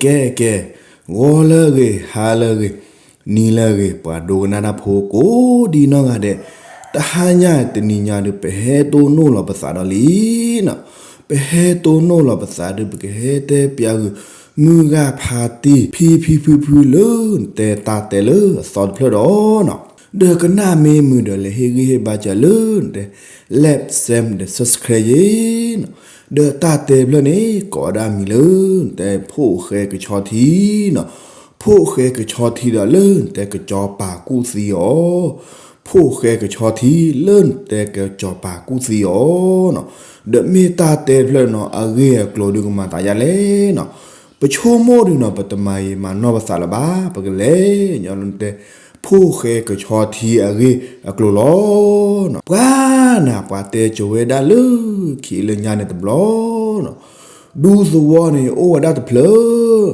ကဲကဲ, ဂီၤလၢအဂ့ၤ, ဟါလၢအဂ့ၤ, နံၤလၢအဂ့ၤ, ပှၤဒိကနၣ်တၢ်ဖိကိးဒံနီၢ်ဂၤဒဲး, တဟါညါတနံၤညါဒီး ပဟဲတိၢ်နီၣ်လီၤပသးဒီးလံနီၤ, ပဟဲတိၢ်နီၣ်လီၤပသးဒီး ပကဟဲတဲပျးဂုာ် မုၢ်ဂၢ်ဖါတံၢ် ဖံဖံဖုဖုလၢနတဲတၢ်တဲလၢအသီတဖျၢၣ်ဒီး ဒီးကနၣ်မ့ၢ်မုာ်ဒီး လဲၤဟ့ၣ်ဂံၢ်ဟ့ၣ်ဘါစၢၤလၢနတဲ like, share ဒီး subscribe ယ့ၤနီၤ, ဒီးတၢ်တဲဖျၢၣ်န့ၣ် ကိးဝဲဒၣ်မံၤလၢနတဲ ဖိၣ်ဃဲကဆီထံနီၤ, ဖိၣ်ဃဲကဆီထံဒီးလၢနတဲ ကစီၤပၤကူၣ်သံအီၤ, ဖိၣ်ဃဲကဆီထံလၢနတဲကစီၤပၤကူၣ်သံအီၤနီၤ, ဒီးမ့ၢ်တၢ်တဲဖျၢၣ်နီၤ အဂ့ၢ်အကျိၤဒုးကမၤသးဒ်လဲၣ်နီၤ, ပဆိကမိၣ်ဒုးနီၤ ပတမၤယံာ်မၤနီၢ်ပသးလၢၤဘၣ်, ပကလဲၤညီနတဲ ဖိၣ်ဃဲကဆီထံအဂ့ၢ်အကျိၤလီၤ. ပှၤနၤ ပှၤတဲကၠိၤဝဲဒၣ်လၢခံလၢညါန့ၣ်တဘျီနီၤ, ဒူသဝီန့ၣ် အိၣ်ဝဲဒၣ်တဖျၢၣ်,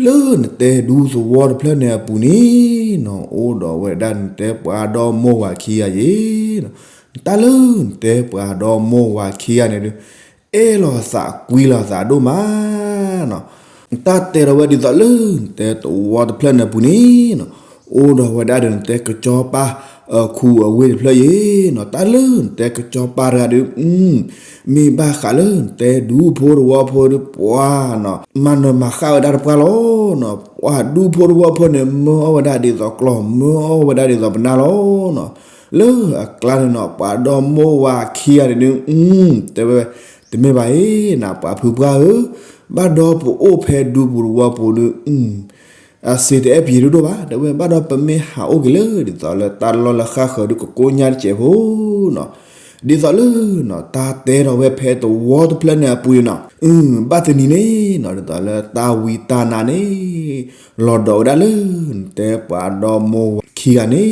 လၢနတဲဒူသဝီတဖျၢၣ်န့ၣ်အပူၤန့ၣ်နီၤ အိၣ်ဒီးဝဲဒၣ်နတဲပှၤဒီမိၢ်ဝၤခံဂၤယ့ၤနီၤ, တၢ်လၢနတဲပှၤဒီမိၢ်ဝၤခံဂၤန့ၣ်ဒီး အဲၣ်လီၤသးကွံလီၤသးဒိၣ်မးနီၤ, တၢ်တဲဒီးဝဲဒ်သိးလၢနတဲသဝီတဖျၢၣ်န့ၣ်အပူၤန့ၣ်နီၤ, အိၣ်ဒီးဝဲဒၣ်ဒီးနတဲ ကစီၤပၤအခူအဝ့ၢ်တဖျၢၣ်ယ့ၤနီၤ, တၢ်လၢနတဲကစီၤပၤတဂၤဒီး မ့ၢ်ဘၣ်ဃးလၢနတဲဒူဖိတဝီဖိဒီး ပှၤနီၤ မၤနၢၤမၤဃၣ်ဝဲဒၣ်တပှၢ်လီၤနီၤ, ပှၤဒူဖိတဝီဖိန့ၣ် မၢအီၣ်ဝဲဒၣ်ဒ်သိးကျီၢ် မၢအီၣ်ဝဲဒၣ်ဒ်သိးပနၢ်လီၤနီၤ, လၢအကျါန့ၣ်နီၤ ပှၤဒီမိၢ်ဝၤခံဂၤန့ၣ်ဒီး တဲဝဲ တမ့ၢ်ဘၣ်အံၤနၤ ပှၤဖုပှၢ်ဧၢ, ဘၣ်ဒီးပအိၣ်ဖဲဒူပူၤတဝီပူၤဒီး အစ့တအဲၣ်ပယံၤဒိၣ်ဒိၣ်ဘၣ် တဲဝဲ, ဘၣ်ဒီးပမ့ၢ်ဟးအိၣ်က့ၤလၢဒ်သိးလၢတၢ်လီၢ်လၢဃၣ်ဃၢၤဒီး ကကိညၢ်တစဲးဖိနီၤ, ဒ်သိးလၢနီၤ တၢ်တဲထီၣ်ဝဲဖဲသဝီတဖျၢၣ်န့ၣ်အပူၤနီၤ, ဘၣ်တနံၤန့ၣ်နီၤ ဒ်သိးလၢတၢ်ဝံတၢ်နါန့ၣ် လီၤဒီးဝဲဒၣ်လၢနတဲပှၤဒီမိၢ်ဝၤခံဂၤန့ၣ်နီ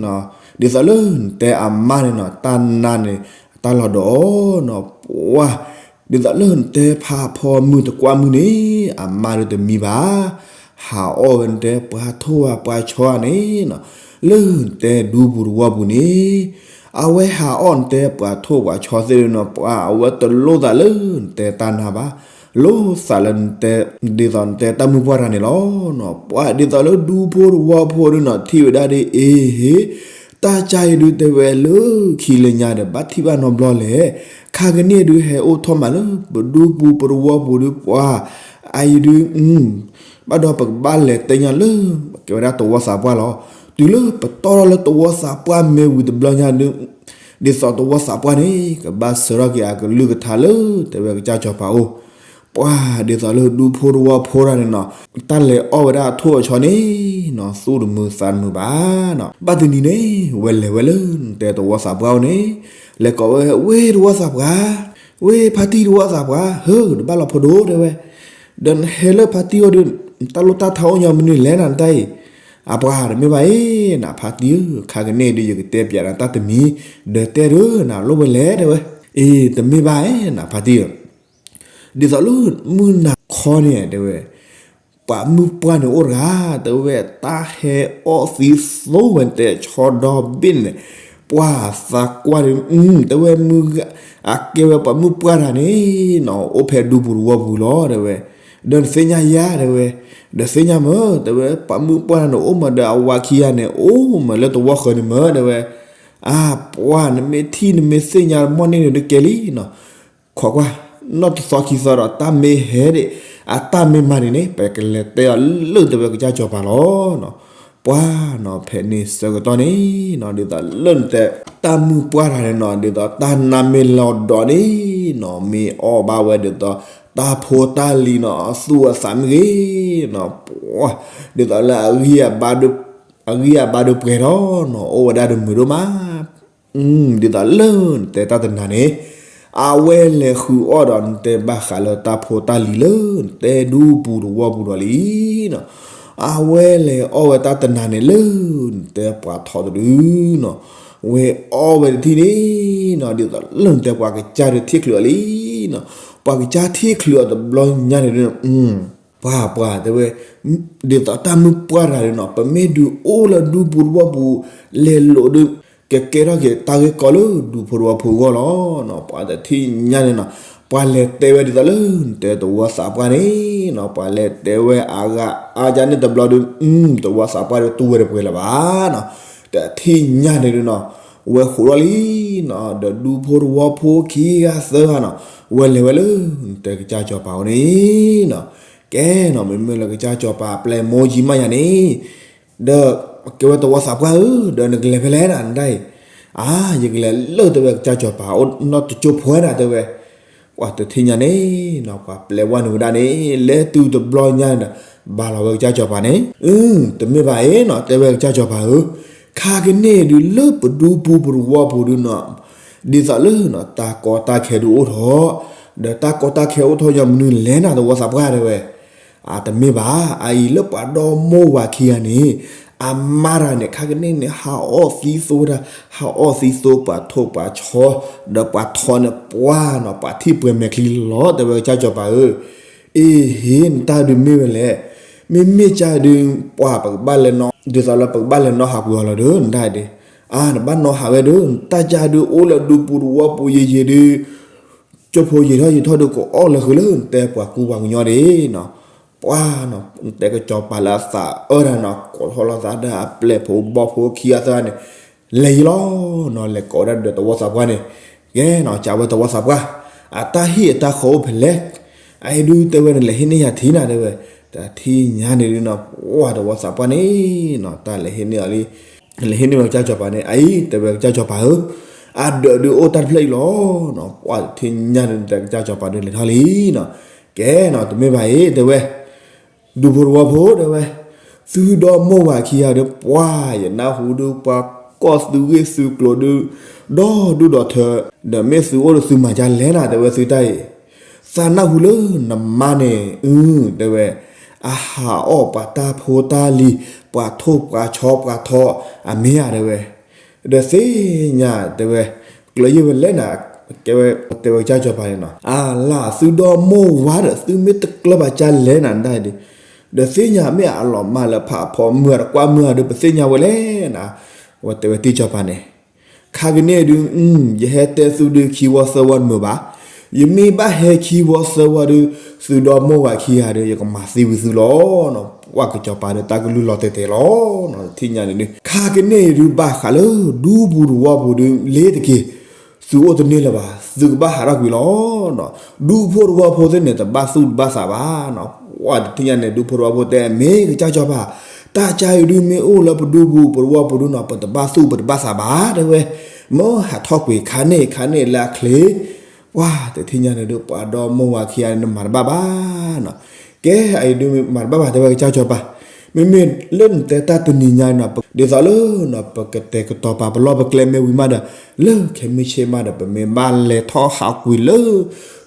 ၤ, ဒ်သိးလၢနတဲအမါန့ၣ်နီၤ တၢ်နါန့ၣ် တၢ်လီၤဒီးအီၤနီၤ, ပှၤ ဒ်သိးလၢနတဲဖးဖီမုၢ်တကွၢ်မုၢ်န့ၣ် အမါဒီးတမံဘၣ်, ဟးအီၣ်ဝဲနတဲပှၤထိၣ်ဧါပှၤဆီဧါန့ၣ်နီၤ, လၢနတဲဒူပူၤတဝီပူၤန့ၣ် အဝဲဟးအီၣ်နတဲပှၤထိၣ်ပှၤဆီသ့ၣ်နီၤ, ပှၤအဝဲတလိၣ်သးလၢနတဲတၢ်နါဘၣ်, လိၣ်သးလၢနတဲ ဒ်သိးနတဲတၢ်မုၢ်ပှၢ်တဂၤန့ၣ်လီၤနီၤ, ပှၤဒ်သိးလၢဒူဖိတဝီဖိဒုနီၤ ထံၣ်ဝဲဒၣ်ဒ်အ့ဟ့ၣ် တၢ်ကါအံၤဒုတဲဝဲလၢခံလၢညါဒီး ဘၣ်ထံၣ်ဘၣ်နီတဘျီလဲၣ်, ခါကန့ၣ်ဒုဟဲအိၣ်ထီၣ်မးလၢပဒူပူၤပတဝီပူၤဒုပှၤ အအံၤဒု ဘၣ်ဒီးပကဘၣ်လဲၤတဲညါလၢ ကဲဝဲဒၣ်သဝီသးပှၢ်လီၤ, တုၤလၢပတီၢ်ထီၣ်လၢသဝီသးပှၢ်မ့ၢ်ဝံၤတဘျီညါဒု ဒ်သိးသဝီသးပှၢ်န့ၣ် ကဘၣ်စၢၤထီၣ်က့ၤအကလုၢ်ကထါလၢ တဲဝဲကစၢ်စီၤပၤအိၣ်, ပှၤဒ်သိးလၢဒူဖိတဝီဖိတဂၤန့ၣ်နီၤ တၢ်လဲၤအီၣ်ဝဲဒၣ်အထိၣ်အဆီန့ၣ်နီၤ သူၣ်တမုာ်သးတမုာ်ဘၣ်နီၤ, ဘၣ်တနံၤန့ၣ် ဝဲလဲၤဝဲလၢနတဲသဝီသးပှၢ်အိၣ်န့ၣ် လဲၤကိးဝဲ ဝ့ၢ်သဝီသးပှၢ်, ဝ့ၢ်ဖါတံၢ်သဝီသးပှၢ်, ဟၢ တဘၣ်လီၤဖိဒိၣ်တဲဝဲ, ဒီးနဟဲလၢဖါတံၢ်အိၣ်ဒီး တၢ်လိၣ်တၢ်ထါအိၣ်ညီမနုၤလဲၣ်နၤနတၢ်အံၤ, အပှၤတမ့ၢ်ဘၣ်အံၤ နဖါတံၢ်ဧၢ, ခါကန့ၣ်ဒုးယကတဲပျးနၤတၢ်တမံၤ, ဒီးတဲဒုးနၤလိၣ်ဝဲလဲၣ်တဲဝဲ, အ့ တမ့ၢ်ဘၣ်ဧါ နဖါတံၢ်ဧၢ ဒ်သိးလၢမုၢ်နၤခီန့ၣ်တဲဝဲ, ပှၤမုၢ်ပှၢ်န့ၣ်အိၣ်တဂၤ, တဲဝဲတၢ်ဟဲအီၣ်သံသိဝဲတဲဆီဒီဘ့ၣ်န့ၣ်, ပှၤသးကွၢ်ဒီး, တဲဝဲမုၢ်ဂၤ, အကဲဝဲပှၤမုၢ်ပှၢ်တဂၤန့ၣ်နီၤ အိၣ်ဖဲဒူပူၤတဝီပူၤလီၤတဲဝဲ, ဒီးနသ့ၣ်ညါယါတဲဝဲ, ဒီးသ့ၣ်ညါမၢတဲဝဲ ပှၤမုၢ်ပှၢ်န့ၣ်အိၣ်မးဒီးအဝၤခံဂၤန့ၣ် အိၣ်မးလၢသဝီဃၢၤန့ၣ်မၢတဲဝဲ, အါ ပှၤနမ့ၢ်ထံၣ်နမ့ၢ်သ့ၣ်ညါမီၢ်န့ၣ်န့ၣ်ဒုးကဲလံနီၤ ခိးကွၢ်, နီၢ်တသီခံသီဒီး တၢ်မ့ၢ်ဟဲဒံး, အတၢ်မ့ၢ်မၤန့ၣ်န့ၣ် ပကလဲၤတဲအီၤလၢတဲဝဲကစၢ်စီၤပၤလီၤနီၤ, ပှၤနီၤ ဖဲန့ၣ်ဆၢကတီၢ်န့ၣ်နီၤ ဒ်သိးလၢနတဲ တၢ်မုၢ်ပှၢ်တဂၤန့ၣ်နီၤ ဒ်သိးတၢ်နါမ့ၢ်လီၤဒီးန့ၣ်နီၤ မ့ၢ်အီၣ်ဘၣ်ဝဲဒ်သိး တၢ်ဖိတၢ်လံၤနီၤ အသူၣ်အသးမ့ၢ်ဂ့ၤနီၤ ပှၤ ဒ်သိးလၢအဂံၢ်အဘါ အဂံၢ်အဘါဒုးပှဲၤထီၣ်နီၤ အိၣ်ဝဲဒၣ်ဒီးမုာ်ဒိၣ်မး ဒ်သိးလၢနတဲတၢ်တနၤန့ၣ် အဝဲလဲၤဃုအီၣ်ဒီးနတဲဘၣ်ဃးလၢတၢ်ဖိတၢ်လံၤလၢနတဲဒူပူၤတဝီပူၤဒီးလံနီၤ, အဝဲလဲၤအီၣ်ဝဲတၢ်တနၤန့ၣ်လၢနတဲပှၤထီၣ်တဒုနီၤ, ဝဲအီၣ်ဝဲတထံၣ်န့ၣ်နီၤ ဒ်သိးလၢနတဲပှၤကစၢ်ဒုးထံၣ်ချုးအီၤလံနီၤ, ပှၤကစၢ်ထံၣ်ချုးအီၤတဘျီညါန့ၣ်ဒုး ပှၤပှၤတဲဝဲ ဒ်သိးတၢ်မုၢ်ပှၢ်တဂၤဒုးနီၤ ပမ့ၢ်ဒုးအိၣ်လၢဒူပူၤတဝီပူၤ လဲၤလိာ်ဒုး ကကဲထီၣ်က့ၤတၢ်ဂ့ၢ်ကီလၢဒူဖိတဝီဖိအဂီၢ်လီၤနီၤ, ပှၤတထံၣ်ညါန့ၣ်နီၤ, ပ ပှၤလဲၤတဲဝဲဒ်သိးလၢ နတဲသဝီသးပှၢ်န့ၣ်နီၤ, ပှၤလဲၤတဲဝဲအါဂၤအါဂၤန့ၣ်တဘျီဒီး သဝီသးပှၢ်ဒီးတူၢ်ဝဲတပှဲၤလၢၤဘၣ်နီၤ. တထံၣ်ညါန့ၣ်ဒုးနီၤ, ဝဲဃိးထီၣ်လံနီၤ, ဒီးဒူဖိသဝီဖိခံဂၤသၢဂၤနီၤ, ဝဲလဲၤဝဲလၢ နတဲကစၢ်စီၤပၤအအိၣ်န့ၣ်နီၤ. ကဲနီၤ, မ့မ့ၢ်လၢကစၢ်စီၤပၤအပျဲၢ်မိၢ်ယံၤမးယၤန့ၣ် ဒီးကဲဝဲသဝီသးပှၢ်ဧၢ, ဒီးနကလဲၤဖဲလဲၣ်နၤ နဒၣ်အံၤ. အါ, ယကလဲၤလၢတဲဝဲကစၢ်စီၤပၤအအိၣ်နီၢ်တကၠိဖိဝဲဒၣ်တဲဝဲ. ပှၤတထံၣ်ညါန့ၣ်နီၤ, ပှၤပျဲဝဲနုာ်ဝဲဒၣ်န့ၣ် လဲၤတုၤတဘျီညါန့ၣ်ဒီး ဘၣ်လီၤဝဲကစၢ်စီၤပၤန့ၣ်. အၢ, တမ့ၢ်ဘၣ်အံၤနီၤ, တဲဝဲကစၢ်စီၤပၤဧၢ, ခါကန့ၣ်ဒုးလၢပဒူပူၤပသဝီပူၤဒုးနီၤ, ဒ်သိးလၢနီၤ တၢ်ကီတၢ်ခဲဒုးအိၣ်ထီၣ်, ဒီးတၢ်ကီတၢ်ခဲအိၣ်ထီၣ်ညါ မနုၤလဲၣ်နၤသဝီသးပှၢ်တဲဝဲ. အတမ့ၢ်ဘၣ်, အအံၤလၢပှၤဒီမိၢ်ဝၤခံဂၤန့ၣ် အမါတဂၤန့ၣ် ခါကန့ၣ်န့ၣ် ဟးအီၣ်သံသိဝဲဒၣ်, ဟးအီၣ်သံသိပှၤထိၣ်ပှၤဆီ, ဒီးပှၤထီန့ၣ်ပှၢ်နီၤ, ပှၤထံၣ်ပှဲၤမဲာ်ချံလီၤ တဲဝဲကစၢ်စီၤပၤဧၢ. အ့ဟ့ နတၢ်ဒုးမ့ၢ်ဝဲလဲၣ်, မ့မ့ၢ်ကၢ်ဒုး ပှၤပကဘၣ်လဲၤနီၤ, ဒ်သိးလၢပကဘၣ်လဲၤနီၤဟးကွံာ်အီၤလီၤဒီး နတၢ်ဒုး, အါ နဘၣ်နီၤဟးဝဲဒီး နတၢ်ကၢ်ဒုးအိၣ်လၢဒူပူၤသဝီပူၤယံာ်ယံာ်ဒုး ကၠိဖိယံာ်ထီၣ်ယံာ်ထီၣ်ဒီး ကအီၣ်လၢဃုာ်လၢနတဲပှၤကူပှၤကညီဒၣ်နီၤ. ပှၤနီၤ နတဲကစီၤပၤလၢအသးအၢတၢ်နီၤ ကိးထီၣ်လီၤသးဒီးအပျဲၢ်ဖိဘီဖိခံဂၤသၢဂၤန့ၣ် လဲၤယံၤလီၤနီၤ, လဲၤကိးဝဲဒၣ်ဒီးသဝီသးပှၢ်န့ၣ်, ကဲနီၤ ကးဝဲသဝီသးပှၢ်, အတၢ်ဟံၣ်အတၢ်ဃီအိၣ်ဖဲလဲၣ်, အအံၤဒုးတဲဝဲနလဲၤဟံးန့ၢ်ယၤထံနၤတဲဝဲ. တထံၣ်ညါန့ၣ်ဒုးနီၤ ပှၤသဝီသးပှၢ်န့ၣ်နီၤ တၢ်လဲၤဟံးန့ၢ်အီၤလံ လဲၤဟံးန့ၢ်ဝဲကစၢ်စီၤပၤန့ၣ် အအံၤတဲဝဲကစၢ်စီၤပၤဧၢ, အဒၢးဒုးအိၣ်တၢ်တဖျၢၣ်အံၤလီၤနီၤ. ပှၤတထံၣ်ညါန့ၣ် တဲကစၢ်စီၤပၤဒုးလဲၤထီၣ်လံနီၤ. ကဲနီၤ တမ့ၢ်ဘၣ်အံၤတဲဝဲ, ဒူဖိသဝီဖိတဲဝဲ, သုဒီမိၢ်ဝၤခံဂၤဒီး ပှၤယနၢ်ဟူဒုး ပှၤကိးသုဂ့ၢ်သုကျိၤဒုး ဒီဒူၣ်ဒီထၢ, ဒီးမ့ၢ်သုအိၣ်ဒီးသုမၤဒ်လဲၣ်နၤ တဲဝဲသုတၢ်အံၤ သးနၢ်ဟူလၢနမါန့ၣ် အၢ တဲဝဲ, အဟးအီၣ်ပှၤတၢ်ဖိတၢ်လံၤ ပှၤထိၣ်ပှၤဆီပှၤထီ အမ့ၢ်ဧါတဲဝဲ. ဒီးသ့ၣ်ညါတဲဝဲ, ကျၢၤယံာ်ဝဲလဲၣ်နၤ, ကဲဝဲတဲဝဲကစၢ်စီၤပၤန့ၣ်နီၤ, အလၢသုဒီမိၢ်ဝၤဒီး သုမ့ၢ်တကျၢၤဘၣ်ဒ်လဲၣ်နၤဒၣ်ဒုး, ဒီးသ့ၣ်ညါမ့ၢ်အလီၤမၢ်လၢဖးဖီမုၢ်ဂၤဒီးကွၢ်မုၢ်ဂၤဒီး ပသ့ၣ်ညါဝဲလဲၣ်နၤ, ဝဲတဲဝဲတံၢ်စီၤပၤန့ၣ် ခါကန့ၣ်ဒုး ယဟဲတဲသုဒုးခံဝီသၢဝီတမုာ်ဘၣ်, ယမ့ၢ်ဘၣ်ဟဲခံဝီသၢဝီဒုး သုဒီမိၢ်ဝၤခံဂၤဒီး ယကမၤသံဝံၤသုလီၤနီၤ. ပှၤကစီၤပၤဒီးတၢ်ကလုၢ်လီၤတဲာ်တဲာ်လီၤနီၤ. တထံၣ်ညါန့ၣ်ဒုး ခါကန့ၣ်ဒုး ဘၣ်ဃးလၢဒူပူၤသဝီပူၤဒုး လ့ၤတက့ၢ်, သုအိၣ်တန့ၢ်လၢၤဘၣ်, သုကဘၣ်ဟးထီၣ်ကွံာ်လီၤနီၤ. ဒူဖိသဝီဖိသ့ၣ်န့ၣ် တဘၣ်သူၣ်တဘၣ်သးဘၣ်နီၤ. ပှၤတထံၣ်ညါန့ၣ် ဒူဖိသဝီဖိတဲ မ့ၢ်ကစၢ်စီၤပၤ, တၢ်ကၢ်အံၤဒုးမ့ၢ်အိၣ်လၢပဒူပူၤပသဝီပူၤဒုးနီၤ ပတဘၣ်သူၣ်ပတဘၣ်သးဘၣ်တဲဝဲ, မၢဟးထီၣ်ကွံာ်ခါန့ၣ်ခါန့ၣ်လၢအချ့. ပှၤတထံၣ်ညါန့ၣ်ဒုး ပှၤဒီမိၢ်ဝၤခံဂၤန့ၣ် နမၤတဘၣ်ဘၣ်နီၤ. ကဲအံၤဒုးမၤတဘၣ်ဘၣ်တဲဝဲကစၢ်စီၤပၤ, မ့မ့ၢ်လၢနတဲတၢ်တနံၤညါနီၤ ဒ်သိးလၢနီၤ ပကတဲာ်ကတီၤပာ်ပလီၢ်ပကျဲမ့ၢ်ဝံၤမးဒီး လၢခဲမုၢ်ဆ့ၣ်မးဒီး ပမ့ၢ်ဘၣ်လဲၤထီၣ်ဟးကွံာ်လၢ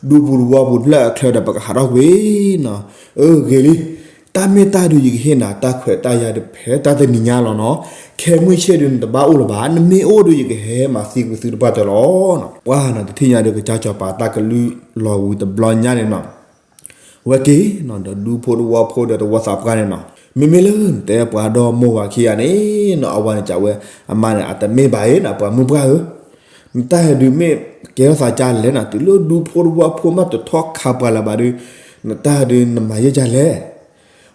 ဒူပူၤသဝီပူၤတဖျၢၣ်အချၢဒီး ပကဟးထီၣ်ကွံာ်နီၤ. အၢ ဂ့ၤလံ, တၢ်မ့ၢ်တၢ်ဒုးယကဟ့ၣ်နၤ တၢ်ခွဲးတၢ်ယာ်ဒုးဖဲတၢ်တနံၤညါလီၤနီၤ. ခဲမုၢ်ဆ့ၣ်ဒုးနတဘၣ်အိၣ်လၢၤဘၣ်, နမ့ၢ်အိၣ်ဒုးယကဟဲမၤသံကွံာ်သုတပှၢ်တၢၢ်လီၤနီၤ. ပှၤနီၤတထံၣ်ညါဒုး ကစၢ်စီၤပၤတၢ်ကလုၢ်လီၤဝံၤတဘျီညါန့ၣ်နီၤ ဝဲက့ၤနီၤ ဒီးဒူဖိသဝီဖိဒီးသဝီသးပှၢ်န့ၣ်နီၤ. မ့မ့ၢ်လၢနတဲပှၤဒီမိၢ်ဝၤခံဂၤန့ၣ်နီၤ အဝဲန့ၣ်ကးဝဲ အမါန့ၣ် အတမ့ၢ်ဘၣ်အံၤနီၤ ပှၤမုၢ်ပှၢ်ဧၢ, နတၢ်ဒုးမ့ၢ်ကဲထီၣ်သးဒ်လဲၣ်နီၤ တုၤလၢဒူဖိသဝီဖိမးတထီၣ်ခးပှၤလၢၤဘၣ်ဒုး နတၢ်ဒုးနမၤယဲၢ်ဒ်လဲၣ်.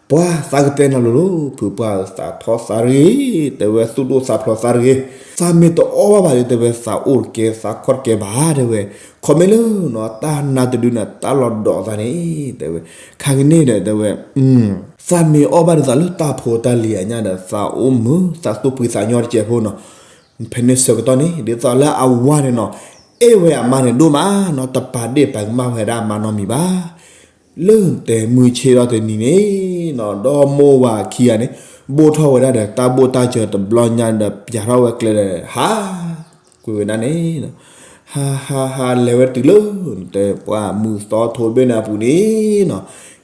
ပှၤသးကတဲနၤလိၤလိၤ ဖုပှၢ်သးထီသးတဂ့ၤ, တဲဝဲသူၣ်ဒိၣ်သးဖျိးသးတဂ့ၤ, သးမ့ၢ်တအီၣ်ဘၣ်ဘၣ်ဒီး တဲဝဲသးအိၣ်တကဲသးခီၣ်တကဲဘၣ် တဲဝဲ, ခီမ့ၢ်လၢနီၤ တၢ်နါတဒုန့ၣ် တၢ်လီၤဒီးသးန့ၣ် တဲဝဲ, ခါကန့ၣ်ဒီး တဲဝဲ, သးမ့ၢ်အီၣ်ဘၣ်ဒ်သိးလၢတၢ်ဖိတၢ်လံၤအညါဒီး သးအိၣ်မုာ် သးသူၣ်ဖှံသးညီတစဲးဖိနီၤ, ဖဲန့ၣ်ဆၢကတီၢ်န့ၣ် ဒ်သိးလၢအဝၤန့ၣ်နီၤ အဲၣ်ဝဲအမါန့ၣ်ဒိၣ်မးနီၤ တပာ်ဒ့ၣ်ပာ်ကမၣ်ဝဲဒၣ်အမါနီတမံၤဘၣ်. လၢနတဲမုၢ်ဆ့ၣ်ထီၣ်တနံၤန့ၣ်နီၤ ဒီမိၢ်ဝၤခံဂၤန့ၣ် ဘိၣ်ထီၣ်ဝဲဒၣ်ဒီးတၢ်ဘိၣ်တၢ်စၢၤတဘျီညါဒီး ပျးထီၣ်ဝဲကျဲဒီး ဟးကွံာ်ဝဲဒၣ်န့ၣ်နီၤ, ဟးဟးဟးလဲၤဝဲတုၤလၢ နတဲပှၢ်မုၢ်သီထိဘ့ၣ်န့ၣ်အပူၤန့ၣ်နီၤ,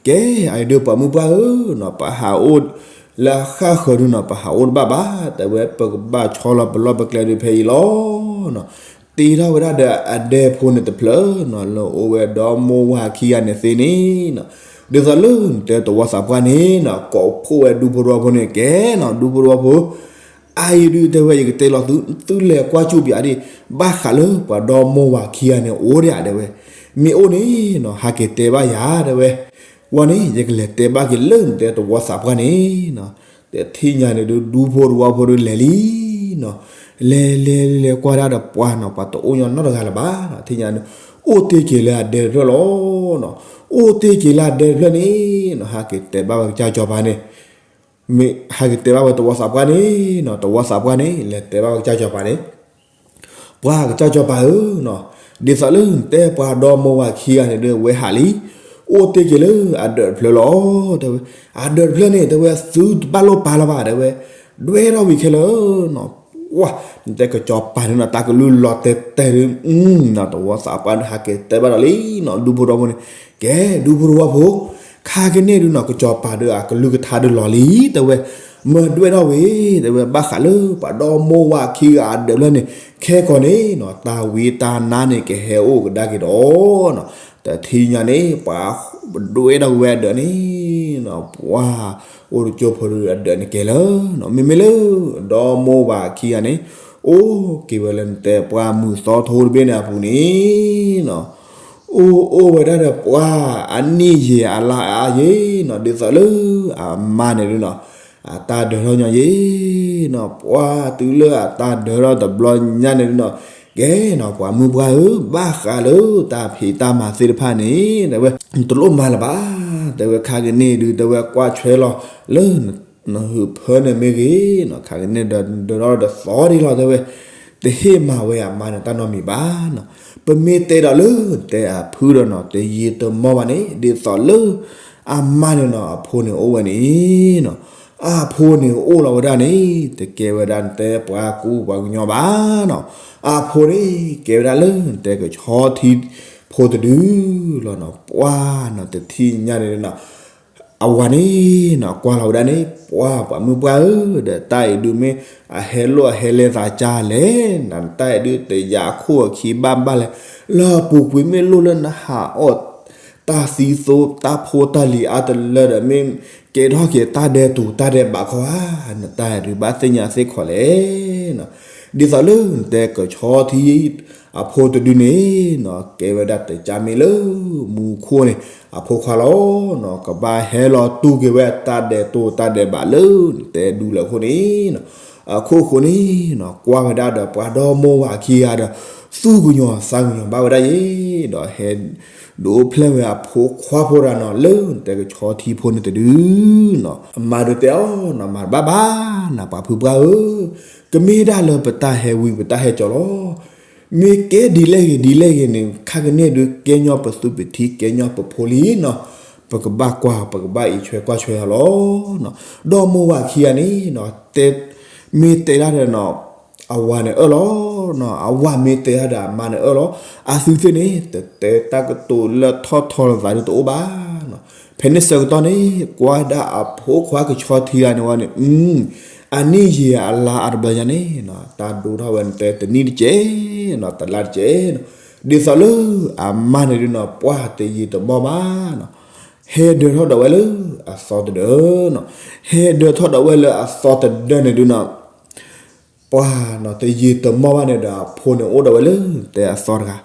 ကဲအံၤဒုးပှၤမုၢ်ပှၢ်ဧၢနီၤ ပဟးအိၣ်လၢအဃၣ်ဃၢၤဒုးနီၤ ပဟးအိၣ်တဘၣ်ဘၣ် တဲဝဲ ပကဘၣ်ဆီလီၤပလီၢ်ပကျဲဒုးဖဲအံၤလီၤနီၤ. တ့ထီၣ်ဝဲဒၣ်ဒီးအဒဲဖိန့ၣ်တဖျၢၣ်နီၤ လၢအိၣ်ဝဲဒီမိၢ်ဝၤခံဂၤန့ၣ်သ့န့ၣ်နီၤ, ဒ်သိးလၢနတဲသဝီသးပှၢ်န့ၣ်နီၤ ကိးဖှိၣ်ဝဲဒူဖိသဝီဖိန့ၣ် ကဲနီၤ ဒူဖိသဝီဖိ အအံၤဒုးတဲဝဲ ယကတဲလီၤသု သုလဲၤကွၢ်စူၣ်ပၠးဒၣ် ဘၣ်ဃးလၢပှၤဒီမိၢ်ဝၤခံဂၤန့ၣ် အိၣ်ဒၣ်တဲဝဲ, မ့ၢ်အိၣ်န့ၣ်နီၤ ဟးက့ၤတဲဘၣ်ယၤ တဲဝဲ, ဝဲန့ၣ် ယကလဲၤတဲဘၣ်က့ၤလၢနတဲသဝီသးပှၢ်န့ၣ်နီၤ. တထံၣ်ညါန့ၣ်ဒုး ဒူဖိတဝီဖိဒုးလဲၤလံနီၤ. လဲၤလဲၤလဲၤကွၢ်ဒၣ်ဒီးပှၢ်နီၤ ပှၤတအိၣ်ညီနီတဂၤလၢၤဘၣ်နီၤ. ထံၣ်ညါန့ၣ် အိၣ်တ့ၢ်က့ၤလၢအဒဲတဖျၢၣ်လီၤနီၤ. အိၣ်တ့ၢ်က့ၤလၢအဒဲတဖျၢၣ်န့ၣ်နီၤ ဟးက့ၤတဲဘၣ်ဝဲကစၢ်စီၤပၤန့ၣ် မ့ၢ်ဟးက့ၤတဲဘၣ်ဝဲသဝီသးပှၢ်န့ၣ်နီၤ, သဝီသးပှၢ်န့ၣ် လဲၤတဲဘၣ်ဝဲကစၢ်စီၤပၤန့ၣ်, ပှၤကစၢ်စီၤပၤဧၢနီၤ, ဒ်သိးလၢနတဲပှၤဒီမိၢ်ဝၤခံဂၤန့ၣ်ဒုး ဝဲဟးလံ, အိၣ်တ့ၢ်က့ၤလၢအဒၢးတဖျၢၣ်လီၤ တဲဝဲ, အဒၢးတဖျၢၣ်န့ၣ် တဲဝဲ သုတဘၣ်လိၣ်ပာ်လၢၤဘၣ် တဲဝဲ, ဒွဲၣ်ထီၣ်ဝံၤခဲလၢာ်နီၤ. ပှၤ နတဲကစၢ်စီၤပၤန့ၣ်နီၤ တၢ်ကလုၢ်လီၤတဲာ်တဲာ်ဒုး သဝီသးပှၢ်ဒုးဟးက့ၤတဲဘၣ်ဒီးလံနီၤ, ဒူဖိတဝီဖိန့ၣ်, ကဲ ဒူဖိတဝီဖိ ခါကန့ၣ်ဒုးနီၤ ကစၢ်စီၤပၤဒုးအကလုၢ်ကထါဒုးလီၤလံ တဲဝဲ, မ့ၢ်ဒွဲၣ်ထီၣ်ဝံၤ တဲဝဲ ဘၣ်ဃးလၢပှၤဒီမိၢ်ဝၤခံဂၤအဒၢးတဖျၢၣ်န့ၣ် ခဲကီးန့ၣ်နီၤ တၢ်ဝံတၢ်နါန့ၣ် ကဟဲအိၣ်ကဒါက့ၤဒီးနီၤ. တထံၣ်ညါန့ၣ် ပှၤဒွဲၣ်ထီၣ်ဝဲအဒၢးန့ၣ်နီၤ, ပှၤ အိၣ်တကၠိဖိဒုးအဒၢးန့ၣ်ကဲလၢနီၤ, မ့မ့ၢ်လၢ ဒီမိၢ်ဝၤခံဂၤန့ၣ် အိၣ်က့ၤဝဲလၢနတဲပှၢ်မုၢ်သီထိတဘ့ၣ်န့ၣ်အပူၤန့ၣ်နီၤ, အိၣ်အိၣ်ဝဲဒၣ်ဒီးပှၤအနံၣ်ယံာ်အလါအါယံာ်နီၤ, ဒ်သိးလၢအမါန့ၣ်ဒုးနီၤ အတၢ်ဒၢးထီၣ်ညီယံာ်နီၤ, ပှၤတုၤလၢအတၢ်ဒၢးထီၣ်တဘျီညါန့ၣ်ဒုးနီၤ, ကဲနီၤ ပှၤမုၢ်ပှၢ်ဧၢ, ဘၣ်ဃးလၢတၢ်ဖံးတၢ်မၤသ့ၣ်တဖၣ်န့ၣ် တဲဝဲ တလိၣ်မၤလၢၤဘၣ်, တဲဝဲ ခါကန့ၣ်ဒုး တဲဝဲ ကွၢ်ထွဲလီၤလၢ နဟုးဖၢန့ၣ်မ့ၢ်ဂ့ၤနီၤ, ခါကန့ၣ်ဒီးဒၢးထီၣ်ဒီးသီဒံးလီၤ တဲဝဲ, တဟ့ၣ်မၤဝဲအမါန့ၣ်တၢ်နီတမံၤဘၣ်နီၤ, ပမ့ၢ်တဲဒီးလၢနတဲအဖုဒီးနီၤ တယံာ်တမီၢ်ဘၣ်န့ၣ် ဒ်သိးလၢ အမါန့ၣ်နီၤ အဖိန့ၣ်အိၣ်ဝဲန့ၣ်နီၤ, အဖိန့ၣ်အိၣ်လီၤဝဲဒၣ်န့ၣ် တကဲဝဲဒၣ်နတဲပှၤကူပှၤကညီဘၣ်နီၤ, အဖိန့ၣ် ကဲဝဲဒၣ်လၢနတဲကဆီထံဖိတဒုလီၤနီၤ, ပှၤနီၤ တထံၣ်ညါန့ၣ်နီၤ အဝၤန့ၣ်နီၤ ကွၢ်လီၤဝဲဒၣ်န့ၣ် ပှၤ ပှၤမုၢ်ပှၢ်ဧၢ, ဒီးတၢ်အံၤဒုးမ့ၢ် အဟဲလိၣ်အဟဲလဲသးကၢ်လဲၣ်, နတၢ်အံၤဒုးတယာ်အခိၣ်အခံဘၣ်ဘၣ်လဲၣ်, လၢအပူၤကွံာ်မ့ၢ်လိၣ်လၢနဟးအီၣ် တၢ်သံသိ တၢ်ဖိတၢ်လံၤအါတလၢဒီး မ့ၢ်ကဲထီၣ်က့ၤတၢ်ဒဲးတူာ်တၢ်ဒဲးဘးခီဧါ, နတၢ်အံၤဒုးဘၣ်သ့ၣ်ညါသ့ၣ်ခီလဲၣ်နီၤ, ဒ်သိးလၢနတဲကဆီထံ အဖိတဒုန့ၣ်နီၤ ကဲဝဲဒၣ်တကၢ်မ့ၢ်လၢမူခိၣ်န့ၣ် အဖိခွါလီၤနီၤ, ကဘၣ်ဟဲလီၤတူၢ်က့ၤဝဲတၢ်ဒဲးတူာ်တၢ်ဒဲးဘးလၢနတဲဒုးလၢအခိၣ်န့ၣ်နီၤ, အခိၣ်ဃိန့ၣ်နီၤ ကွၢ်ဝဲဒၣ်ဒီးပှၤဒီမိၢ်ဝၤခံဂၤဒီး သူၣ်ကညီၤသးကညီၤဘၣ်ဝဲဒၣ်ယဲဒီး ဟဲဒိးဖျဲၣ်ဝဲအဖိခွါဖိတဂၤနီၤ လၢနတဲကဆီထံဖိန့ၣ်တဒု အမါဒုးတဲအီၤနီၤ မၤတဘၣ်ဘၣ်နီၤ ပှၤဖုပှၢ်ဧၢ, ကမ့ၢ်ဒၣ်လၢပတၢ်ဟဲဝံပတၢ်ဟဲကၠီလီၤ, မ့ၢ်ကဲဒ်လဲၣ်ဂ့ၤဒ်လဲၣ်ဂ့ၤန့ၣ် ခါကန့ၣ်ဒုးကဲညီပသူပထံကဲညီပဖိလံနီၤ, ပကဘၣ်ကွၢ်ပကဘၣ်အံးဆွဲကွၢ်ဆွဲအီၤလီၤ. ဒီးမိၢ်ဝၤခံဂၤန့ၣ်နီၤ တဲ မ့ၢ်တဲဒၣ်ဒီးနီၤ အဝၤန့ၣ်အၢၣ်လီၤနီၤ, အဝၤမ့ၢ်တဲဒၣ်ဒီးအမါန့ၣ်အၢၣ်လီၤ, အသုသ့ၣ်န့ၣ် တတဲတၢ်ကတိၤလၢထီၣ်ထီလၢသးဒုးတအိၣ်ဘၣ်နီၤ. ဖဲန့ၣ်ဆၢကတီၢ်န့ၣ် ကွၢ်ဒၣ်အဖိခွါကဆီထံဂၤန့ၣ်ဝဲန့ၣ် အနံၣ်ယံာ်အလါအါတဘျီညါန့ၣ်နီၤ တၢ်ဒိၣ်ထီၣ်ဝဲန့ၣ် တဲတနံၣ်တကဲးနီၤ တလါတကဲးနီၤ, ဒ်သိးလၢအမါန့ၣ်ဒုးနီၤ ပှၤတယံာ်တမီၢ်ဘၣ်နီၤ, ဟဲဒၢးထီၣ်ဒီးဝဲလၢအသီတဒၢနီၤ, ဟဲဒၢးထီၣ်ဒီးဝဲလၢအသီတဒၢန့ၣ်ဒုးနီၤ ပှၤနီၤ တယံာ်တမီၢ်ဘၣ်န့ၣ်ဒီး အဖိန့ၣ်အိၣ်ဒီးဝဲလၢတဲအသီတဂၤ,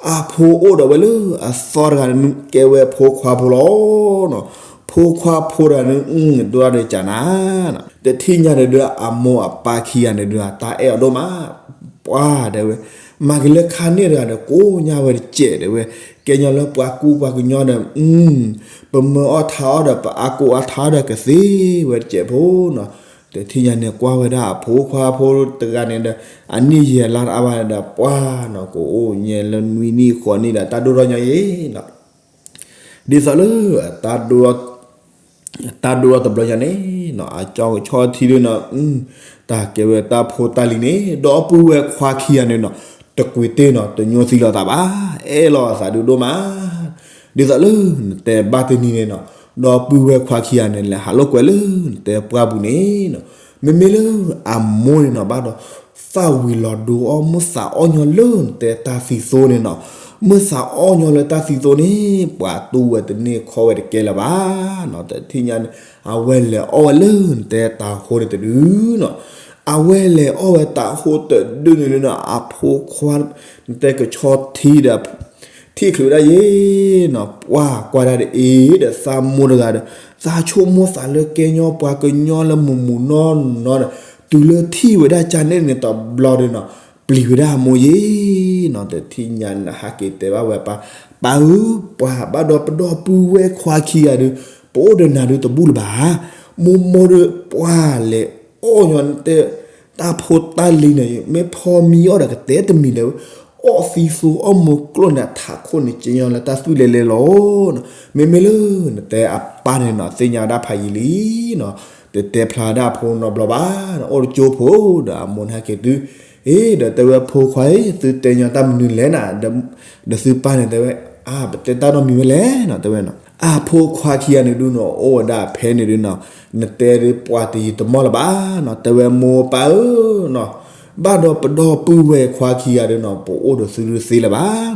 အဖိအိၣ်ဒီးဝဲလၢအသီတဂၤန့ၣ် ကဲဝဲဖိခွါဖိလီၤနီၤ, ဖိခွါဖိတဂၤန့ၣ် ဒိၣ်ဒၣ်ဒီးကနၤနီၤ, တထံၣ်ညါန့ၣ်ဒုး အမိၢ်အပၢ်ခံဂၤန့ၣ်ဒုး တၢ်အဲၣ်အီၤဒိၣ်မး, ပှၤတဲဝဲ မၤက့ၤလၢခါန့ၣ်တဂၤဒီး ကိးညါဝဲတစဲး တဲဝဲ, ကဲညီလၢပှၤကူပှၤကညီဒီး ပမၢအီၣ်ထါအီၣ်ဒီး ပအါကိးအါထါအီၣ်ဒီးကသ့ဝဲတစဲးဖိနီၤ, တထံၣ်ညါန့ၣ် ကွၢ်ဝဲဒၣ်အဖိခွါဖိတဂၤန့ၣ်ဒီး အနံၣ်ယံာ်အလါတအါဘၣ်န့ၣ်ဒီး ပှၤနီၤ ကအိၣ်ညါလၢနွံနံၣ်ဃိးနံၣ်ဒီး တၢ်ဒိၣ်ထီၣ်ညီယဲနီၤ, ဒ်သိးလၢ တၢ်ဒိၣ်ထီၣ်တဘျီညါန့ၣ်နီၤ အကၠီကဆီထံဒုးနီၤ တၢ်ကဲဝဲတၢ်ဖိတၢ်လံၤန့ၣ် ဒီပုၢ်ဝဲၢ်ခွါခံဂၤန့ၣ်နီၤ တကွံာ်တ့ၢ်နီၤ တညိသံလီၤသးဘၣ်, အဲၣ်လီၤအသးဒုးဒိၣ်မး ဒ်သိးလၢနတဲဘၣ်တနံၤန့ၣ်နီၤ ဒီပုၢ်ဝဲၢ်ခွါခံဂၤန့ၣ် လဲၤဟးလိာ်ကွဲလၢနတဲပှၢ်ပူၤန့ၣ်နီၤ, မ့မ့ၢ်လၢအမိၢ်န့ၣ်နီၤ ဘၣ်ဒီး သၣ်ဝံၤလီၤဒိအီၣ် မုၢ်သးအီၣ်ညီလၢနတဲတၢ်သံသိန့ၣ်နီၤ, မုၢ်သးအီၣ်ညီလၢတၢ်သံသိန့ၣ် ပှၤတူၢ်ဝဲတန့ၢ်ခီၣ်ဝဲတကဲလၢၤဘၣ်နီၤ, တထံၣ်ညါန့ၣ် အဝဲလဲၤအီၣ်ဝဲလၢနတဲတၤဟိန့ၣ်တဒုနီၤ, အဝဲလဲၤအီၣ်ဝဲတၤဟိတဒုန့ၣ်နီၤ အဖိခွါ နတဲကဆီထံဒီး ထံၣ်ချုးဝဲဒၣ်ယဲနီၤ, ပှၢ်ကွၢ်ဒၣ်ဒ်အံၤဒီး သးမိၢ်တဂၤဒီး သးဆိကမိၣ်သးလၢကဲညီပှၤကညီလၢမုာ်မုာ်နီၢ်နီၢ်ဒီး တုၤလၢထံၣ်ဝဲဒၣ်ကၢ်န့ၣ်န့ၣ်တဘျီဒီးနီၤ, ပျံၤဝဲဒၣ်အမိၢ်ယဲနီၤ. တထံၣ်ညါန့ၣ် ဟးက့ၤတဲဘၣ်ဝဲပၢ်, ပၢ်ဧၢ, ပှၤဘၣ်ဒီးပဒီပုၢ်ဝဲၢ်ခွါခံဂၤဒီး ပအိၣ်ဒီးနၤဒုးတဘူၣ်လၢၤဘၣ်ဧါ. မိၢ်မိၢ်ဒီးပှၢ်လဲၤအီၣ်ညီနတဲ တၢ်ဖိတၢ်လံၤန့ၣ် မ့ၢ်ဖီမံအီၣ်ဒီးကတဲတမံၤဒီး အီၣ်သံသိအီၣ်မိၢ်ကျိၣ်န့ၣ် ထးခိၣ်န့ၣ် ကဲညီလၢတၢ်သွံၣ်လဲၤလဲၤလီၤနီၤ. မ့မ့ၢ်လၢနတဲအပၢ်န့ၣ်နီၤ သ့ၣ်ညါဝဲဒၣ်ဖးယံာ်လံနီၤ, တတဲဖျါဒၣ်အဖိနီတဘျီဘၣ်နီၤ. အိၣ်တကၠိဖိဒီးအမိၢ်န့ၣ်ဟဲက့ၤတုၤ, အ့ ဒီးတဲဝဲဖိခွါအံၤ သုတဲညီတၢ်မနုၤလဲၣ်နၤ, ဒီးသုပၢ်န့ၣ်တဲဝဲ, အါ ပတဲတၢ်နီတမံၤဝဲလဲၣ်နီၤ တဲဝဲနီၤ. အဖိခွါခံဂၤန့ၣ်ဒုးနီၤ အိၣ်ဝဲဒၣ်ဖဲန့ၣ်ဒုးနီၤ, နတဲဒုးပှၤတယံာ်တမီၢ်လၢၤဘၣ်နီၤ. တဲဝဲမိၢ်ပၢ်ဧၢနီၤ, ဘၣ်ဒီးပဒီပုၢ်ဝဲၢ်ခွါခံဂၤဒုးနီၤ ပအိၣ်ဒီးသုတသ့လၢၤဘၣ်.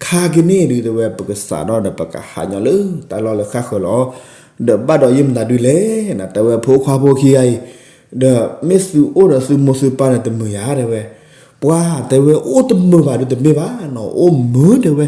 ခါကန့ၣ်ဒုးတဲဝဲ ပကစးထီၣ်ဒီးပကဟးညီလၢတၢ်လီၢ်လၢဃၣ်ဃၢၤလီၤ. ဒီးဘၣ်ဒီးယဲၢ်မတၤဒုးလဲၣ်နီၤ, တဲဝဲဖိခွါဖိခံဂၤအံၤ ဒီးမ့ၢ်သုအိၣ်ဒီးသုမိၢ်သုပၢ်န့ၣ်တမုာ်ယၤတဲဝဲ, ပှၢ်တဲဝဲအိၣ်တမုာ်ဘၣ်ဒုးတမ့ၢ်ဘၣ်နီၤ, အိၣ်မုာ်တဲဝဲ.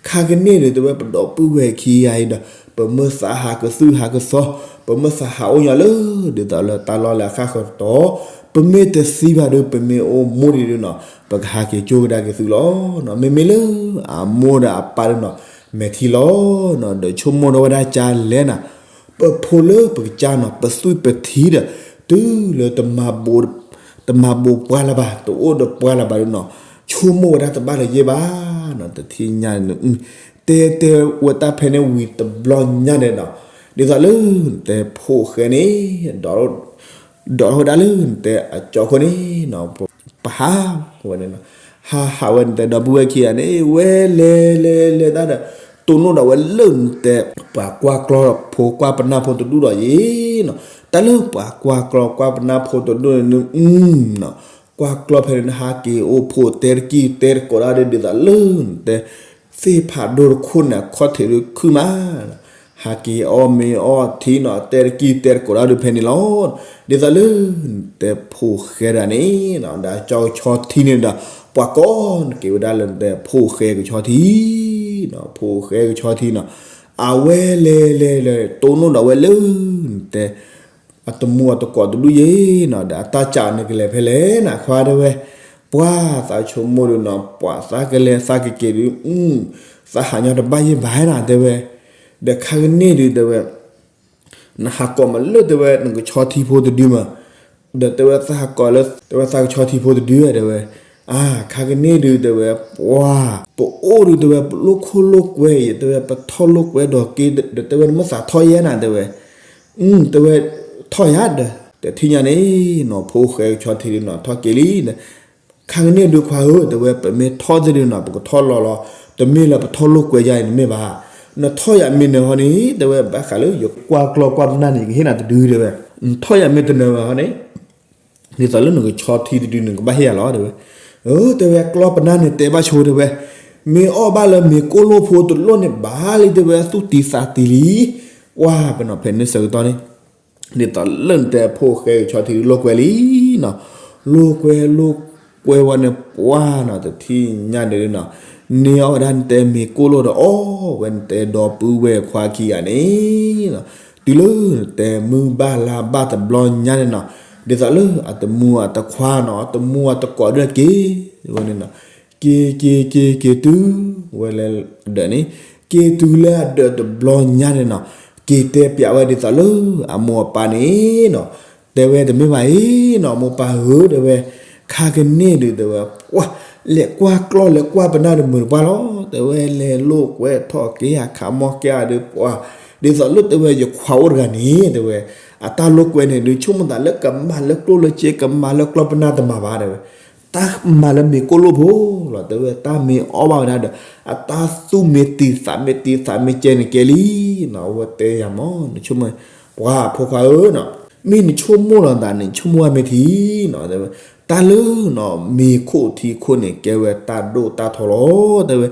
ခါကန့ၣ်ဒုးတဲဝဲ ပဒီပုၢ်ဝဲၢ်ခံဂၤအံၤဒီး ပမ့ၢ်သးဟးကသုၣ်ဟးကသီ, ပမ့ၢ်သးဟးအိၣ်ညီလၢ ဒ်သိးလၢတၢ်လီၢ်လၢအဃၣ်ဃၢၤတတီၤ, ပမ့ၢ်တသံဘၣ်ဒုး ပမ့ၢ်အိၣ်မူဒံးဒုးနီၤ ပကဟးက့ၤကၠိကဒါက့ၤသုလီၤနီၤ. မ့မ့ၢ်လၢအမိၢ်ဒီးအပၢ်ဒုးနီၤ မဲာ်ထံလီၤနီၤ, ဒီးဆိကမိၣ်ဒီးဝဲဒၣ်ကၢ်လဲၣ်နၤ ပဖိလၢပကစၢ်နီၤ ပသွံၣ်ပထံဒီး တုၤလၢ တမၤဘိးပှၢ်လၢၤဘၣ် တအိၣ်ဒီးပှၢ်လၢၤဘၣ်ဒုးနီၤ, ဆိကမိၣ်ဝဲဒၣ်တဘၣ်လၢၤယဲၢ်ဘၣ်နီၤ. တထံၣ်ညါန့ၣ် တဲတဲဝဲတၢ်ဖဲန့ၣ်ဝံၤတဘျီညါန့ၣ်ဒီး ဒ်သိးလၢနတဲဖိၣ်ဃဲန့ၣ် ဒီး ဒီးထီၣ်ဝဲဒၣ်လၢနတဲအကၠီခိၣ်န့ၣ်နီၤ, ပဟးဝဲန့ၣ်နီၤ, ဟးဟးဝဲနတဲဒီပုၢ်ဝဲၢ်ခံဂၤန့ၣ် ဝဲလဲၤလဲၤလဲၤတၢ်ဒီး တိၢ်နီၣ်ဒီးဝဲလၢနတဲ ပှၤကွၢ်ကျီၢ်ဖိကွၢ်ပနၢ်ဖိတဒူၣ်ဒီးယဲနီၤ, တၢ်လၢပှၤကွၢ်ကျီၢ်ကွၢ်ပနၢ်ဖိတဒူၣ်န့ၣ် ကွၢ်ကျီၢ်ဖဲန့ၣ် နဟးက့ၤအိၣ်ဖိတဲတကံၢ်တဲတကိးဒၣ်ဒ်သိးလၢနတဲ သ့ၣ်ဖးဒိၣ်တခိၣ်န့ၣ် အခီၣ်ထံးဒုးခုၣ်မးနီၤ, ဟးက့ၤအီၣ်မ့ၤအီထံနီၤ တဲတကံၢ်တဲတကိးဒၣ်ဒုးဖဲန့ၣ်လီၤ. ဒ်သိးလၢနတဲဖိၣ်ဃဲဒၣ်န့ၣ်နီၤ ဒီးကၠီကဆီထံန့ၣ်ဒီး ပှၤကိးနက့ၤဝဲဒၣ်လၢနတဲဖိၣ်ဃဲကဆီထံနီၤ, ဖိၣ်ဃဲကဆီထံနီၤ, အဝဲလဲၤလဲၤလဲၤ တိၢ်နီၣ်ဒီးဝဲလၢနတဲ အတမူအတကိးတဒူၣ်ယဲနီၤ, ဒီးအတၢ်ကးနကလဲၤဖဲလဲၣ်နခွါတဲဝဲ, ပှၢ်သးဆိကမိၣ်ဒုးနီၤ ပှၤသးကလဲၤသးကက့ၤဒုး သးဟးညီတဘၣ်ယဲၢ်ဘၣ်နၤတဲဝဲ, ဒီးခါကန့ၣ်ဒုးတဲဝဲ နဟးကိးမးလၢတဲဝဲ နကဆီထံဖိတဒုမး, ဒီးတဲဝဲသးဟးကိးလၢ တဲဝဲသးကဆီထံဖိတဒုတဲဝဲ, အါ ခါကန့ၣ်ဒုးတဲဝဲ ပှၤ ပအိၣ်ဒုးတဲဝဲ ပလိၣ်ခိၣ်လိၣ်ကွဲအံၤ တဲဝဲ ပထီၣ်လိၣ်ကွဲဒီးက့ၤ ဒီးတဲဝဲ နမ့ၢ်သးထီၣ်ယဲၢ်နၤတဲဝဲ, တဲဝဲ ထီၣ်ယၤဒီး တထံၣ်ညါန့ၣ်နီၤ ဖိၣ်ဃဲကဆီထံဒုးနီၤ ထီၣ်က့ၤလံ ခါကန့ၣ်ဒုးခွါဧၢ တဲဝဲ ပမ့ၢ်ထီၣ်သ့ၣ်ဒုးနီၤ ပကထီၣ်လီၤလီၤ, တမ့ၢ်လၢပထီၣ်လိၣ်ကွဲယါအံၤတမ့ၢ်ဘၣ်, နထီၣ်ယၤမ့ၢ်နၢၤဟီန့ၣ် တဲဝဲ ဘၣ်ဃးလၢယကွၢ်ကျီၢ်ကွၢ်ပနၢ်န့ၣ် ကဟ့ၣ်နၤတဒုတဲဝဲ, နထီၣ်ယၤမ့ၢ်တနၢၤဘၣ်ဟီန့ၣ် ဒ်သိးလၢနကဆီထံတဒုန့ၣ် ကဘၣ်ဟ့ၣ်ယၤလီၤတဲဝဲ, တဲဝဲ ကျီၢ်ပနၢ်န့ၣ်တဲဘၣ်ဆိတဲဝဲ, မ့ၢ်အီၣ်ဘၣ်လၢမ့ၤကိၣ်လိၣ်ဖိတလိၣ်န့ၣ် ဘၣ်လံတဲဝဲ သူၣ်တံၤသးတံၤလံ, ပှၢ်ပနီၤဖဲန့ၣ်ဆၢကတီၢ်န့ၣ် ဒ်သိးလၢနတဲဖိၣ်ဃဲကဆီထံဒုးလိၣ်ကွဲလံနီၤ, လိၣ်ကွဲလိၣ်ကွဲဝဲန့ၣ် ပှၢ်နီၤ တထံၣ်ညါန့ၣ်နီၤ, န့ၢ်အီၣ်ဝဲဒၣ်နတဲမ့ၤကိၣ်လိၣ်ဒီးအီၣ်ဝဲနတဲဒီပုၢ်ဝဲၢ်ခွါခံဂၤန့ၣ်နီၤ, တုၤလၢနတဲမုၢ်ဘၣ်လါဘၣ်တဘျီညါန့ၣ်နီၤ, ဒ်သိးလၢအတမူအတခွါနီၤ အတမူအတကိးဒၣ်က့ၤဝဲန့ၣ်နီၤ, က့ၤက့ၤက့ၤက့ၤတုၤ ဝဲလၢအဒၢးန့ၣ်, က့ၤတုၤလၢအဒၢးတဘျီညါန့ၣ်နီၤ, က့ၤတဲပျးဝဲဒ်သိးလၢအမိၢ်အပၢ်န့ၣ်နီၤ, တဲဝဲတမ့ၢ်ဘၣ်အံၤနီၤ မိၢ်ပၢ်ဧၢ တဲဝဲ, ခါကန့ၣ်ဒုးတဲဝဲ ပှၢ် လဲၤကွၢ်ကျီၢ်လဲၤကွၢ်ပနၢ်တမုာ်တပှၢ်လီၤ, တဲဝဲ လဲၤလိၣ်ကွဲထီၣ်က့ၤအခးမီၢ်က့ၤအဒုးပှၢ်, ဒ်သိးလၢတဲဝဲယခွါအိၣ်တဂၤန့ၣ် တဲဝဲ, အတၢ်လိၣ်ကွဲန့ၣ်ဒုး ဆိကမိၣ်သးလၢကမၤလၢကျိၣ်လၢစ့ ကမၤလၢကျီၢ်ပနၢ်တမၤဘၣ်တဲဝဲ တၢ်မၤလၢမ့ၤကိၣ်လိၣ်ဖိလီၤ, တဲဝဲတၢ်မ့ၢ်အီၣ်ဘၣ်ဝဲဒၣ်ဒီး အတၢ်သူၣ်မ့ၢ်တံၤသးမ့ၢ်တံၤသးမ့ၢ်ကဲန့ၣ်ကဲလံနီၤ, အဝဲတဲယၤမး နဆိကမိၣ်, ပှၢ်ဖိခွါဧၢနီၤ, မ့ၢ်နဆိကမိၣ်လီၤသးန့ၣ် ဆိကမိၣ်ဝဲမ့ၢ်ထံနီၤ, တဲဝဲ, တၢ်လၢနီၤ မ့ၤခိၣ်ထံခိၣ်န့ၣ် ကဲဝဲတၢ်ဒိၣ်တၢ်ထီလီၤ, တဲဝဲ,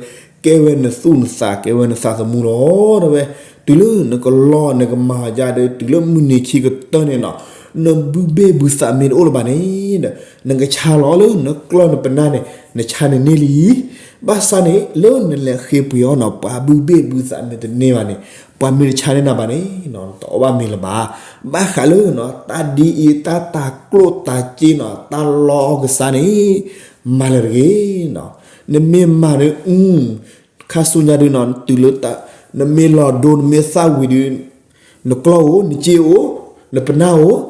ကဲဝဲနသူၣ်နသး ကဲဝဲနသးသမူလီၤ, တဲဝဲ, တုၤလၢနကလီၢ်နကမၤယါဒီး တုၤလၢမုၢ်နံၤခံကတၢၢ်န့ၣ်နီၤ နဘုဘ့ၣ်ဘုသးမ့ၢ်တအိၣ်လၢၤဘၣ်န့ၣ်ဒီး နကဆါလီၤလၢနကျီၢ်နပနၢ်န့ၣ် နဆါန့ၣ်န့ၢ်လံ. ဘၣ်ဆၣ်န့ၣ် လၢနလဲၤဃ့ပှ့ၤအီၤနီၤ ပှၤဘုဘ့ၣ်ဘုသးမ့ၢ်တန့ၢ်ဘၣ်န့ၣ် ပှၤမ့ၢ်တဆါန့ၢ်နၤဘၣ်န့ၣ် နတအီၣ်ဘၣ်မ့ၤလၢၤဘၣ်. ဘၣ်ဃးလၢ တၢ်ဒ်အံၤ တၢ်တၤကျိၣ်တၤစ့နီၤ တၢ်လီအီၣ်ကစၢ်န့ၣ် မၤလၢၤတဂ့ၤ. နမ့ၢ်မၤဒီး ခါဆူညါဒုးနီၤ တုၤလၢ နမ့ၢ်လီၤဒိ နမ့ၢ်သၣ်ဝံၤဒုး နကျီၢ်အိၣ် နစ့အိၣ် နပနၢ်အိၣ်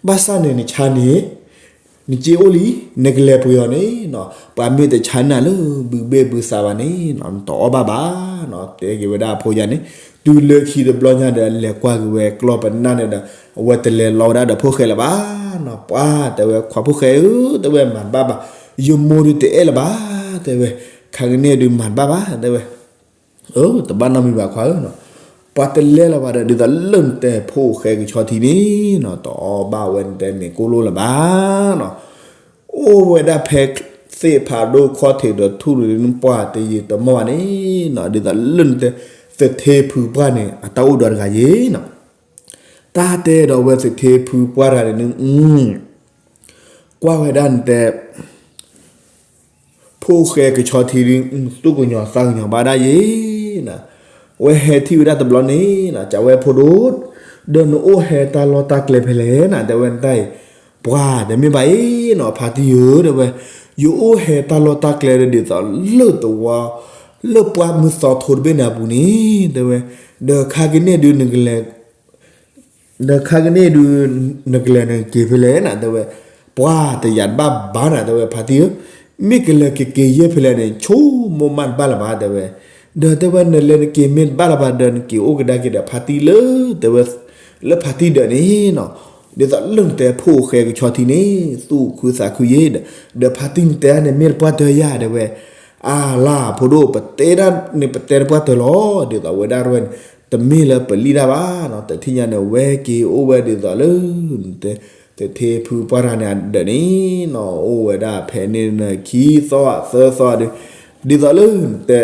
ဘၣ်ဆၣ်န့ၣ် နဆါန့ၣ် နစ့အိၣ်လံ နကလဲၤပှ့ၤအီၤန့ၣ် ပှၤမ့ၢ်တဆါန့ၢ်နၤလၢဘုဘ့ၣ်ဘုသးဘၣ်န့ၣ် နတအီၣ်ဘၣ်ဘၣ်. တဲက့ၤဝဲဒၣ်အဖိယၤန့ၣ် တုၤလၢခံတဘျီညါဒီး လဲၤကွၢ်က့ၤဝဲကျီၢ်ပနၢ်န့ၣ်ဒီး အဝဲတလဲၤလီၤဝဲဒၣ်ဒီးဖိၣ်ဃဲလၢၤဘၣ်နီၤ. ပှၤတဲဝဲ ခွါဖိၣ်ဃဲဧၢ တဲဝဲ မၤတဘၣ်ဘၣ်, ယမိၢ်ဒုးတအဲၣ်လၢၤဘၣ် တဲဝဲ, ခါကန့ၣ်ဒုးမၤတဘၣ်ဘၣ် တဲဝဲ တဘၣ်နီတမံၤဘၣ်ခွါဧၢနီၤ, ပှၤတလဲၤလၢၤဘၣ်ဒီး ဒ်သိးလၢနတဲဖိၣ်ဃဲကဆီထံန့ၣ်နီၤ တအီၣ်ဘၣ်ဝဲနတဲမ့ၤကိၣ်လိၣ်လၢၤဘၣ်နီၤ, အိၣ်ဝဲဒၣ်ဖဲသ့ၣ်ဖးဒိၣ်ခီၣ်ထံးဒီးထူၣ်န့ၣ် ပှၤတယံာ်တမီၢ်ဘၣ်န့ၣ်နီၤ ဒ်သိးလၢနတဲ သထ့ဖုပှၢ်န့ၣ် အတၢ်အိၣ်ဒီးတဂၤယ့ၤနီၤ, တၢ်တဲဒီးဝဲသထ့ဖုပှၢ်တဂၤန့ၣ် ကွၢ်ဝဲဒၣ်နတဲ ဖိၣ်ဃဲကဆီထံဒုး သူၣ်ကညီၤသးကညီၤဘၣ်ဒၣ်ယ့ၤနီၤ, ဝဲဟဲထံၣ်ဝဲဒၣ်တဘျီန့ၣ်နီၤ ကးဝဲဖိဒိၣ်, ဒီးနအိၣ်ဟဲတၢ်လီၢ်တၢ်ကျဲဖဲလဲၣ်နီၤ တဲဝဲနတၢ်အံၤ, ပှၤတမ့ၢ်ဘၣ်အံၤနီၤ ဖါတံၢ်ဧၢ တဲဝဲ, ယအိၣ်ဟဲတၢ်လီၢ်တၢ်ကျဲဒီးဒ်သိးလၢသဝီ လၢပှၢ်မုၢ်သီထိတဘ့ၣ်န့ၣ်အပူၤန့ၣ် တဲဝဲ, ဒီးခါကန့ၣ်ဒုးနကလဲၤ ဒီးခါကန့ၣ်ဒုး နကလဲၤနက့ၤဖဲလဲၣ်နၤ တဲဝဲ, ပှၤတယာ်တဘၣ်ဘၣ်နၤ တဲဝဲ ဖါတံၢ်ဧၢ, မ့ၢ်ကလဲၤကက့ၤယဲၢ်ဖဲလဲၣ်န့ၣ် ဆိကမိၣ်မးတဘၣ်လၢၤဘၣ် တဲဝဲ, ဒီးတဲဝဲ နလဲၤနက့ၤမ့ၢ်တဘၣ်လၢၤဘၣ်ဒီး နက့ၤအိၣ်ကဒါက့ၤဒီးဖါတံၢ်လၢ တဲဝဲ, လၢဖါတံၢ်ဒၢးန့ၣ်နီၤ, ဒ်သိးလၢနတဲဖိၣ်ဃဲကဆီထံန့ၣ် သူၣ်ခုသးခုယ့ၤဒီး ဒီးဖါတံၢ်နတဲန့ၣ် မ့ၢ်တပှၢ်တၢၢ်ယၤ တဲဝဲ, အါလၢ် ဖိဒိၣ် ပတဲဒၣ်န့ၣ် ပတဲတပှၢ်တၢၢ်လီၤ, ဒ်သိးဝဲဒၣ်ရဲၣ်န့ၣ် တမ့ၢ်လၢပလံၣ်တၢ်ဘၣ်နီၤ, တထံၣ်ညါန့ၣ် ဝဲက့ၤအိၣ်ဝဲဒ်သိးလၢ သထ့ဖုပှၢ်တဂၤန့ၣ်အဒၢးန့ၣ်နီၤ, အိၣ်ဝဲဒၣ်ဖဲန့ၣ်နခံသီသၢသီဒုး, ဒ်သိးလၢနတဲ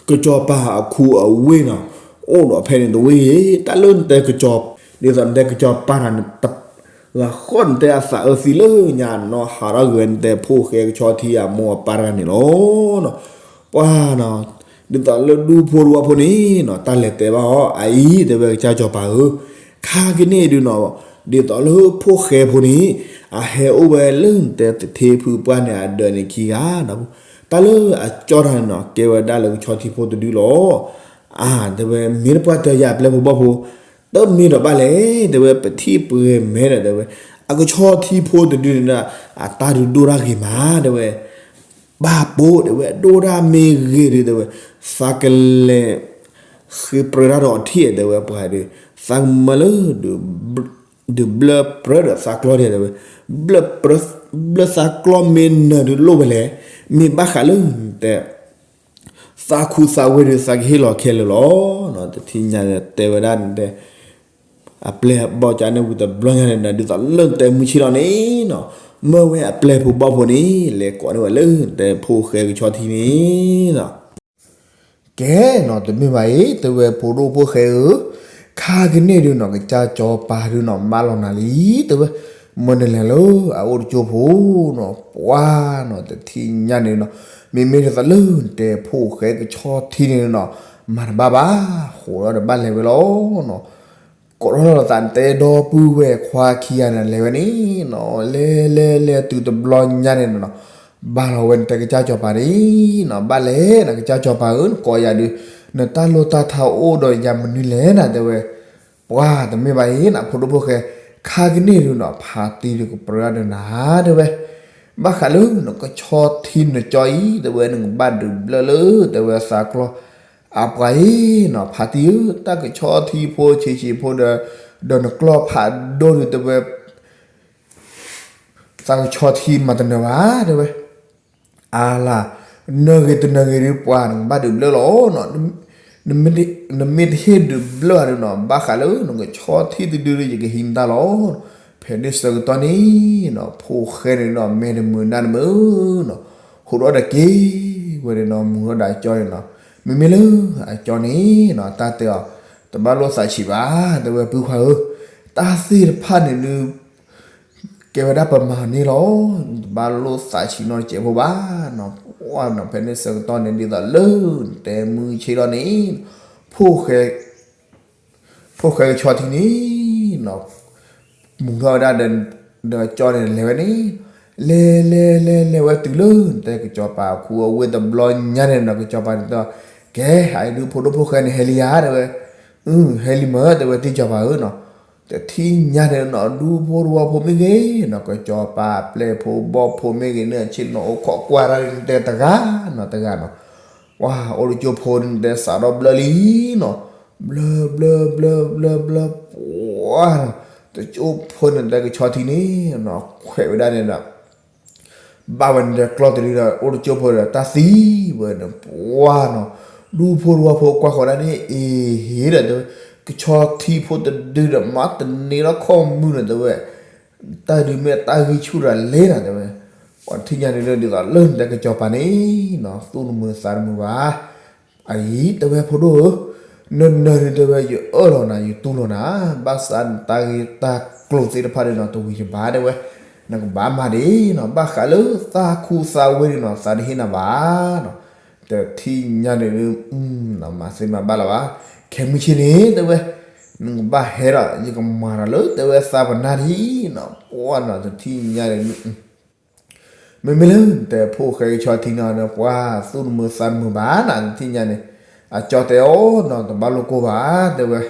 ကစီၤပၤအခူအဝ့ၢ်နီၤ, အိၣ်ဒီးဖဲန့ၣ်တဝ့ၢ်, တၢ်လၢနတဲကစီၤ, ဒ်သိးနတဲကစီၤပၤတဂၤန့ၣ် တဂၤဃီနတဲအသးအၢသံလၢညါနီၤ, ဟးထီၣ်ဂ့ၤဝဲနတဲဖိၣ်ဃဲကဆီထံအမိၢ်အပၢ်တဂၤန့ၣ်လီၤ. ပှၤနီၤ, ဒ်သိးလၢဒူဖိတဝီဖိန့ၣ်နီၤ, တၢ်လဲၤတဲဘၣ်အီၤ အအံၤ တဲဝဲကစၢ်စီၤပၤဧၢ, ခါကန့ၣ်ဒုးနီၤ, ဒ်သိးလၢဖိၣ်ဃဲဖိန့ၣ် အဟဲအိၣ်ဝဲလၢနတဲသထ့ဖုပှၢ်န့ၣ်အဒၢးန့ၣ်ခံဂၤဒီး, တၢ်လၢအကၠီတၢ်န့ၣ်နီၤ ကဲဝဲဒၣ်လၢကဆီထံဖိတဒုလီၤ. အါ တဲဝဲ မ့ၢ်တပှၢ်တၢၢ်ယၤအပျဲၢ်ဖိဘီၣ်ဖိ, တမ့ၢ်ဒီးဘၣ်လဲၣ် တဲဝဲ ပထံၣ်ပှဲၤမဲဒီး တဲဝဲ, အကဆီထံဖိတဒုန့ၣ်ဒီး အတၢ်ဒုးဒိၣ်တၢ်ဂ့ၤမး တဲဝဲ, ဘၣ်ပိ တဲဝဲ ဒိၣ်တၢ်မ့ၢ်ဂ့ၤဒုး တဲဝဲ, သးကလဲၤ ဃ့ပြၢတၢ်ဒီးအထံၣ် တဲဝဲ ပှၤဒုး, သးကမၢလၢ ဒုးဘျၢပြၢဒီးသးကျီဒဲး တဲဝဲ, ဘျၢသးကျီမ့ၢ်နၢၤဒုးလိၣ်ဝဲလဲၣ်, မ့ၢ်ဘၣ်ဃးလၢနတဲ သးခူသးဝ့ၢ်ဒုး သးကဟ့ၣ်လီၤခဲလၢာ်လီၤ. တထံၣ်ညါတဲဝဲဒၣ်နတဲ အပျဲၢ်ဘီၣ်ကၠါန့ၣ်ဝံၤတဘျီညါန့ၣ်ဒီး ဒ်သိးလၢနတဲမုၢ်ဆ့ၣ်ထီၣ်န့ၣ်နီၤ, မၢဝဲအပျဲၢ်ဖိဘီၣ်ဖိန့ၣ် လဲၤကိးန့ၢ်ဝဲလၢနတဲဖိၣ်ဃဲကဆီထံန့ၣ်နီၤ ကဲနီၤ တမ့ၢ်ဘၣ်အံၤ တဲဝဲဖိဒိၣ်ဖိၣ်ဃဲဧၢ, ခါကန့ၣ်ဒုးနီၤ ကစၢ်စီၤပၤဒုးနီၤ မၢလီၤနၤလံ တဲဝဲ, မၢနလဲၤလၢအအိၣ်တကၠိဖိနီၤ, ပှၤနီၤ တထံၣ်ညါန့ၣ်နီၤ, မ့မ့ၢ်ဒ်သိးလၢနတဲဖိၣ်ဃဲကဆီထံန့ၣ်နီၤ, မၤတဘၣ်ဘၣ်, ဃိးဒီးတဘၣ်လဲၤဝဲလီၤနီၤ ကိးထီၣ်လိာ်သးနတဲဒီပုၢ်ဝဲၢ်ခွါခံဂၤန့ၣ် လဲၤဝဲန့ၣ်နီၤ, လဲၤလဲၤလဲၤတုၤတဘျီညါန့ၣ်နီၤ, ဘၣ်လီၤဝဲနတဲကစၢ်စီၤပၤန့ၣ်နီၤ, ဘၣ်လဲၣ်နကစၢ်စီၤပၤဧၢ နကိးယၤဒုး, နတၢ်လိၣ်တၢ်ထါအိၣ်ဒီးယၤမနုၤလဲၣ်နၤ တဲဝဲ, ပှၤတမ့ၢ်ဘၣ်အံၤနဖိဒိၣ်ဖိၣ်ဃဲ, ခါကန့ၣ်ဒုးနီၤ ဖါတံၢ်ဒုးကပြၢဒၢနၤ တဲဝဲ, ဘၣ်ဃးလၢနကဆီထံနကၠီအံၤ တဲဝဲ နကဘၣ်ဒုးဘျၢလၢ တဲဝဲသးကျီ အပှၤအံၤနီၤ ဖါတံၢ်ဧၢ, တၢ်ကဆီထံဖိဆံးဆံးဖိဒီး ဒီးနကျီၢ်ဖးဒိၣ်ဒုး တဲဝဲ သးကဆီထံမၤတနၢၤဘၣ် တဲဝဲ, အါလၢ်, နၢၤဂ့ၤတနၢၤဂ့ၤဒုး ပှၤနကဘၣ်ဒုးဘျၢလီၤနီၤ, နမ့ၢ်တဟ့ၣ်ဒုးဘျၢဒုးနီၤ ဘၣ်ဃးလၢနကဆီထံတဒုဒုး ယကဟံးနတၢ်လီၤ. ဖဲန့ၣ်ဆၢကတီၢ်န့ၣ်နီၤ ဖိၣ်ဃဲန့ၣ်နီၤ မဲာ်တမုာ်နၢ်တမုာ်နီၤ, ဟိးထီၣ်ဒီးက့ၤဝဲန့ၣ်နီၤ မူၤထီၣ်ဒီးအကၠီန့ၣ်နီၤ, မ့မ့ၢ်လၢအကၠီန့ၣ်နီၤ တၢ်တဲအီၤ, တဘၣ်လိာ်သးဆံးဘၣ် တဲဝဲ ပုၢ်ခွါဧၢ, တၢ်သ့ၣ်တဖၣ်န့ၣ်ဒုး ကဲဝဲဒၣ်ပမၤန့ၢ်လီၤ, တဘၣ်လိၣ်သးဆံးနီတစဲးဖိဘၣ်နီၤ. ပှၢ်နီၤ ဖဲန့ၣ်ဆၢကတီၢ်န့ၣ် ဒ်သိးလၢ နတဲမုၢ်ဆ့ၣ်ထီၣ်န့ၣ် ဖိၣ်ဃဲ ဖိၣ်ဃဲကဆီထံန့ၣ်နီၤ မူၤထီၣ်ဝဲဒၣ်ဒီး ဒီးကၠီန့ၣ်လဲၤဝဲန့ၣ်, လဲၤလဲၤလဲၤလဲၤဝဲတုၤလၢ နတဲကစီၤပၤခူအဝ့ၢ်တဘျီညါန့ၣ်နီၤ, ကစီၤပၤန့ၣ်တဲ, ကဲ အအံၤဒုးဖိဒိၣ်ဖိၣ်ဃဲန့ၣ်ဟဲလံဧါ တဲဝဲ, အၢ ဟဲလံမၢ တဲဝဲ တံၢ်ကစီၤပၤဧၢနီၤ. တထံၣ်ညါန့ၣ်နီၤ ဒူဖိတဝီဖိမ့ၢ်ဂ့ၤနီၤ, ကစီၤပၤပျဲၢ်ဖိဘီၣ်ဖိမ့ၢ်ဂ့ၤန့ၣ် ဆ့ၣ်နီၤအိၣ်ခိးကွၢ်တၢ်န့ၣ် နတဲတဂၤနီၤ တဂၤနီၤ. ပှၢ် အိၣ်တကၠိဖိန့ၣ် နတဲစးထီၣ်ဘျၢလံနီၤ, ဘျၢဘျၢဘျၢဘျၢဘျၢ ပှၢ်နီၤ တကၠိဖိန့ၣ် နတဲကဆီထံန့ၣ်နီၤ ခွဲးဝဲဒၣ်န့ၣ်ဒီး ဘၣ်ဝဲန့ၣ်ဒီးကျီၢ်တဒုဒီး အိၣ်တကၠိဖိဒီးတၢ်သံဝဲန့ၣ် ပှၢ်နီၤ ဒူဖိတဝီဖိကွၢ်ဃီၤဒၣ်န့ၣ် အ့ဟ့ဒီးတဲဝဲ, ကဆီထံဖိတဒုဒီး မၤတန့ၢ်ထီၣ်ခီၣ်မုၢ်နီၤ တဲဝဲ, တၢ်ဒုးမ့ၢ်တၢ်ဂံၢ်ဆူၣ်တၢ်လဲၣ်နီၤ တဲဝဲ. ပှၢ်တထံၣ်ညါန့ၣ်ဒုး ဒ်သိးလၢနတဲကစီၤပၤန့ၣ်နီၤ သူၣ်တမုာ်သးတမုာ်ဘၣ် အအံၤ တဲဝဲ ဖိဒိၣ်ဧၢ, နနၢၤဒုး တဲဝဲ ယအၢၣ်လီၤနၤ ယတူၢ်လိာ်နၤ, ဘၣ်ဆၣ်နတၢ်ဂ့ၢ်တၢ်ကျိၤသ့ၣ်တဖၣ်န့ၣ်နီၤ တဝံၤယဘၣ် တဲဝဲ, နကဘၣ်မၤဒ်နီၤ ဘၣ်ဃးလၢသးခူသးဝ့ၢ်န့ၣ်နီၤ သးတဟ့ၣ်နၤဘၣ်နီၤ. တထံၣ်ညါန့ၣ်ဒုး မၤသ့မၤဘၣ်လၢၤဘၣ်, ခဲမုၢ်ဆ့ၣ်န့ၣ် တဲဝဲ, နကဘၣ်ဟဲဒီး ယကမၤဒီးလၢ တဲဝဲ သးပနၢ်ထံနီၤ ပှၢ်နီၤ တထံၣ်ညါန့ၣ်ဒုး မ့မ့ၢ်လၢနတဲဖိၣ်ဃဲကဆီထံနီၤ ပှၢ်သူၣ်တမုာ်သးတမုာ်ဘၣ်နီၤ တထံၣ်ညါန့ၣ်, အကၠီတဲအီၤနီၤ တဘၣ်လိၣ်ကိၢ်ဘၣ် တဲဝဲ,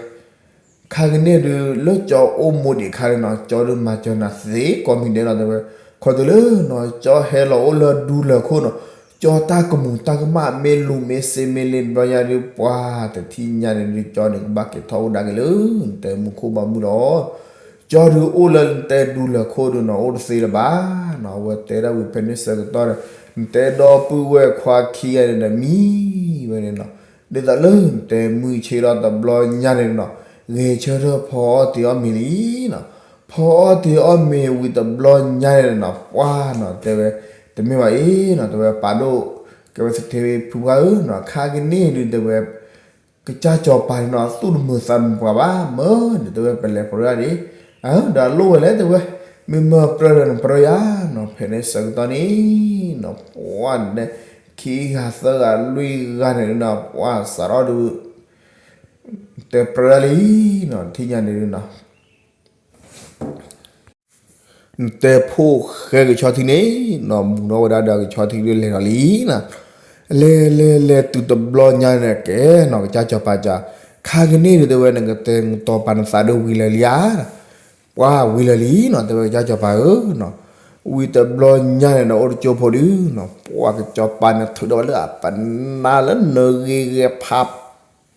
ခါကန့ၣ်ဒုး လၢကၠီအိၣ်မူဒံးအခါန့ၣ်နီၤ ကၠီဒုးမၤစၢၤနၤသ့ကိးမံၤဒဲးလီၤ တဲဝဲ, ခီတုၤလၢနီၤ ကၠီဟဲလီၤအိၣ်လၢဒူလၢာ်ခိၣ်နီၤ ကၠီတၢ်ကမူၤတၢ်ကမၣ်မ့ၢ်လူၤမ့ၢ်စ့မ့ၢ်လ့တဘျီညါဒုး ပှၢ်တထံၣ်ညါန့ၣ်ဒုး ကၠီန့ၣ် ကဘၣ်က့ၤထီၣ်အိၣ်ဒၣ်က့ၤလၢ နတဲမူခိၣ်ဘီမုၢ်လီၤ. ကၠီဒုးအိၣ်လၢနတဲဒူလၢာ်ခိၣ်ဒုးနီၤ အိၣ်တသ့လၢၤဘၣ်နီၤ အဝဲတဲဒၣ်ဝံၤဖဲန့ၣ်ဆၢကတီၢ်ဒီး နတဲဒီပုၢ်ဝဲၢ်ခွါခံဂၤန့ၣ်ဒီးမံဝဲန့ၣ်နီၤ ဒ်သိးလၢနတဲမုၢ်ဆ့ၣ်ထီၣ်တဘျီညါန့ၣ်နီၤ ဂဲၤဆၢထၢၣ်ဖီအီၣ်တ့ၤအီၣ်မ့ၤလံနီၤ ဖီအီၣ်တ့ၤအီၣ်မ့ၤဝံၤတဘျီညါန့ၣ်နီၤ ပှၢ်နီၤ တဲဝဲ တမ့ၢ်ဘၣ်အံၤနီၤ တဲဝဲ ပာ်ဒိၣ် ကဲဝဲသထ့ဖုပှၢ်ဧၢနီၤ ခါကန့ၣ်ဒုး တဲဝဲ ကစၢ်စီၤပၤန့ၣ်နီၤ သူၣ်တမုာ်သးတမုာ်ပှၤဘၣ် မၢန့ၣ် တဲဝဲ ပလဲၤပြၢဒၣ်ဒံး အၢ ဒီးလိၣ်ဝဲလဲၣ် တဲဝဲ မ့ၢ်မၢပြၢဒီးနပြၢယၤနီၤ ဖဲန့ၣ်ဆၢကတီၢ်န့ၣ်နီၤ ပှၢ်န့ၣ် ခံဂၤသၢဂၤလွံၢ်ဂၤန့ၣ်နီၤ ပှၢ်စးထီၣ်ဒုး တဲပြၢဒၣ်လံနီၤ ထံၣ်ညါန့ၣ်နီၤ နတဲဖိၣ်ဃဲကဆီထံန့ၣ်နီၤ မူၤထီၣ်ဝဲဒၣ်ဒီးကဆီထံဒုးလဲၤဒီးလံနီၤ လဲၤလဲၤလဲၤတုၤတဘျီညါန့ၣ်ကဲနီၤ ကစၢ်စီၤပၤကၠီ ခါကန့ၣ်ဒုး တဲဝဲ နကတဲနကတီၤပာ်နသးဒုးဝံၤလၢာ်လံဧါ ပှၢ်ဝံၤလၢာ်လံနီၤ တဲဝဲကစၢ်စီၤပၤဧၢနီၤ ဝံၤတဘျီညါန့ၣ်ဒီးအိၣ်တကၠိဖိဒုးနီၤ ပှၢ်ကစီၤပၤန့ၣ်ထုးထီၣ်ဝဲလၢအပနၢ်လၢ နဂ့ၤဂဲၤဖး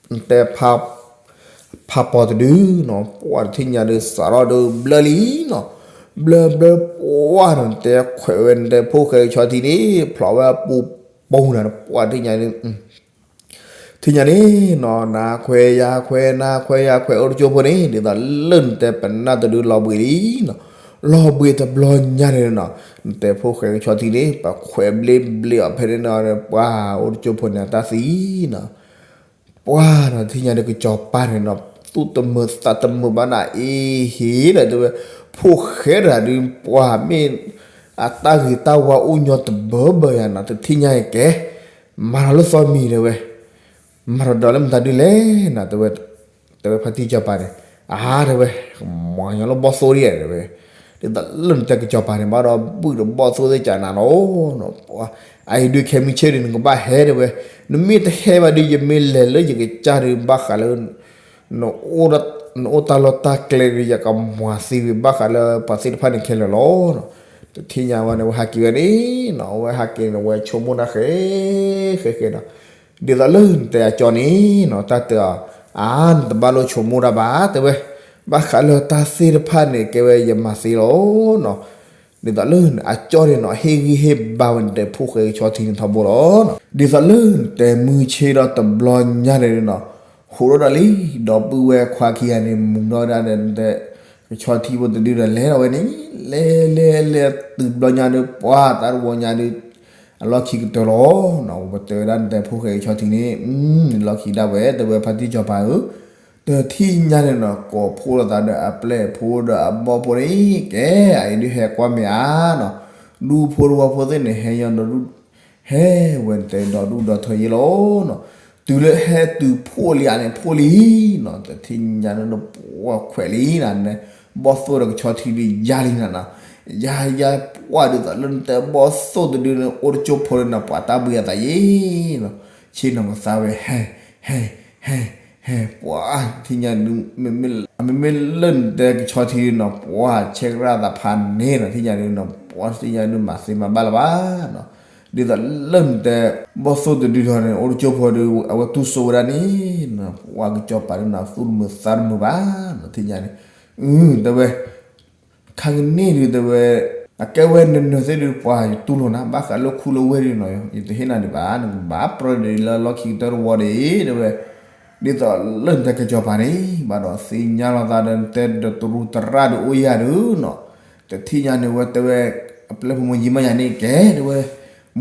နတဲဖး ဖးပီၤတဒုနီၤ ပှၢ်တထံၣ်ညါဒုး စးထီၣ်ဒုးဘျၢလံနီၤ ဘျၢဘျၢပှၢ်နီၤ နတဲခွဲးဝဲနတဲဖိၣ်ဃဲကဆီထံန့ၣ် ဖျိးဝဲအပူၤပူၤနီၤ ပှၢ်တထံၣ်ညါဒုး ထံၣ်ညါန့ၣ်နီၤ နၤခွဲးယၤခွဲး နၤခွဲးယၤခွဲး အိၣ်တကၠိဖိန့ၣ် ဒ်သိးလၢနတဲပနၢ်တဒုလီၤဘှံးလံနီၤ လီၤဘှံးတဘျီညါန့ၣ်နီၤ နတဲဖိၣ်ဃဲကဆီထံန့ၣ် ပခွဲးဘျ့ဘျ့အီၤဖဲန့ၣ်နီၤ ပှၢ်အိၣ်တကၠိဖိန့ၣ် အတၢ်သံနီၤ ပှၢ်နီၤ ထံၣ်ညါဒုးကစီၤပၤန့ၣ်နီၤ သူၣ်တမုာ်သးတမုာ်ဘၣ်နီၤ အ့ဟ့ၣ်ဒီးတဲဝဲ ဖိၣ်ဃဲတဂၤဒုး ပှၢ်မ့ၢ် အတၢ်ဂ့ၤတၢ်ဝါအိၣ်ညီတဘၢဘၢယၤနီၤ တထံၣ်ညါအံၤကဲ မၤထီၣ်လၢသီမံၤတဲဝဲ မၤထီၣ်ဒီးလၢမတၤဒုလဲၣ်နီၤ တဲဝဲ တဲဝဲဖါတံၢ်စီၤပၤန့ၣ် အါ တဲဝဲ မၤညီလၢဘီၣ်သိၣ်ဒံးတဲဝဲ ဒ်သိးလၢနတဲကစီၤပၤန့ၣ် ဘၣ်ဒီးဘုၣ်ဒီးဘီၣ်သိၣ်သ့ၣ်ကနၤလီၤ အအံၤဒုးခဲမုၢ်ဆ့ၣ်ဒုး နကဘၣ်ဟဲတဲဝဲ နမ့ၢ်တဟဲဘၣ်ဒုး ယမ့ၢ်လဲၤလၢယကစၢ်ဒုး ဘၣ်ဃးလၢ နအိၣ်တၢ်လီၢ်တၢ်ကျဲဒုး ယကမၤသံဝံၤ ဘၣ်ဃးလၢပှၤသ့ၣ်တဖၣ်န့ၣ်ခဲလၢာ်လီၤ. တထံၣ်ညါဝဲန့ၣ် ဝဲဟးက့ၤဝဲန့ၣ်နီၤ အဝဲဟးက့ၤန့ၣ် ဝဲဆိကမိၣ်တၢ်ဃဲ ဃဲဃဲနီၤ ဒ်သိးလၢနတဲအကၠီန့ၣ်နီၤ တၢ်တဲအီၤ အါ နတဘၣ်လိၣ်ဆိကမိၣ်တၢ်ဘၣ် တဲဝဲ ဘၣ်ဃးလၢတၢ်သ့ၣ်တဖၣ်န့ၣ် ကဲဝဲယမၤသ့လီၤနီၤ ဒ်သိးလၢအကၠီန့ၣ်နီၤ ဟ့ၣ်ဂံၢ်ဟ့ၣ်ဘါဝဲနတဲဖိၣ်ဃဲကဆီထံန့ၣ်ထီဘိလီၤ. ဒ်သိးလၢနတဲမုၢ်ဆ့ၣ်ဒီးတဘျီညါန့ၣ်နီၤ ဟူးထီၣ်ဒီးလံ ဒီပုၢ်ဝဲၢ်ခွါခံဂၤန့ၣ် မူၤထီၣ်ဝဲဒၣ်ဒီးနတဲ ကဆီထံဖိတဒုဒီးလဲၤထီၣ်ဝဲန့ၣ် လဲၤလဲၤလဲၤတုၤတဘျီညါဒီး ပှၢ်တၢ်တဝီညါဒီး အလီၢ်ခံကတၢၢ်လီၤနီၤ ပတဲဝဲဒၣ်နတဲဖိၣ်ဃဲကဆီထံန့ၣ် လီၢ်ခံဒၣ်ဝဲ တဲဝဲဖါတံၢ်စီၤပၤဧၢ တထံၣ်ညါန့ၣ်နီၤ ကိးဖှိၣ်လိာ်သးဒီးအပျဲၢ်ဖိဒီးအဘီၣ်ဖိန့ၣ် ကဲ အအံၤဒုးဟဲကွၢ်မ့ၢ်ဧါနီၤ, ဒူဖိတဝီဖိသ့ၣ်န့ၣ် ဟဲညီဒီးဒူ ဟဲဝဲတဲဒီဒူၣ်ဒီထၢယ့လီၤနီၤ, တုၤလၢဟဲတုၤဖှိၣ်လံဧါန့ၣ် ဖှိၣ်လံနီၤ, တထံၣ်ညါန့ၣ်ဒီးပှၤခွဲးလံနၤ, ဘီၣ်သိၣ်ဒီးကဆီထံဒုးယါလံနၤနီၤ, ယါယါပှၢ်ဒ်သိးလၢနတဲဘီၣ်သိၣ်တဒုန့ၣ် အိၣ်တကၠိဖိလၢနပှၤတၢ်ဘှံးအသးယ့နီၤ, ဆ့ၣ်နီၤကသါဝဲ ဟဲ ဟဲ ဟဲ ဟဲ ပှၤထံၣ်ညါဒုး မ့မ့ၢ်လၢနတဲကဆီထံဒုးနီၤ ပှၤဆဲကရၢ်သးဖးန့ၣ်နီၤ, ထံၣ်ညါဒုးနီၤ ပှၤထံၣ်ညါဒုးမၤသ့မၤဘၣ်လၢၤဘၣ်နီၤ, ဒ်သိးလၢနတဲ ဘီၣ်သိၣ်တဒုထီၣ်န့ၣ် အိၣ်တကၠိဖိဒုး အဝဲတူၢ်စိဝဲဒၣ်န့ၣ်နီၤ, ပှၤကစီၤပၤဒုးနီၤ သူၣ်တမုာ်သးတမုာ်ဘၣ်နီၤ, ထံၣ်ညါန့ၣ် တဲဝဲ ခါကန့ၣ်ဒုးတဲဝဲ အကဲဝဲနနၢၤသ့ၣ်ဒုး ပှၤယတူၢ်လိာ်နၤ ဘၣ်ဃးလၢခူလၢဝ့ၢ်ဒုးနီၤ ယတဟ့ၣ်နၤဒံးဘၣ်, နကဘၣ်ပြၢဒံးလၢလီၢ်ခံကတၢၢ်တဝီဒံး တဲဝဲ, ဒ်သိးလၢနတဲကစီၤပၤန့ၣ် ဘၣ်ဒီးသ့ၣ်ညါလီၤသးဒီးနတဲဒီးတရူးတရၣ်ဒုးအိၣ်ယၤဒုးနီၤ, တထံၣ်ညါန့ၣ်ဝဲတဲဝဲ အပျဲၢ်ဖိမိၢ်ကၠံမါယၤန့ၣ်ကဲ တဲဝဲ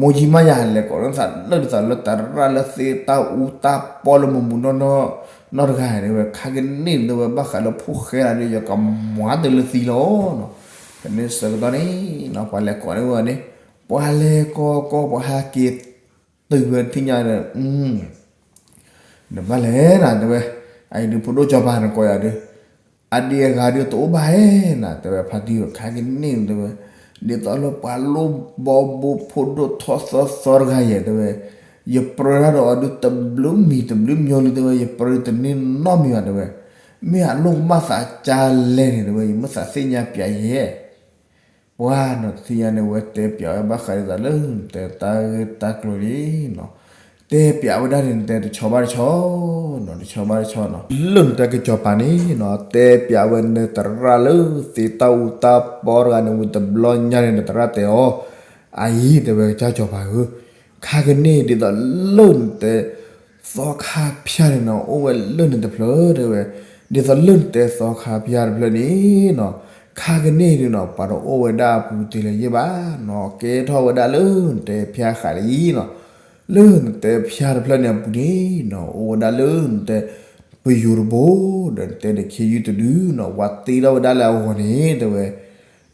မိၢ်ကၠံမါယၤလဲၤကိးလၢသးလၢဒ်သိးလၢတရၣ်လၢသ့တၢ်အူတၢ်ပီလၢမုာ်မုာ်နီၢ်နီၢ် နီတဂၤတဲဝဲ ခါကန့ၣ်တဲဝဲ ဘၣ်ဃးလၢဖိၣ်ဃဲလၢဒုး ယကမၤတလၢသံလီၤနီၤ, ဖဲန့ၣ်ဆၢကတီၢ်န့ၣ်နီၤ ပှၤလဲၤကိးန့ၢ်ဝဲန့ၣ် ပှၤလဲၤကိးကိးကိး ပှၤဟဲက့ၤတုၤဝဲထံၣ်ညါဒီး နဘၣ်လဲၤနၤတဲဝဲ, အအံၤဒုးဖိဒိၣ်ကစီၤပၤနကိးယၤဒုး အဒံးအဂၤဒုးတအိၣ်ဘၣ်ဧဲနၤ တဲဝဲ ဖါတံၢ်ဝဲ ခါကန့ၣ်တဲဝဲ, ဒ်သိးလၢပှၤလိၣ်ဘီဘိဖိဒိၣ်ထီၣ်သီသီတဂၤယဲၢ်တဲဝဲ, ယပြၢတၢ်ဒီးအီၤဒုးတဘျုးမံၤတဘျုးမံၤလံတဲဝဲ ယပြၢတန့ၢ်နီတမံၤဘၣ်တဲဝဲ, မ့ၢ်အလိၣ်ကဘၣ်သးကါလဲၣ်န့ၣ်တဲဝဲ ယမ့ၢ်သးသ့ၣ်ညါပၠးယဲၢ် ပှၤနီၤ တထံၣ်ညါန့ၣ် ဝဲတဲပၠးဝဲဘၣ်ဃးဒ်သိးလၢနတဲတၢ်ဂ့ၢ်တၢ်ကျိၤန့ၣ်နီၤ, တဲပၠးဝဲဒၣ်န့ၣ် နတဲတဆီဘၣ်တဆီနီၤ တဆီဘၣ်တဆီနီၤ, လၢနတဲကစီၤပၤန့ၣ်နီၤ တဲပၠးဝဲနတရၣ်လၢသ့တၢ်အူတၢ်ပီတဂၤန့ၣ် ဝံၤတဘျီညါန့ၣ် နတရၣ်တဲအီၤ, အအံၤတဲဝဲကစၢ်စီၤပၤဧၢ, ခါကန့ၣ်ဒ်သိးလၢနတဲ သီခါဖၠၣ်န့ၣ်နီၤ အိၣ်ဝဲလၢနတဖျၢၣ်တဲဝဲ, ဒ်သိးလၢနတဲသီခါဖၠၣ်တဖျၢၣ်န့ၣ်နီၤ, ခါကန့ၣ်ဒုးနီၤ ပှၤတအိၣ်ဝဲဒၣ်အပူၤတ့ၢ်လၢၤယဲၢ်ဘၣ်နီၤ, ကဲထီၣ်ဝဲဒၣ်လၢနတဲဖၠၣ်ဃးလံနီၤ, လၢနတဲဖၠၣ်တဖျၢၣ်န့ၣ်အပူၤန့ၣ်နီၤ အိၣ်ဝဲဒၣ်လၢနတဲ ပယိၤတဘိ ဒီးနတဲဒီးခ့ယုၢ်တဒုနီၤ ပှၤတ့ထီၣ်ဝဲဒၣ်လၢအဂီၢ်န့ၣ်တဲဝဲ,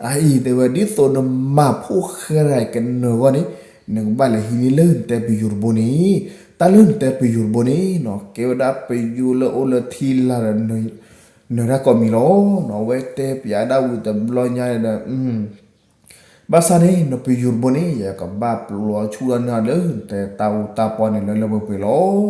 အအံၤတဲဝဲ ဒ်သိးနမၤဖိၣ်ဃဲတဂၤအံၤကနၢၤအဂီၢ်န့ၣ် နကဘၣ်လဲၤဟံးန့ၢ်လၢနတဲပယိၤတဘိန့ၣ်, တၢ်လၢနတဲပယိၤတဘိန့ၣ်နီၤ ကဲဝဲဒၣ်ပယိၤလၢအိၣ်လၢထံလာ်ဒီး နၢၤတၢ်ကိးမံၤလီၤနီၤ, အဝဲတဲပၠးဒၣ်ဝံၤတဘျီညါန့ၣ်ဒီး ဘၣ်ဆၣ်န့ၣ် နပယိၤတဘိန့ၣ် ယကဘၣ်ပျီဆူၣ်ထီၣ်န့ၢ်အီၤလၢနတဲတၢ်အူတၢ်ပီန့ၣ်လၢလၢပှဲၤပှဲၤလီၤ.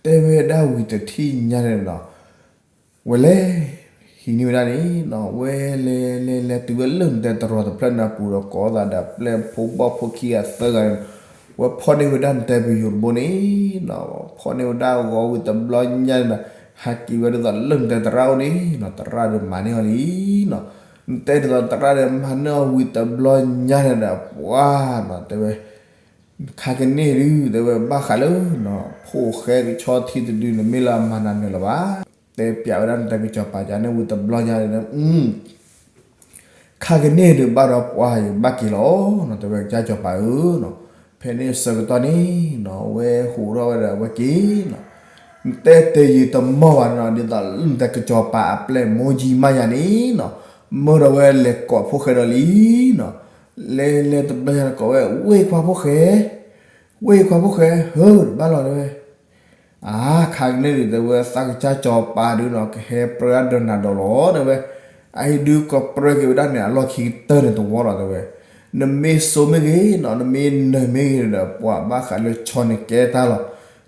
တဲဝဲဒၣ်ဝံၤတထံၣ်ညါန့ၣ်နီၤ ဝဲလဲၤဟံးန့ၢ်ဝဲဒၣ်န့ၣ်နီၤ ဝဲလဲၤလဲၤလဲၤတုၤဝဲလၢနတဲတရီတဖျၢၣ်န့ၣ်အပူၤဒီးကိးသးဒီးပျဲၢ်ဖိဘီၣ်ဖိခံဂၤသၢဂၤန့ၣ် ဝဲဖီၣ်န့ၢ်ဝဲဒၣ်နတဲပယိၤတဘိန့ၣ်နီၤ ဖီၣ်န့ၢ်ဝဲဒၣ်အဂီၢ်ဝံၤတဘျီညါန့ၣ်ဒီး ဟးက့ၤဝဲဒ်သိးလၢနတဲတရၣ်အိၣ်န့ၣ်နီၤ တရၣ်ဒီးမၤန့ၢ်အီၤလံနီၤ နတဲဒ်သိးတရၣ်ဒီးမၤန့ၢ်အီၤဝံၤတဘျီညါန့ၣ်ဒီး ပှၤနီၤ တဲဝဲ ခါကန့ၣ်ဒုး တဲဝဲဘၣ်ဃးလၢနီၤ ဖိၣ်ဃဲကဆီထံတဒုန့ၣ် မ့ၢ်လၢအမၤနၤနၢၤလၢၤဘၣ်. တဲပၠးဝဲဒၣ်နတဲကစီၤပၤကန့ၣ်ဝံၤတဘျီညါန့ၣ်ဒီး ခါကန့ၣ်ဒုးဘၣ်ဒီးပှၤယဘၣ်က့ၤလီၤနီၤ တဲဝဲကစၢ်စီၤပၤဧၢနီၤ ဖဲန့ၣ်ဆၢကတီၢ်န့ၣ်နီၤ အဝဲဟူးထီၣ်ဝဲဒီးအဝဲက့ၤနီၤ နတဲတယံာ်တမီၢ်ဘၣ်နီၤ ဒ်သိးလၢနတဲကစီၤပၤအပျဲၢ်မိၢ်ကၠံမါယၤန့ၣ်နီၤ မၢဒီးဝဲလဲၤကိးဖိၣ်ဃဲဒီးလံနီၤ လဲၤလဲၤတဘျီညါကိးဝဲ ဝ့ၢ်ခွါဖိၣ်ဃဲ ဝ့ၢ်ခွါဖိၣ်ဃဲ ဟၢတဘၣ်လီၤတဲဝဲ အါ ခါကန့ၣ်ဒုးတဲဝဲ သးကစၢ်စီၤပၤဒုးနီၤ ကဟဲပြၢဒၢးနၤဒီးလီၤတဲဝဲ အအံၤဒုးကပြၢက့ၤဝဲဒၣ်န့ၣ် အလီၢ်ခံကတၢၢ်န့ၣ်တဝီလီၤတဲဝဲ နမ့ၢ်စိမ့ၢ်ဂ့ၤနီၤ နမ့ၢ်နၢၤမ့ၢ်ဂ့ၤဒီး ပှၤဘၣ်ဃးလၢဆီန့ၣ်ကဲတၢ်လီၤ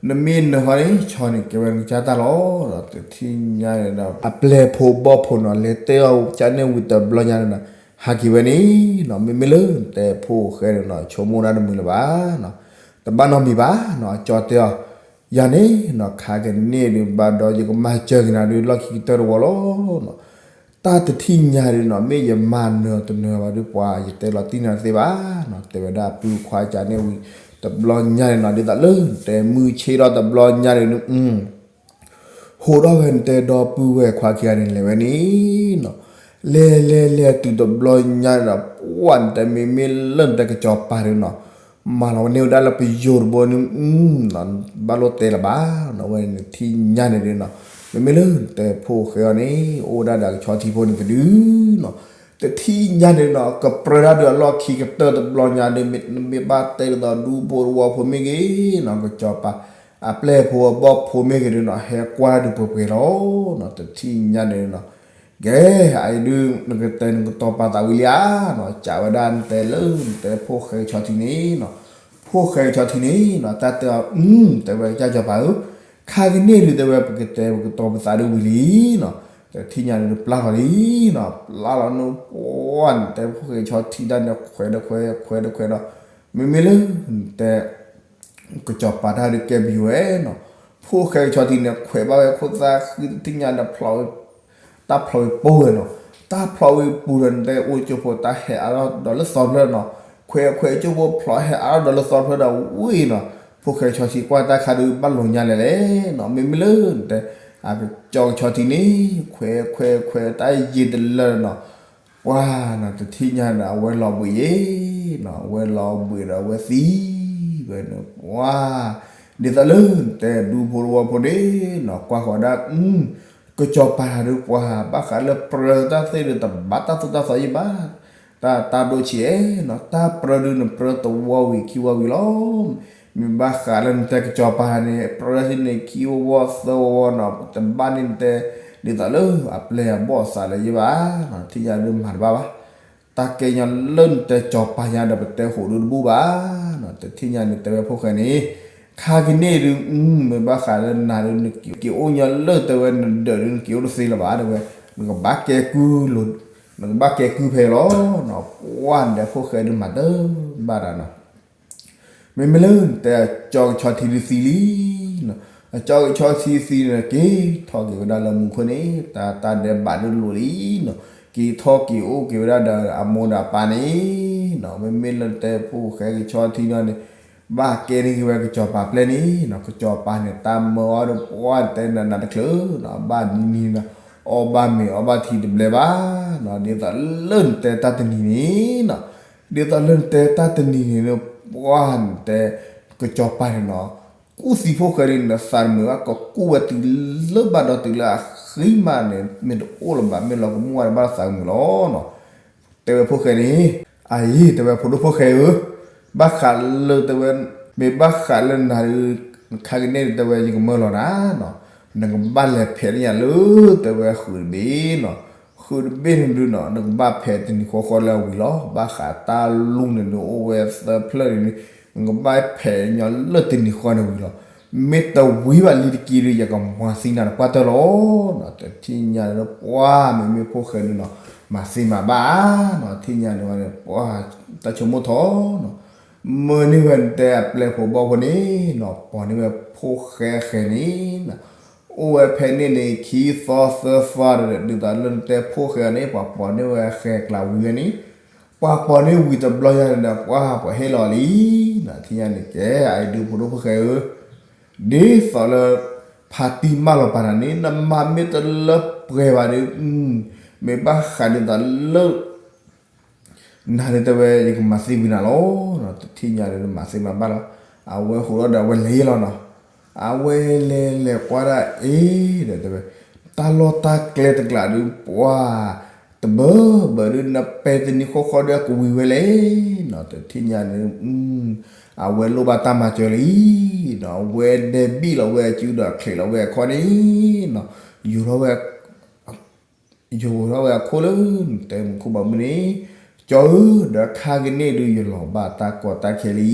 နမ့ၢ်နၢၤဃီန့ၣ် ဆီန့ၣ်ကဲဝဲနကစၢ်တၢ်လီၤ တထံၣ်ညါန့ၣ်ဒီး အပျဲၢ်ဖိဘီၣ်ဖိနီၤ လဲၤတဲအီၤကန့ၣ်ဝံၤတဘျီညါန့ၣ်ဒီး ဟးက့ၤဝဲန့ၣ်နီၤ မ့မ့ၢ်လၢနတဲဖိၣ်ဃဲန့ၣ်နီၤ ဆိကမိၣ်ဒၣ်တမုာ်လၢၤဘၣ်နီၤ တဘၣ်နီတမံၤဘၣ်နီၤ အကၠီတဲအီၤ ယၤန့ၣ်နီၤ ခါကန့ၣ်ဒုးဘၣ်ဒီး ယကမၤစၢၤက့ၤနၤဒုး လီၢ်ခံကတၢၢ်တဝီလီၤနီၤ တၢ်တထံၣ်ညါဒုးနီၤ မ့ၢ်ယမၤနၢၤတနၢၤဘၣ်ဒုး ပှၤယတဲလီၤတံၢ်နၤတသ့ဘၣ်နီၤ တဲဝဲဒၣ်ပုၢ်ခွါကန့ၣ်ဝံၤ တဘျီညါန့ၣ်နီၤ ဒ်သိးလၢနတဲမုၢ်ဆ့ၣ်ထီၣ်တဘျီညါန့ၣ် ဟူးထီၣ်ဝဲနတဲဒီပုၢ်ဝဲၢ်ခွါခံဂၤန့ၣ် လဲၤဝဲန့ၣ်နီၤ လဲၤလဲၤလဲၤတုၤတဘျီညါန့ၣ်ဒီး ပှၤနတဲမ့မ့ၢ်လၢနတဲကစီၤပၤဒုးနီၤ မၤလီၤဝဲန့ၢ်ဝဲဒၣ်လၢပယိၤတဘိန့ၣ် ဘၣ်လိၣ်တဲလၢၤဘၣ်နီၤ ဝဲန့ၣ်ထံၣ်ညါန့ၣ်ဒုးနီၤ မ့မ့ၢ်လၢနတဲဖိၣ်ဃဲအီၤန့ၣ် အိၣ်ဝဲဒၣ်ဒီးကဆီထံဖိန့ၣ်တဒုနီၤ, တထံၣ်ညါန့ၣ်နီၤ ကပြၢတၢ်ဒုးအလီၢ်ခံကတၢၢ်တဘျီညါဒီး မ့ၢ်ဘၣ်တဲဒ်သိးဒူဖိတဝီဖိမ့ၢ်ဂ့ၤနီၤ ကစီၤပၤ အပျဲၢ်ဖိအဘီၣ်ဖိမ့ၢ်ဂ့ၤဒုးနီၤ ဟဲကွၢ်ဒုးပှဲၤပှဲၤလီၤနီၤ, တထံၣ်ညါန့ၣ်နီၤ ကဲ အအံၤဒုးနကတဲနကတီၤပာ်သးဝံၤလံဧါနီၤ, စံးဝဲဒၣ်နတဲလၢနတဲဖိၣ်ဃဲကဆီထံန့ၣ်နီၤ, ဖိၣ်ဃဲကဆီထံန့ၣ်နီၤ တၢ်တဲအီၤ အ တဲဝဲကစၢ်စီၤပၤဧၢ, ခါကန့ၣ်ဒုးတဲဝဲ ပကတဲပကတီၤပသးဒုးဝံၤလံနီၤ, တထံၣ်ညါန့ၣ်ဒုးပျၢ်လီၤလံနီၤ, ပျၢ်လီၤန့ၣ် ပှၢ်နတဲဖိၣ်ဃဲကဆီထံတၢ်န့ၣ် ခွဲးဒီးခွဲး ခွဲးဒီးခွဲးဒီး မ့မ့ၢ်လၢနတဲ ကစီၤပၤတၢ်ဒုးကဲပယိၤဝဲနီၤ, ဖိၣ်ဃဲကဆီထံန့ၣ် ခွဲးဘၣ်ဝဲခိၣ်သၣ်ဃံတထံၣ်ညါဒီး တၢ်ဖျိးဝံၤပူၤဝဲနီၤ, တၢ်ဖျိးဝံၤပူၤဒီးနတဲအိၣ်ကၠိဖိတၢ်ဟဲအါထီၣ်ဒီးလၢသီဖျၢၣ်နီၤ, ခွဲးခွဲးကၠိဖိဖျိးဟဲအါထီၣ်ဒီးလၢသီဖျၢၣ်ဒီးဝံၤနီၤ, ဖိၣ်ဃဲကဆီထံကွၢ်တၢ်ခါဒုးဘၣ်လိာ်ညါလဲၣ်လဲၣ်နီၤ, မ့မ့ၢ်လၢနတဲ အကစီၤကဆီထံန့ၣ် ခွဲးခွဲးခွဲးတၢ်ယံာ်တလၢနီၤ ပှၢ်နီၤ တထံၣ်ညါဒီး အဝဲလီၤဘှံးယဲနီၤ, အဝဲလီၤဘှံးဒီးအဝဲသံဝဲန့ၣ် ပှၢ် ဒ်သိးလၢနတဲဒူဖိတဝီဖိန့ၣ်နီၤ ကွၢ်ဃီၤဒၣ် ကစီၤပၤတၢ်ဒုးပှၢ် ဘၣ်ဃးလၢပြၢတၢ်သ့ၣ်ဒုးတဘၣ်တၢ်သိၣ်တၢ်သီယံၣ်ဘၣ်, တၢ်တၢ်ဒိၣ်ဆံးအဲၣ်နီၤ, တၢ်ပြၢဒုးနပြၢတဝီဝံၤခံဝီဝံၤလီၤ. မ့ၢ်ဘၣ်ဃးလၢနတဲကစီၤပၤန့ၣ် ပြၢဆံန့ၣ်ခံဝီဝီသၢဝီဝီနီၤ တဘၣ်န့ၢ်နတဲ ဒ်သိးလၢအပျဲၢ်အဘီၣ်အသးလၢၤယံၣ်ဘၣ်နီၤ, ထံၣ်ညါဒုးမၤတဘၣ်ဘၣ် တၢ်ကဲညီလၢနတဲကစီၤပၤညါဒီး ပတဲဟိးဒုးတဘူၣ်ဘၣ်နီၤ, တထံၣ်ညါန့ၣ် တဲဝဲဖိၣ်ဃဲန့ၣ် ခါကန့ၣ်ဒုး မ့ၢ်ဘၣ်ဃးလၢနၤဒုး နက့ၤအိၣ်ညီလၢတဲဝဲနဒၢးဒုး နက့ၤအိၣ်တသ့လၢၤဘၣ်တဲဝဲ, နကဘၣ်ကဲကုၢ်လိၤ, နကဘၣ်ကဲကုၢ်ဖဲအံၤလီၤနီၤ, ပှၢ်နတဲဖိၣ်ဃဲဒုးမၤတဘၣ်တၢ်နီၤ မ့မ့ၢ်လၢနတဲအကစီၤကဆီထံဒုးသံလံနီၤ, အကစီၤကဆီထံသံန့ၣ် က့ၤထီၣ်က့ၤဝဲဒၣ်လၢမူခိၣ်န့ၣ် တၢ်တၢ်ဒဲးဘးဒုးလိၤလံနီၤ, က့ၤထီၣ်က့ၤအိၣ်က့ၤဝဲဒၣ်ဒီးအမိၢ်ဒီးအပၢ်န့ၣ်နီၤ, မ့မ့ၢ်လၢနတဲဖိၣ်ဃဲကဆီထံနီၤန့ၣ် ဘၣ်ကဲန့ၢ်က့ၤဝဲကစီၤပၤပျဲၢ်န့ၣ်နီၤ, ကစီၤပၤန့ၣ် တၢ်မၢအီၤဒီးပှၢ်တဲနးနးတချုးနီၤ, ဘၣ်နံၤနံၤနီၤ အီၣ်ဘၣ်မ့ၤအီဘၣ်ထံတဘျဲဘၣ်နီၤ, ဒ်သိးလၢနတဲတၢ်တနံၤန့ၣ်နီၤ ဒ်သိးလၢနတဲတၢ်တနံၤန့ၣ် ပှၢ်နတဲ ကစီၤပၤန့ၣ်နီၤ, ကူၣ်သံဖိၣ်ဃဲန့ၣ် နသးတမုာ်ဘၣ် ကကူၣ်ဝဲတုၤလၢဘၣ်ဒီးတုၤလၢအဃံမးန့ၣ် မ့ၢ်တအိၣ်လၢၤဘၣ် မ့ၢ်လီၤကမူၣ်ဝဲဒီးဘၣ်သးတမုာ်လီၤနီၤ. တဲဝဲဖိၣ်ဃဲန့ၣ်, အအံၤ တဲဝဲဖိဒိၣ်ဖိၣ်ဃဲဧၢ, ဘၣ်ဃးလၢတဲဝဲ, မ့ၢ်ဘၣ်ဃးလၢနၤဒုး ခါကန့ၣ်တဲဝဲ ယကမၢလီၤနၤနီၤ, နကဘၣ်လဲၤဖဲးန့ၢ်ယၤလၢတဲဝဲဃုာ်တဘ့ၣ်နီၤ, ဃုာ်တဘ့ၣ်န့ၣ်ဒုးနီၤ နကဘၣ်ဖဲးတနံၤဃီဃီလၢအဝံၤလီၤ. ဘၣ်ဃးတၢ်လူန့ၣ်ဒုး အိၣ်ဝဲသၢဖျၢၣ်န့ၣ်ဒုး နကဘၣ်ဖဲးညီလၢတနံၤဃီန့ၣ်ဝံၤလီၤ. မ့ၢ်တဝံၤဘၣ်လံတက့ၢ်ဒုး ယကမၤသံနၤတပှၢ်တၢၢ်လီၤနီၤ. တထံၣ်ညါန့ၣ်ပှၢ် မ့မ့ၢ်ဖိၣ်ဃဲဒုးနီၤ မၤသ့မၤဘၣ်နီၤ, ထံၣ်ညါန့ၣ်ဝဲန့ၣ် ပှၢ်တၢ်ဆိကမိၣ်ထီၣ်နီၤ, မၢန့ၢ်ဝဲနတဲအပျဲၢ်ဖိဘီၣ်ဖိန့ၣ်နီၤ ပိာ်န့ၢ်ဝဲဖိၣ်ဃဲအဃဲၤန့ၣ်နီၤ, အိၣ်ဝဲဖဲန့ၣ်န့ၣ် ခံသီသၢသီဒီး ဒ်သိးလၢနတဲဖိၣ်ဃဲအီၤန့ၣ် ပှၤပိာ်န့ၢ်ဝဲဃဲၤကျးဝံၤဝဲန့ၣ်, ပှၤပိာ်န့ၢ်ဝံၤတဘျီညါန့ၣ်ဒီး ပှၢ်ပှၤဟ့ၣ်လီၤလံနီၤ. ထံၣ်ညါန့ၣ်ကဲ အအံၤဒုးဖိဒိၣ်ဖိၣ်ဃဲဧၢ, ဒ်သိးလၢ ဖါတံၢ်မၢလီၤပာ်နၤန့ၣ် နမၤမ့ၢ်တလၢပှဲၤဘၣ်ဒီး မ့ၢ်ဘၣ်ဃးဒ်သိးလၢ နၤဒုးတဲဝဲ ယကမၤသံဝံၤနၤလီၤ. တထံၣ်ညါဒုး နမၤသ့မၤဘၣ်လီၤ. အဝဲဟူးထီၣ်ဒီး အဝဲလဲၤလီၤနီၤ. အဝဲလဲၤလဲၤကွၢ်ဒၣ်အ့ဒီးတဲဝဲ, တၢ်လီၢ်တၢ်ကျဲတကျးဒုး ပှၢ် တဘၢဘၢဒုး နပဲတနံၤဃီဃီဒီး အကဝံၤဝဲလဲၣ်နီၤ. တထံၣ်ညါန့ၣ် အဝဲလိၣ်ဘၣ်တၢ်မၤစၢၤလံနီၤ. အဝဲဒဲးဘံၣ်လီၤဝဲအစုဒီးချံးလီၤဝဲအခီၣ်န့ၣ်နီၤ. ယူၤထီၣ်ဝဲ ယူၤထီၣ်ဝဲအခိၣ်လၢ တဲမူခိၣ်ဘီမုၢ်န့ၣ်, ကၠီဧၢ, ဒီးခါကန့ၣ်ဒုး ယလီၤဘၣ်တၢ်ကီတၢ်ခဲလံ,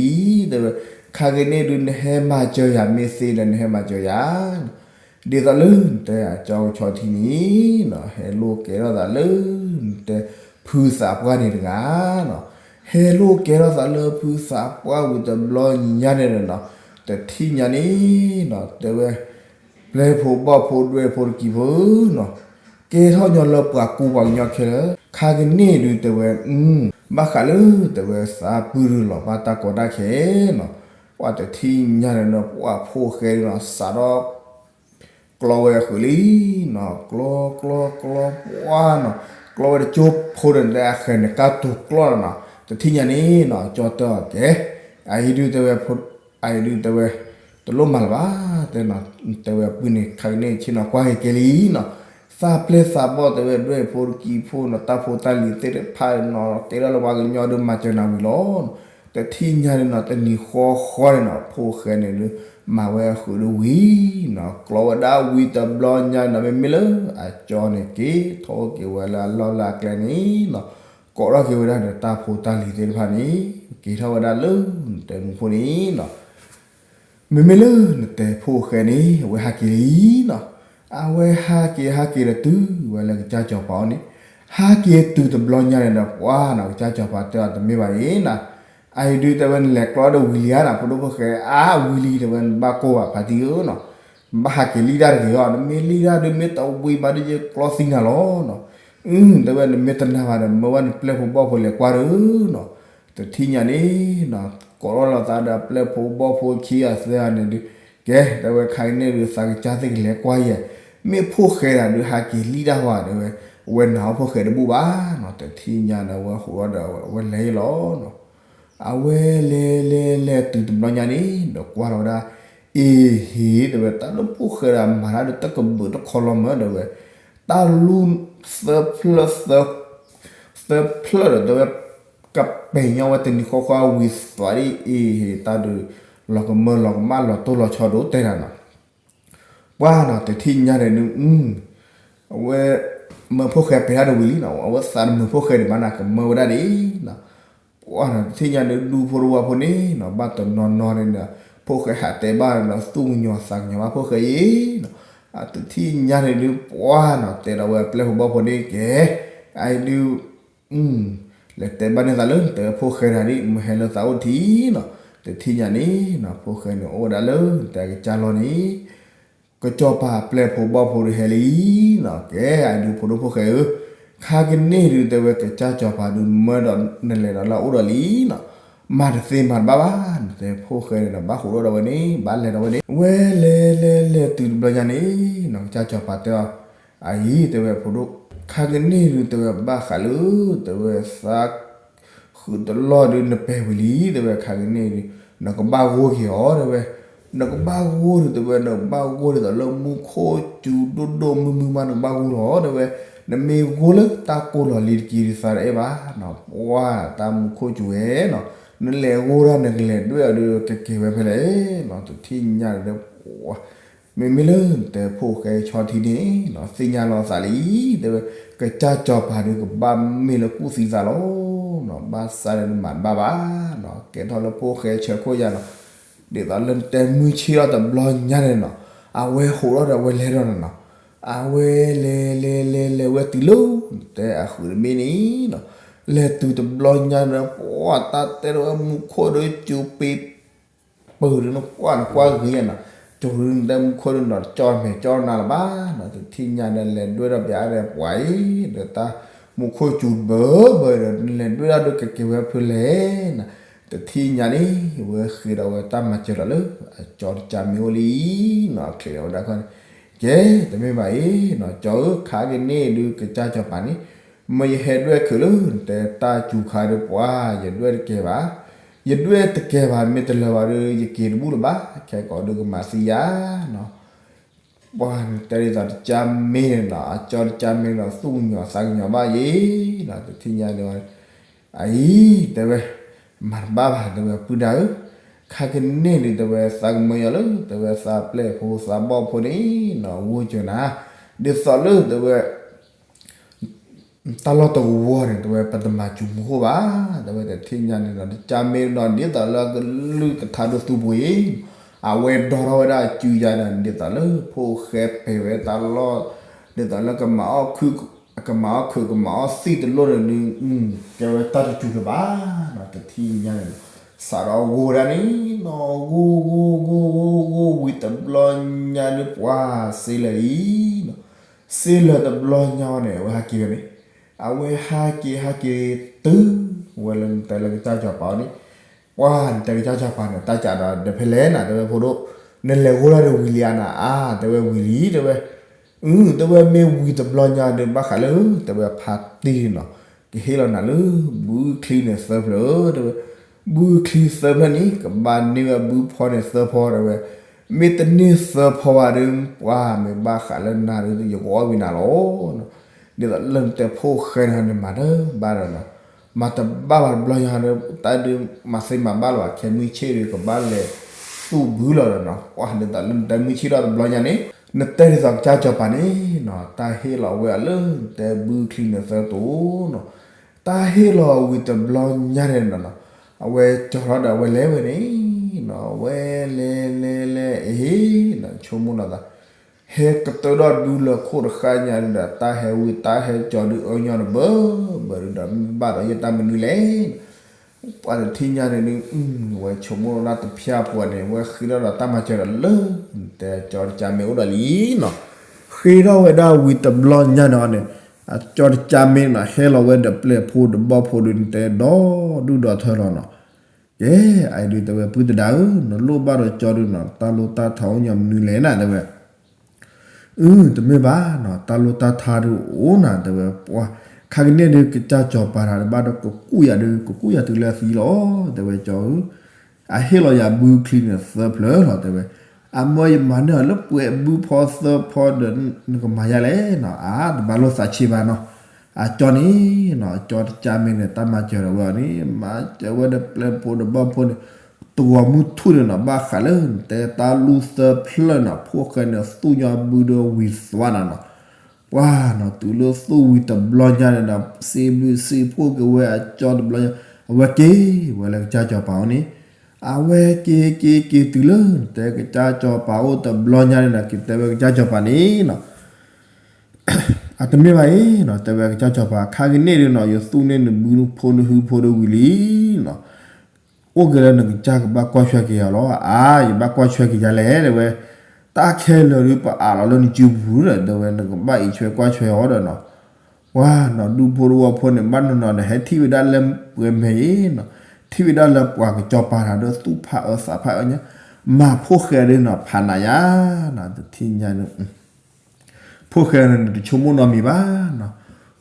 တဲဝဲ, ခါကန့ၣ်ဒုး နဟဲမၤစၢၤယၤမ့ၢ်သ့ဒီး နဟဲမၤစၢၤယၤ ဒ်သိးလၢနတဲအကၠီကဆီထံန့ၣ်နီၤ, ဟဲလိၣ်ကဲထီၣ်သးလၢ နတဲဖုသးပှၢ်န့ၣ်တဂၤနီၤ, ဟဲလိၣ်ကဲထီၣ်သးလၢဖုသးပှၢ်ဝံၤတဘျီညါန့ၣ်နီၤ, တထံၣ်ညါန့ၣ်နီၤ တဲဝဲ ပျဲၢ်ဖိဘီၣ်ဖိဒွဲၣ်ဖိတကံၤဖိနီၤ, ကဲထီၣ်ညီလၢပှၤကူပှၤကညီခဲလၢာ်, ခါကန့ၣ်ဒုးတဲဝဲ, ဘၣ်ဃးလၢတဲဝဲသးပှၢ်ဒုးလီၤဘၣ်တၢ်ကီတၢ်ခဲနီၤ, ပှၤတထံၣ်ညါန့ၣ်နီၤ ပှၤဖိၣ်ဃဲနီၤ စးထီၣ် ကျီဝဲဃုာ်လံနီၤ, ကျီ ကျီ ကျီ ပှၢ်နီၤ, ကျီဝဲတကၠိဖိဒီး နတဲအဃဲၤန့ၣ် ကၢ်တူၤကျီလီၤနီၤ, တထံၣ်ညါန့ၣ်နီၤ ကၠီတဲအီၤကဲ, အအံၤဒုးတဲဝဲ အအံၤဒုးတဲဝဲ, တလိၣ်မၤလၢၤဘၣ်, တဲနီၤ, တဲဝဲအပုၢ်န့ၣ် ခါကန့ၣ်ဆ့ၣ်နီၤ ကွၢ်က့ၤကဲလံနီၤ, သးပျဲၢ်သးဘီၣ် တဲဝဲ ဒွဲၣ်ဖိတကံဖိနီၤ တၢ်ဖိတၢ်လံၤသ့ၣ်တဖၣ်နီၤ ကဲထီၣ်လၢပှၤကညီဒီး မၤစၢၤနၤဝံၤလီၤနီၤ, တထံၣ်ညါန့ၣ်နီၤ တနံၤဃီဃီန့ၣ်နီၤ ဖိၣ်ဃဲန့ၣ်ဒုး မၤဝဲအဃုာ်ဒီးဝံၤနီၤ ကျီဝဲဒၣ်ဝံၤတဘျီညါနီၤ မ့မ့ၢ်လၢအကၠီန့ၣ် က့ၤထီၣ်က့ၤဝဲလၢအလီၢ်လၢအကျဲန့ၣ်နီၤ, ကိးထီၣ်က့ၤဝဲဒၣ်ဒီးတၢ်ဖိတၢ်လံၤသ့ၣ်တဖၣ်န့ၣ် က့ၤထီၣ်ဝဲဒၣ်လၢ တဲမူခိၣ်န့ၣ်နီၤ မ့မ့ၢ်လၢနတဲဖိၣ်ဃဲန့ၣ် အဝဲဟးက့ၤလံနီၤ, အဝဲဟးက့ၤဟးက့ၤဒီးတုၤဝဲလၢကစၢ်စီၤပၤအအိၣ်န့ၣ်, ဟးက့ၤတုၤတဘျီညါန့ၣ်ဒီး ပှၤနီၤ ကစၢ်စီၤပၤတဲအီၤ တမ့ၢ်ဘၣ်အံၤနီၤ, အအံၤဒုးတဲဝဲ နလဲၤကျီဒီးဝံၤလံဧါနီၤ ဖိဒိၣ်ဖိၣ်ဃဲ အါ ဝံၤလံ တဲဝဲ နဘၣ်ကိၢ်ဘၣ်ဖါတံၢ်ဧၢနီၤ, နဘၣ်ဟးက့ၤလံဒၣ်တဂ့ၤအီၤ နမ့ၢ်လံဒၣ်ဒုး မ့ၢ်တဝံၤဘၣ်ဒုး ယကျီသံနၤလီၤနီၤ, အ တဲဝဲ နမ့ၢ်တနာ်ဘၣ်ဒီး မၢဝဲနပျဲၢ်ဖိဘီၣ်ဖိလဲၤကွၢ်ဒီးနီၤ, တထံၣ်ညါန့ၣ်နီၤ ကိးထီၣ်လီၤသးဒီးအပျဲၢ်ဖိဘီၣ်ဖိခံဂၤသၢဂၤန့ၣ်ဒုး, ကဲ တဲဝဲ ခါကန့ၣ်ဒုး သးကစၢ်သ့ၣ်ကလဲၤကွၢ်ယဲၢ်, မ့ၢ်ဖိၣ်ဃဲဒၣ်ဒုးဟးက့ၤလံဒၣ်ဝဲ တဲဝဲ, အဝဲနာ်အီၤဖိၣ်ဃဲတဘူၣ်ဘၣ်နီၤ, တထံၣ်ညါန့ၣ် အဝဲဟးထီၣ်ဒီး အဝဲလဲၤယဲၢ်လီၤနီၤ, အဝဲလဲၤလဲၤလဲၤတုၤတဘျီညါန့ၣ် ဒီးကွၢ်ထီၣ်ဝဲဒၣ်, အ့ဟ့ၣ် တဲဝဲ တၢ်လၢဖိၣ်ဃဲဒၣ်မၤတၢ်ဒီးတၢ်ကဘုးတခီလီၤမၢ တဲဝဲ, တၢ်လူၢ်သၢဖျၢၣ် သၢဖျၢၣ်ဒီး တဲဝဲ ကပဲာ်ညီဝဲတနံၤဃီဃီဝံၤသွးဒ်အံၤ ဟ့ၣ်တၢ်ဒုး လီၤကမၢလီၤကမၣ်လီၤတိၢ်လီၤဆီဒိၣ်တဲနၤနီၤ, ပှၤနီၤ တထံၣ်ညါန့ၣ်ဒုး အဝဲ မၢဖိၣ်ဃဲပဲာ်တၢ်ဒီးဝံၤလံနီၤ, အဝဲသးတမုာ်ဖိၣ်ဃဲဒံးဘၣ်နီၤ ကမၢဝဲဒၣ်ဒံးနီၤ, ပှၤနီၤ တထံၣ်ညါန့ၣ် ဒူဖိတဝီဖိန့ၣ်နီၤ ဘၣ်တနီၤနီၤန့ၣ်နီၤ ဖိၣ်ဃဲဟးတဲဘၣ်နီၤ သူၣ်ကညီၤသးကညီၤဘၣ်ဖိၣ်ဃဲအံၤနီၤ, အတထံၣ်ညါန့ၣ်ဒုး ပှၤနီၤ တဲဒီးဝဲအပျဲၢ်ဖိဘီၣ်ဖိန့ၣ်ကဲ, အအံၤဒုး လဲၤတဲဘၣ်န့ၢ်သးလၢ တဲဝဲဖိၣ်ဃဲတဂၤဒ် မ့ၢ်ဟဲလၢသးအိၣ်ထံနီၤ, တထံၣ်ညါန့ၣ်နီၤ ဖိၣ်ဃဲန့ၣ်အိၣ်ဝဲဒၣ်လၢ တဲကစၢ်လီၢ်န့ၣ် ကစီၤပၤပျဲၢ်ဖိဘီၣ်ဖိဒုးဟဲလံနီၤ, ကဲ အဒုးဖိဒိၣ်ဖိၣ်ဃဲဧၢ, ခါကန့ၣ်ဒုး တဲဝဲကစၢ်စီၤပၤဒုး မၢဒီးနလဲၤဒီးလၢအအိၣ်ဒီးလံနီၤ, မၤတသ့မၤတဘၣ်ဘၣ်, နတဲဖိၣ်ဃဲန့ၣ်ဒီး ဘၣ်ဟးထီၣ်ဒီးဝဲန့ၣ် ဘၣ်လဲၤဒီးဝဲန့ၣ် ဝဲလဲၤလဲၤလဲၤတုၤတဘျီညါန့ၣ်နီၤ ကစၢ်စီၤပၤတဲအီၤ အအံၤ တဲဝဲဖိဒိၣ်, ခါကန့ၣ်ဒုး တဲဝဲဘၣ်ဃးလၢ တဲဝဲသး ဃုာ်တလီၢ်ဒုး နပဲာ်ဝံၤလံ တဲဝဲ ခါကန့ၣ်ဒုး နကဘၣ်ဂိၢ်က့ၤအီၤ တဲဝဲ, နကဘၣ်ဂိၢ်ဒုး တဲဝဲ နကဘၣ်ဂိၢ်ဒ်သိးလၢမူခိၣ်စူၤဒိၣ်ဒိၣ်မုၢ်မုၢ်မး နကဘၣ်ဂိၢ်လီၤ တဲဝဲ, နမ့ၢ်ဂိၢ်လၢတၢ်ကိၢ်လီၤလံၤတက့ၢ်ဒုး သးတအဲၣ်ဘၣ်နီၤ, ပှၤတၢ်မူခိၣ်စူၤဝဲနီၤ, နလဲၤဂိၢ်ဒၣ် နကလဲၤဒွဲၣ်အီၤဒုး ကကဲၤဝဲဖဲလဲၣ်နီၤ, တထံၣ်ညါဒီး မ့မ့ၢ်လၢနတဲဖိၣ်ဃဲဆီထံန့ၣ်နီၤ သ့ၣ်ညါလီၤသးလံ, တဲဝဲ ကစၢ်စီၤပၤဒုးကဘၣ်မ့ၢ်လၢကူၣ်သံသးလီၤနီၤ, ဘၣ်ဆၣ်ဒီးနမၤတဘၣ်ဘၣ်နီၤ, ကဲထီၣ်လၢဖိၣ်ဃဲဆၢခိၣ်ယၤနီၤ, ဒ်သိးလၢနတဲမုၢ်ဆ့ၣ်ထီၣ်တဘျီညါန့ၣ်နီၤ, အဝဲဟးထီၣ်ဒီးအဝဲလဲၤဒီးနီၤနီၤ, အဝဲလဲၤလဲၤလဲၤလဲၤဝဲတုၤလၢ တဲအဃုာ်တဘ့ၣ်န့ၣ်နီၤ, လဲၤတုၤတဘျီညါန့ၣ် ပှၤတၢ်တဲဒီးဝဲမူခိၣ်ဒီးစူၤပ့ ပၢၢ်ဒုးနကွၢ်နကွၢ်ဂ့ၤနီၤ, ကၠိဒုးနတဲမူခိၣ်ဒုးနီၤ တကၠီမဲာ်ကၠီနၤလၢၤဘၣ်နီၤ, တထံၣ်ညါဒီးလဲၤဒွဲၣ်ဒီးပျးဒီးပှၤအံၤ ဒီးတၢ်မူခိၣ်စူၤဘၢဘၢဒီး နလဲၤဒွဲၣ်ဒၣ်ဒုးကကဲၤဝဲဖဲလဲၣ်နီၤ, တထံၣ်ညါန့ၣ် ဝဲဃ့ဒီးဝဲတၢ်မၤစၢၤဒီးလၢ အကၠီတကၠီမ့ၢ်အိၣ်လံနီၤ, ချ့းဒီးဝဲဒၣ်ခီန့ၣ်, ကဲ တမ့ၢ်ဘၣ်အံၤနီၤ, ကၠီဧၢ ခါကန့ၣ်ဒုးကစၢ်စီၤပၤန့ၣ် မ့ၢ်ယဟဲဒွဲၣ်ခုးလၢနတဲတၢ်စူၤခါဒီးပှၤ ယဒွဲၣ်တကဲၤဘၣ်, ယဒွဲၣ်တကဲၤဘၣ် မ့ၢ်တလၢၤဘၣ်ဒီး ယက့ၤတဘူၣ်လၢၤဘၣ်, ခဲကိးဒုးကမၤသံယၤနီၤ, ပှၤတဲဒ်သိးတကၠီမ့ၢ်နီၤ အကၠီတကၠီမ့ၢ်ဒီး သူၣ်ကညီၤသးကညီၤဘၣ်ယဲနီၤ, တထံၣ်ညါန့ၣ် အအံၤ တဲဝဲ မၤတဘၣ်ဘၣ် တဲဝဲ ပုၢ်ဒၢ်ဧၢ, ခါကန့ၣ်ဒုး တဲဝဲ သးကမၢယီၤလၢ တဲဝဲ သးပျဲၢ်ဖိသးဘီၣ်ဖိန့ၣ်နီၤ ဂိၢ်စၢၤနၤ, ဒ်သိးလၢ တဲဝဲ တၢ်လီၢ်တဝီန့ၣ် တဲဝဲ ပတမၤစူၤမူခိၣ်ဘၣ်, တဲဝဲ တထံၣ်ညါန့ၣ်ဒီး တကၠီမ့ၢ်ဒီး ဒ်သိးလၢကလုၢ်ကထါဒိၣ်သူပူၤအံၤ, အဝဲဒိးထီၣ်ဝဲဒၣ်အစုယၤဒီး ဒ်သိးလၢဖိၣ်ဃဲပဲာ်ဝဲတၢ်လီၢ်, ဒ်သိးလၢကမၤအီၣ်ခုၣ် ကမၤအီၣ်ခုၣ် ကမၤအီၣ်သံၣ်တလိၣ်န့ၣ်ဒုး ကဲဝဲတၢ်တစူၤလၢၤဘၣ်နီၤ, တထံၣ်ညါန့ၣ်ဒီး စးထီၣ်ဂိၢ်ဒၣ်န့ၣ်နီၤ, ဂိၢ်ဂိၢ်ဂိၢ်ဂိၢ်ဂိၢ်ဝံၤတဘျီညါဒုး ပှၤစ့လၢာ်လံနီၤ, စ့လၢာ်တဘျီညါဝဲန့ၣ် အဝဲဟးက့ၤဝဲန့ၣ်, အဝဲဟးက့ၤဟးက့ၤတုၤ ဝဲလၢနတဲလၢကစၢ်စီၤပၤအအိၣ်န့ၣ်, ပှၤနတဲကစၢ်စီၤပၤန့ၣ် တၢ်ကးဒီး ဒီးဖဲလဲၣ်နၤ တဲဝဲဖိဒိၣ်, နလဲၤဂိၢ်ဒၣ်ဒီးဝံၤလံဧါနၤ, အါ တဲဝဲဝံၤလံ တဲဝဲ အ တဲဝဲမ့ၢ်ဝံၤတဘျီညါဒီး ဘၣ်ဃးလၢ တဲဝဲဖါတံၢ်နီၤ, ကဟ့ၣ်လီၤနၤလၢ ဘုချံန့ၣ်သၢဖျၢၣ်ဧၢ တဲဝဲ, ဘုချံသၢဖျၢၣ်န့ၣ် ကဘၣ်န့ၢ်ဝဲဘုဖီန့ၣ်သၢဖီ တဲဝဲ, မ့ၢ်တန့ၢ်သၢဖီဘၣ်ဒီး ပှၤမ့ၢ်ဘၣ်ဃးလၢနၤဒီး ယကအီၣ်ဝံၤနၤလီၤ. ဒ်သိးလၢနတဲဖိၣ်ဃဲန့ၣ်န့ၣ် မၤတဘၣ်ဒီးနီၤ, မၤတဘၣ်ဘၣ်တဘျီညါဒီး တၢ်ဒုးမၤသ့မၤဘၣ်လၢၤဘၣ်, ခဲမုၢ်ဆ့ၣ်ဒီး ကဘၣ်လဲၤသူၣ်ဘုလီၤဒီးနီၤ. ပှၤဒ်သိးလၢနတဲမုၢ်ဆ့ၣ်ထီၣ်တဘျီညါန့ၣ် နတဲဒ်သိးကစၢ်စီၤပၤန့ၣ်နီၤ, တၢ်ဟ့ၣ်လီၤဝဲအီၤလၢနတဲဘုချံန့ၣ်သၢတိၢ်နီၤ. တၢ်ဟ့ၣ်လီၤဝံၤတဘျီညါန့ၣ်နီၤ, အဝဲကၠီထီၣ်ဒီးအဝဲလဲၤဝဲန့ၣ်နီၤ, ဝဲလဲၤလဲၤလဲၤ အ့ၣ်နီၤ ဆိကမိၣ်နီၤသး ဟဲကတၢၢ်ဒီးဒူလၢခိၣ်တဃၣ်ညါဒီး တၢ်ဟဲဝံၤတၢ်ဟဲကၠီဒုးအၢညီတဘၢဘၢဒီး မ့ၢ်ဘၣ်ဒီးယတၢ်မနုၤလဲၣ်. ပှၤတထံၣ်ညါန့ၣ်ဒုး ဝဲဆိကမိၣ်ဒၣ်တဖၠၣ်ဖိန့ၣ် ဝဲဃ့ထီၣ်ဒီးတၢ်မၤစၢၤဒီးလၢ တဲကၠီတကၠၢ်မ့ၢ်အိၣ်ဒီးလံနီၤ. ဃ့ထီၣ်ဝဲဒၣ်ဝံၤတဘျီညါန့ၣ်န့ၣ် အကၠီတကၠၢ်မ့ၢ်နီၤ ဟဲလီၤဝဲဒီးပျဲၢ်ဖိဒီးဘီၣ်ဖိဒီး နတဲဒီဒူၣ်ဒီထၢလီၤနီၤ. ကဲ အအံၤဒုးတဲဝဲ ပုၢ်သဒါဧၢ, နလိၣ်ဘၣ်ဒီးကၠီဒုးနီၤ တၢ်လိၣ်တၢ်ထါအိၣ်ညီမနုၤလဲၣ်နၤ တဲဝဲ. အၢ တမ့ၢ်ဘၣ်နီၤ, တၢ်လိၣ်တၢ်ထါဒုးအိၣ်နၤ တဲဝဲ. ပှၤ ခါကန့ၣ်ဒုး ကစၢ်စီၤပၤတၢ်ဒုးဘၣ်ဒီးကကူၣ်ယၤဒုး ကကူၣ်ယၤတုၤလၢအသံလီၤ တဲဝဲ ကၠီဧၢ. အဟ့ၣ်လီၤယၤဘုချံန့ၣ်သၢဖျၢၣ်လီၤ တဲဝဲ. အမၢယမၤန့ၢ်အီၤလၢပှဲၤဘုဖီသၢဖီဒီး နကမၤယၤလဲၣ်နီၤ. အါ တဘၣ်လိာ်သးဆံးဘၣ်နီၤ. အကၠီန့ၣ်နီၤ အကၠီတကၠၢ်မ့ၢ်န့ၣ် တၢ်မၤစၢၤဒီးဝဲအီၤန့ၣ် မၤစၢၤဝဲဒီးပျဲၢ်ဖိဒီးဘီၣ်ဖိန့ၣ် တဂီၤမုၢ်ထူၣ်န့ၣ်နီၤ ဘၣ်ဃးလၢနတဲတၢ်လူၢ်သၢဖျၢၣ်နီၤ ဖိၣ်ဃဲန့ၣ်သူၣ်ညီဘုဒီးဝံၤသွါနၤနီၤ. ပှၤနီၤ တုၤလၢသူၣ်ဝံၤတဘျီညါန့ၣ်နီၤ စံးဘျုးစံးဖှိၣ်က့ၤဝဲအကၠီတဘျီညါ အဝဲက့ၤဝဲလၢကစၢ်စီၤပၤအိၣ်န့ၣ် အဝဲက့ၤက့ၤက့ၤတုၤလၢ တဲကစၢ်စီၤပၤအိၣ်တဘျီညါန့ၣ်နီၤ က့ၤတဲဝဲကစၢ်စီၤပၤန့ၣ်နီၤ အတမ့ၢ်ဘၣ်အံၤနီၤ တဲဝဲကစၢ်စီၤပၤ ခါကန့ၣ်ဒုးနီၤ ယသူၣ်န့ၢ်နဘုဖိနဟုဖိဒီးဝံၤလံနီၤ အိၣ်က့ၤလၢနကစၢ်ကဘၣ်ကွၢ်ဆွဲက့ၤယၤလီၤ. အါ ယဘၣ်ကွၢ်ဆွဲက့ၤယၤလဲၣ် တဲဝဲ. တၢ်ခဲလၢာ်ဒုးပအးလီၤလၢနစုပူၤဒီး တဲဝဲ နကဘၣ်အံးဆွဲကွၢ်ဆွဲအီၤဒီးနီၤ ပှၤနီၤ ဒူဖိတဝီဖိန့ၣ် ဘၣ်နီၤနီၤန့ၣ် ဟဲထံၣ်ဝဲဒၣ်လၢပှဲၤမဲာ်အံၤနီၤ ထံၣ်ဝဲဒၣ်လၢပှၤကစီၤပၤတၢ်ဒီးသူၣ်ဖးအၢသးဖးအၢညါ မၤဖိၣ်ဃဲဒုးနီၤ ဖးနးယါနီၤ တထံၣ်ညါန့ၣ် ဖိၣ်ဃဲန့ၣ် တဆိကမိၣ်နီတမံၤဘၣ်နီၤ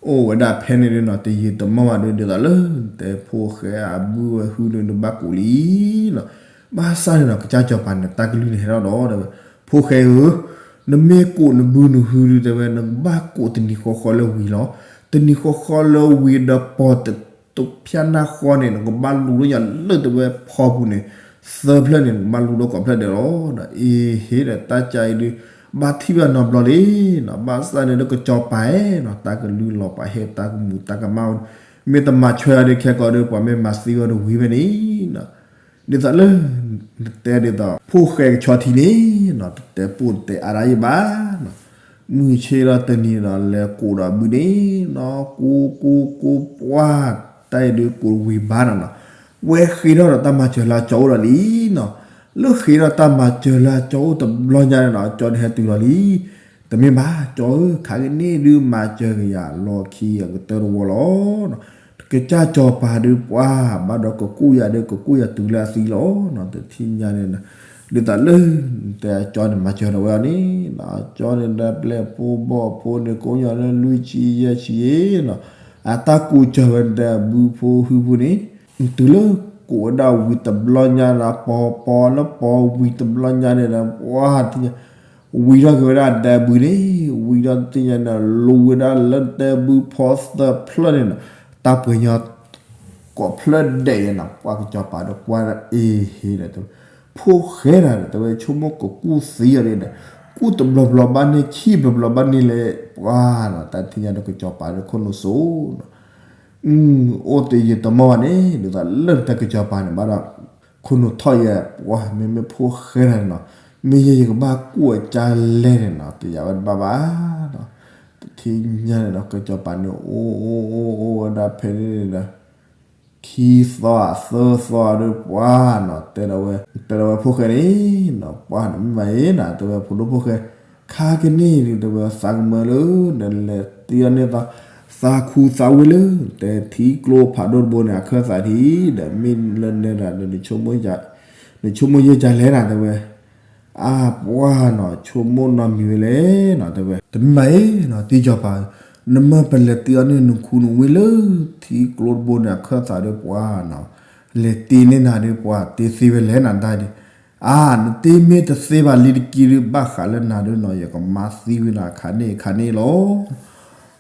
အိၣ်ဝဲဒၣ်ဖဲန့ၣ်ဒုးနီၤ တယံာ်တမီၢ်ဘၣ်ဒုး ဒ်သိးလၢ တဲဖိၣ်ဃဲအဘုဝဲဟုန့ၣ်ဒုးဘၣ်ကိးလံနီၤ ဘၣ်ဆၣ်န့ၣ်နီၤ ကစၢ်စီၤပၤန့ၣ် တၢ်ကလုၢ်န့ၣ်ဟဲထီၣ်ဒီး တဲဝဲ ဖိၣ်ဃဲဧၢ နမ့ၢ်ကိးနဘုနဟုဒုး တဲဝဲ နကဘၣ်ကိးတနံၤဃီဃီလၢဝံၤလီၤ. တနံၤဃီဃီလၢဝံၤဒီး ပီၤတဖၠၣ်နၢ်ဃီန့ၣ် နကဘၣ်လူၤလၢညါလၢ တဲဝဲ ဖီပူၤန့ၣ် သၢဖျၢၣ်န့ၣ် နကဘၣ်လူၤဒီးကိးဖျၢၣ်ဒဲးလီၤ. ဒီးအ့ဟ့ဒီး တၢ်ကၢ်အံၤဒုး ဘၣ်ထံၣ်ဘၣ်နီတဘျီလံနီၤ ဘၣ်ဆၣ်န့ၣ်ဒီးကစီၤပၤဧၢနီၤ တၢ်ကလုၢ်လီၤပှၤဟ့ၣ်တၢ်ကမူၤတၢ်ကမၣ် မ့ၢ်တမၤဆွဲအီၤဒုး ခဲကိာ�်ဒုး ပှၤမ့ၢ်မၤသံအီၤဒီးဝံၤဝဲန့ၣ်နီၤ ဒ်သိးလၢ နတဲဒ်သိးဖိၣ်ဃဲကဆီထံန့ၣ်နီၤ တတဲပိၢ်တတဲအါဒၣ်ယဘၣ်နီၤ မုၢ်ဆ့ၣ်ထီၣ်တနံၤဒီး လဲၤကိးဒီးဘုန့ၣ်နီၤ ကိးကိးကိးပှၢ် တၢ်အံၤဒုးကိးဝံၤဘၣ်နီၤနီၤ ဝဲဃ့ထီၣ်ဒီးတၢ်မၤစၢၤလၢအကၠီအိၣ်ဒီးလံနီၤ လၢဃ့ထီၣ်တၢ်မၤစၢၤလၢအကၠီအိၣ်တဘျီညါန့ၣ်နီၤ အကၠီန့ၣ်ဟဲတုၤလီၤလံ တမ့ၢ်ဘၣ် ကၠီဧၢ ခါကန့ၣ်ဒုးမၤစၢၤက့ၤယၤလီၢ်ခံအကတၢၢ်တဝီလီၤ. ကစၢ်စီၤပၤဒုးပှၤ ဘၣ်ဒီးကကူၣ်ယၤဒုး ကကူၣ်ယၤတုၤလၢအသံလီၤနီၤ တထံၣ်ညါန့ၣ်နီၤ ဒ်သိးလၢ တဲအကၠီန့ၣ် မၤစၢၤဒီးဝဲအီၤန့ၣ်နီၤ အကၠီန့ၣ်ဒီးပျဲၢ်ဖိဘီၣ်ဖိန့ၣ် ကိးညီလၢလွံၢ်ဆံယဲၢ်ဆံအံၤနီၤ အတၢ်ကိးစၢၤဝဲဒီးဘုဖိဟုဖိန့ၣ် တုၤလၢကိးဝဲဒၣ်ဝံၤတဘျီညါနီၤ ပီၤပီၤလၢပီၤဝံၤတဘျီညါန့ၣ်ဒီး ပှၤတထံၣ်ညါ ဝံၤထီၣ်က့ၤဝဲဒၣ်ဒီးဘုန့ၣ် ဝံၤထီၣ်တထံၣ်ညါန့ၣ် လူၤဝဲဒၣ်လၢတဲဘုဖီသၢဖျၢၣ်န့ၣ်နီၤ တၢ်ပှဲၤညီ ကိးဖျၢၣ်ဒဲးယဲနီၤ ပှၤကစီၤပၤဒီးကွၢ်ဒၣ်အ့ဟ့ဒီး တဲဝဲ ဖိၣ်ဃဲတၢ်ဒီး တဲဝဲ ဆိကမိၣ်ကကူၣ်သံအီၤဒီး ကူၣ်တဘျီဘျီဘၣ်န့ၢ် ခံဘျီဘျီဘၣ်န့ၢ်လဲၣ် ပှၤနီၤ တၢ်ထံၣ်ညါဒီးကစီၤပၤဒီးခိၣ်နူာ်စိနီၤ အိၣ်တယံာ်တမီၢ်ဘၣ်န့ၣ် ဒ်သိးလၢနတဲကစီၤပၤန့ၣ်ဘၣ်ဒီး ခိၣ်နူာ်ထီၣ်ယဲ ပှၤမ့မ့ၢ်ဖိၣ်ဃဲတၢ်န့ၣ်နီၤ မ့ၢ်ယဲယကဘၣ်ကူၣ်အကၢ်လဲၣ်န့ၣ်နီၤ တယာ်ဝဲတဘၣ်ဘၣ်နီၤ တထံၣ်ညါန့ၣ်နီၤ ကစီၤပၤန့ၣ် အိၣ်အိၣ်အိၣ်အိၣ်ဝဲဒၣ်ဖဲန့ၣ်န့ၣ်ဒီး ခံသီသၢသီဒီးပှၤနီၤ တဲဒီးဝဲ တဲဒီးဝဲဖိၣ်ဃဲန့ၣ်နီၤ ပှၤန့ၣ်မ့ၢ်မၤအံၤနီၤ တဲဝဲဖိဒိၣ်ဖိၣ်ဃဲ ခါကန့ၣ်ဒုး တဲဝဲသးကမၢလၢ နလဲၤတ့အီၣ်န့ၢ်သး သးခူသးဝ့ၢ်လၢ တဲထံကျိဖးဒိၣ်တဘိန့ၣ် အခၢၣ်သးထံး ဒီးမ့ၢ်လၢနဲဒၣ်ဒီး နဆိကမိၣ်ယဲၢ်ကၢ်လဲၣ်နၤ တဲဝဲ အါ ပှၤနီၤ ဆိကမိၣ်နီတမံၤဝဲလဲၣ်နီၤ တဲဝဲ တမ့ၢ်မၤအံၤနီၤ တံၢ်စီၤပၤဧၢ နမၢပလဲၤတ့အီၣ်န့ၢ်နခူနဝ့ၢ်လၢ ထံကျိတဘိန့ၣ် အခၢၣ်သးဒီးပှၤနီၤ လဲၤတ့န့ၢ်နၤဒီးပှၤတ့သ့ဝဲလဲၣ်နၤတၢ်ဒုး အါ နတ့မ့ၢ်တသ့ဘၣ်လံတကံဒုး ဘၣ်ဃးလၢနၤဒုးနီၤ ယကမၤသံဝံၤနၤခါန့ၣ်ခါန့ၣ်လီၤ.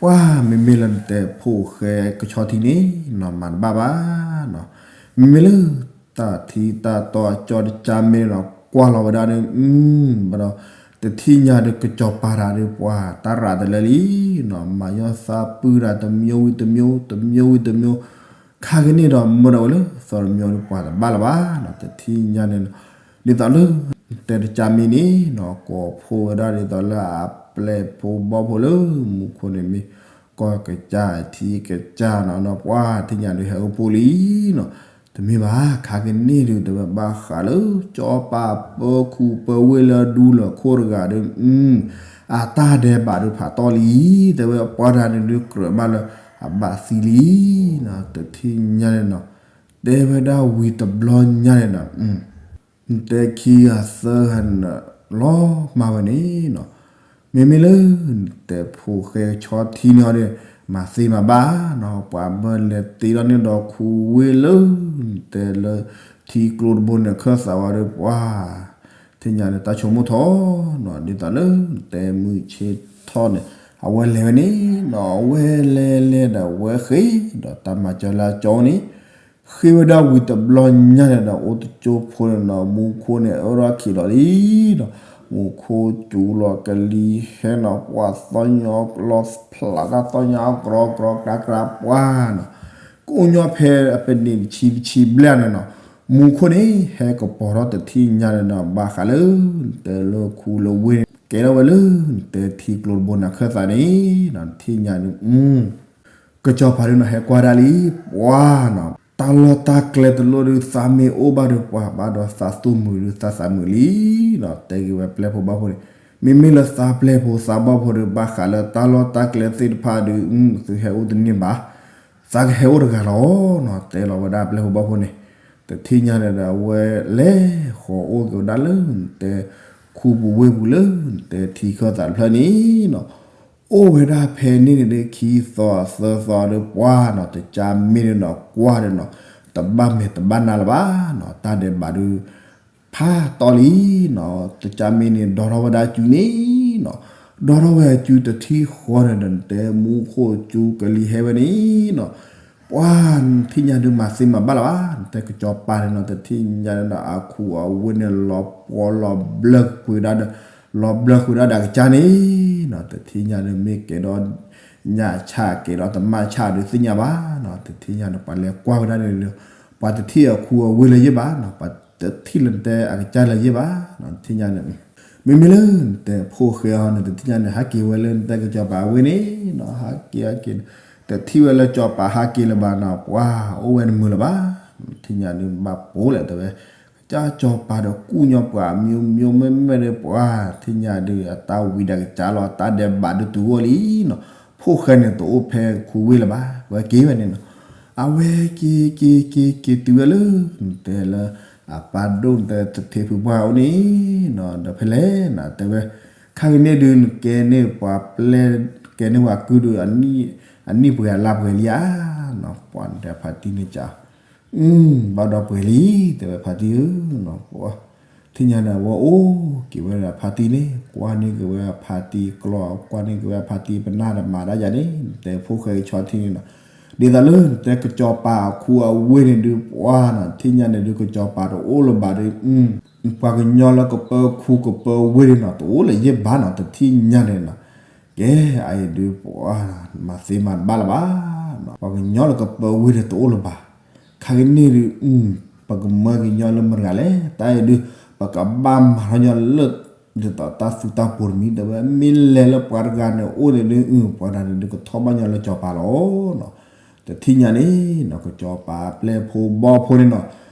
ပှၤမ့မ့ၢ်လၢနတဲဖိၣ်ဃဲကဆီထံန့ၣ်နီၤ မၤတဘၣ်ဘၣ်နီၤ. မ့မ့ၢ်လၢ တၢ်ထံတၢ်တီအကၠီတကၠါမ့ၢ်နီၤ ကွၢ်လီၤဝဲဒၣ်န့ၣ် ဘၣ်ဒီး တထံၣ်ညါဒုး ကစီၤပၤတဂၤဒုး ပှၤတၢ်ရးတလၢလံနီၤ မၤယီၢ်သးပုၢ်တၢ်တမျိုးဝံၤတမျိုး တမျိုးဝံၤတမျိုး ခါကန့ၣ်ဒီး မၢဒီးဝဲလၢသီတမျိုးဒုး ပှၤတဘၣ်လၢၤဘၣ်နီၤ. တထံၣ်ညါန့ၣ်နီၤ ဒ်သိးလၢ တဲတကၠါမ့ၢ်န့ၣ်နီၤ ကိးဖှိၣ်ဝဲဒၣ်ဒ်သိးလၢအပျဲၢ်ဖိဘီၣ်ဖိလၢမူခိၣ်န့ၣ်မ့ၢ် ကီၢ်ကစၢ်ထံကစၢ်နီၤ ပှၤထံၣ်ညါဒုးဟဲအိၣ်ဖှိၣ်လံနီၤ. တမ့ၢ်ဘၣ် ခါကန့ၣ်ဒုး တဲဝဲဘၣ်ဃးလၢ ကစီၤပၤပၢၤခူပၢၤဝ့ၢ်လၢဒူလၢာ်ခိၣ်တဂၤဒီး အတၢ်ဒဲးဘးဒုးဖးတီၢ်လံ, တဲဝဲပှၤတဂၤန့ၣ်ဒုးကြၢးမးလၢအဘၣ်သံလံနီၤ. တထံၣ်ညါန့ၣ်နီၤ တဲဝဲဒၣ်ဝံၤတဘျီညါန့ၣ်နီၤ နတဲခံဂၤသၢဂၤန့ၣ် လီၤမၢ်ဝဲန့ၣ်နီၤ. မ့မ့ၢ်လၢ နတဲဖိၣ်ဃဲကဆီထံန့ၣ်ဒီး မၤသ့မၤဘၣ်နီၤ ပှၤမၢလဲၤတ့ထီၣ်န့ၢ်ဒီးခူဝ့ၢ်လၢ နတဲလၢ ထံကျိတဘိန့ၣ်အခၢၣ်သးဝဲဒီးပှၤ ထံၣ်ညါန့ၣ်တၢ်ဆိကမိၣ်ထီၣ်နီၤ ဒ်သိးလၢနတဲမုၢ်ဆ့ၣ်ထီၣ်န့ၣ် အဝဲလဲၤဝဲန့ၣ်နီၤ အဝဲလဲၤလဲၤဒီးဝဲဃ့ဒီးတၢ်မၤစၢၤလၢအကၠီန့ၣ် ဃ့ဝဲဒၣ်ဝံၤတဘျီညါန့ၣ်ဒီး အိၣ်တကၠိဖိန့ၣ်နီၤ မူခိၣ်န့ၣ်အၢထီၣ်ခံးလီၤလံနီၤ မူခိၣ်စူၤလီၤကလံၤဟဲနီၤ ပှၤသီၣ်ညီလီၤဖျးတၢ်သီၣ်ညီအကရီကရီကျါကျါပှၤနီၤ ကိးညီဖဲအပနံးတဆံတဆံဘျဲၣ်န့ၣ်နီၤ မူခိၣ်န့ၣ် ဟဲကပီၤထီၣ်တထံၣ်ညါန့ၣ်ဒီး ဘၣ်ဃးလၢ နတဲလၢခူလၢဝ့ၢ်န့ၣ် ကဲထီၣ်ဝဲလၢ နတဲထံကျိတဘိန့ၣ်အခၢၣ်သးန့ၣ်နီၤ တထံၣ်ညါန့ၣ် ကစီၤပၤဒုးနီၤ ဟဲကွၢ်ဒၣ်လံ ပှၤနီၤ တၢ်လီၢ်တၢ်ကျဲတလိၣ်ဒုး သးမ့ၢ်အိၣ်ဘၣ်ဒီးပှၤ ဘၣ်ဒီးသးသူၣ်မုာ်ဒုး သးသးမုာ်လံနီၤ တဲက့ၤဝဲပျဲၢ်ဖိဘီၣ်ဖိန့ၣ် မ့မ့ၢ်လၢသးပျဲၢ်ဖိသးဘီၣ်ဖိဒီး ဘၣ်ဃးလၢတၢ်လီၢ်တၢ်ကျဲသ့ၣ်တဖၣ်ဒုး သုဟဲအိၣ်တန့ၢ်ဘၣ် သးကဟဲအိၣ်တဂၤလီၤနီၤ တဲလီၤဝဲဒၣ်ပျဲၢ်ဖိဘီၣ်ဖိန့ၣ် တထံၣ်ညါန့ၣ်ဒီး အဝဲလဲၤဃီၤအိၣ်က့ၤဝဲဒၣ်လၢ နတဲခူပူၤဝ့ၢ်ပူၤလၢ နတဲထံခၢၣ်သးတဖျၢၣ်န့ၣ်နီၤ အိၣ်ဝဲဒၣ်ဖဲန့ၣ်န့ၣ်ဒုး ခံသီသၢသီဒုးပှၤနီၤ တကၠါမ့ၢ်န့ၣ်နီၤ ကွၢ်ဒီးနီၤ တဘၣ်မဲာ်တဘၣ်နါလၢၤဘၣ်နီၤ တၢ်ဒဲးဘးဒုး ဖးတီၢ်လံနီၤ တကၠါမ့ၢ်န့ၣ် ဒီထီၣ်ဝဲဒၣ်အစုန့ၣ်နီၤ ဒီထီၣ်ဝဲအစုတထံၣ်ဃီန့ၣ်ဒီး နတဲမူခိၣ်စူၤကလံၤဟဲဝဲန့ၣ်နီၤ ပှၤထံၣ်ညါဒုးမၤသ့မၤဘၣ်လၢၤဘၣ် နတဲကစီၤပၤန့ၣ်နီၤ တထံၣ်ညါန့ၣ်ဒီး အခူအဝ့ၢ်န့ၣ် လီၤပှီၤလီၤဘျၢကွံာ်ဝဲဒၣ်ဒီး လီၤဘျၢကွံာ်ဝဲဒၣ်ဒီးကစၢ်န့ၣ်နီၤ တထံၣ်ညါန့ၣ်မ့ၢ်ကဲဒီး ညၣ်ဆၣ်ကဲဒီးတမၣ်ဆၣ်ဒုးသ့ၣ်ညါဘၣ်နီၤ တထံၣ်ညါန့ၣ် ပှၤလဲၤကွၢ်ဝဲဒၣ်န့ၣ်ဒီး ပှၤတထံၣ်အခူအဝ့ၢ်လၢၤယဲၢ်ဘၣ်နီၤ ပှၤတထံၣ်လၢနတဲအကစၢ်လၢၤယဲၢ်ဘၣ်နီၤ တထံၣ်ညါန့ၣ် မ့မ့ၢ်လၢနတဲဖိၣ်ဃဲအီၤန့ၣ် တထံၣ်ညါန့ၣ် ဟးက့ၤဝဲလၢနတဲကစီၤပၤအဝ့ၢ်န့ၣ်နီၤ ဟးက့ၤဟးက့ၤန့ၣ် တထံၣ်ဝဲလၢကစီၤပၤဟးက့ၤလၢၤဘၣ်နီၤ ပှၤအိၣ်ဝဲတမုာ်လၢၤဘၣ် ထံၣ်ညါဒုးဘၣ်ပိာ်လဲၣ်တဲဝဲ ကစၢ်ကစီၤပၤဒီးကူၣ်ညီပှၤ မျိုးမျိုးမ့မ့ၢ်ဒီးပှၤ ထံၣ်ညါဒုးအတၢ်ဝံၤဒီးကစၢ်လီၤ တၢ်ဒဲးဘးဒုးတုၤအိၣ်လံနီၤ ဖိၣ်ဃဲန့ၣ်တအိၣ်ဖဲခူဝ့ၢ်လၢၤဘၣ် ဝဲက့ၤဝဲန့ၣ်နီၤ အဝဲက့ၤက့ၤက့ၤက့ၤတုၤဝဲလၢ နတဲလၢ အပၢ်ဒိၣ်နတဲသထ့ဖုပှၢ်အိၣ်န့ၣ်နီၤ ဒီးဖဲလဲၣ်နီၤ တဲဝဲ ခါကန့ၣ်ဒုး နကဲန့ၢ်ပှၤပျဲၢ် ကဲန့ၢ်ပှၤကုၢ်ဒုး အနံၣ်ပှဲၤအလါပှဲၤလံဧါနီၤ ပှၤနတဲဖါတံၢ်န့ၣ်က ဘၣ်ဒီးပှဲၤလံ တဲဝဲဖါတံၢ်ဧၢနီၤ ပှၤ ထံၣ်ညါန့ၣ် အဝဲအိၣ်က့ၤဝဲဒၣ်ဖါတံၢ်န့ၣ် ကွၢ်န့ၢ်က့ၤဝဲဖါတံၢ်ကျီၢ် ကွၢ်န့ၢ်က့ၤဝဲဖါတံၢ်ပနၢ်ဒီးမၤဒၣ်ယၤန့ၣ် နတဲဖိၣ်ဃဲကဆီထံန့ၣ်နီၤ ဒ်သိးလၢနတဲကစီၤပၤအခူအဝ့ၢ်န့ၣ်ဒုး ပှၤနီၤ ထံၣ်ညါန့ၣ်ဒုး ကစီၤပၤတအိၣ်လၢၤဘၣ်ဒီး ပှၤကညီလၢကပၢခူကပၢဝ့ၢ်န့ၣ်နီၤ တအိၣ်လၢၤယဲၢ်ဘၣ်နီၤ တထံၣ်ညါန့ၣ်နီၤ ကဲ အအံၤဒုးပှၤ မၤသ့မၤတဘၣ်လၢၤဘၣ်နီၤ ပှၤကညီလၢကပၢဝ့ၢ်န့ၣ်တအိၣ်လၢၤဘၣ် ခါကန့ၣ်ဒုး ပကမၢကညီလၢမတၤတဂၤလဲၣ် တၢ်အံၤဒုး ပကဘၣ်မၤထီၣ်ညီလၢ ဒ်သိးတၢ်သူတၢ်ပိၤတမံၤ တဲဝဲ မ့ၢ်လဲၤလၢပှၤတဂၤန့ၣ်အိၣ်န့ၣ်ဒုး ပှၤတဂၤန့ၣ်ဒုးကထီၣ်ဘၣ်ညီလၢကစီၤပၤလီၤနီၤ တထံၣ်ညါန့ၣ်နီၤ ကစီၤပၤပျဲၢ်ဖိဘီၣ်ဖိန့ၣ်နီၤ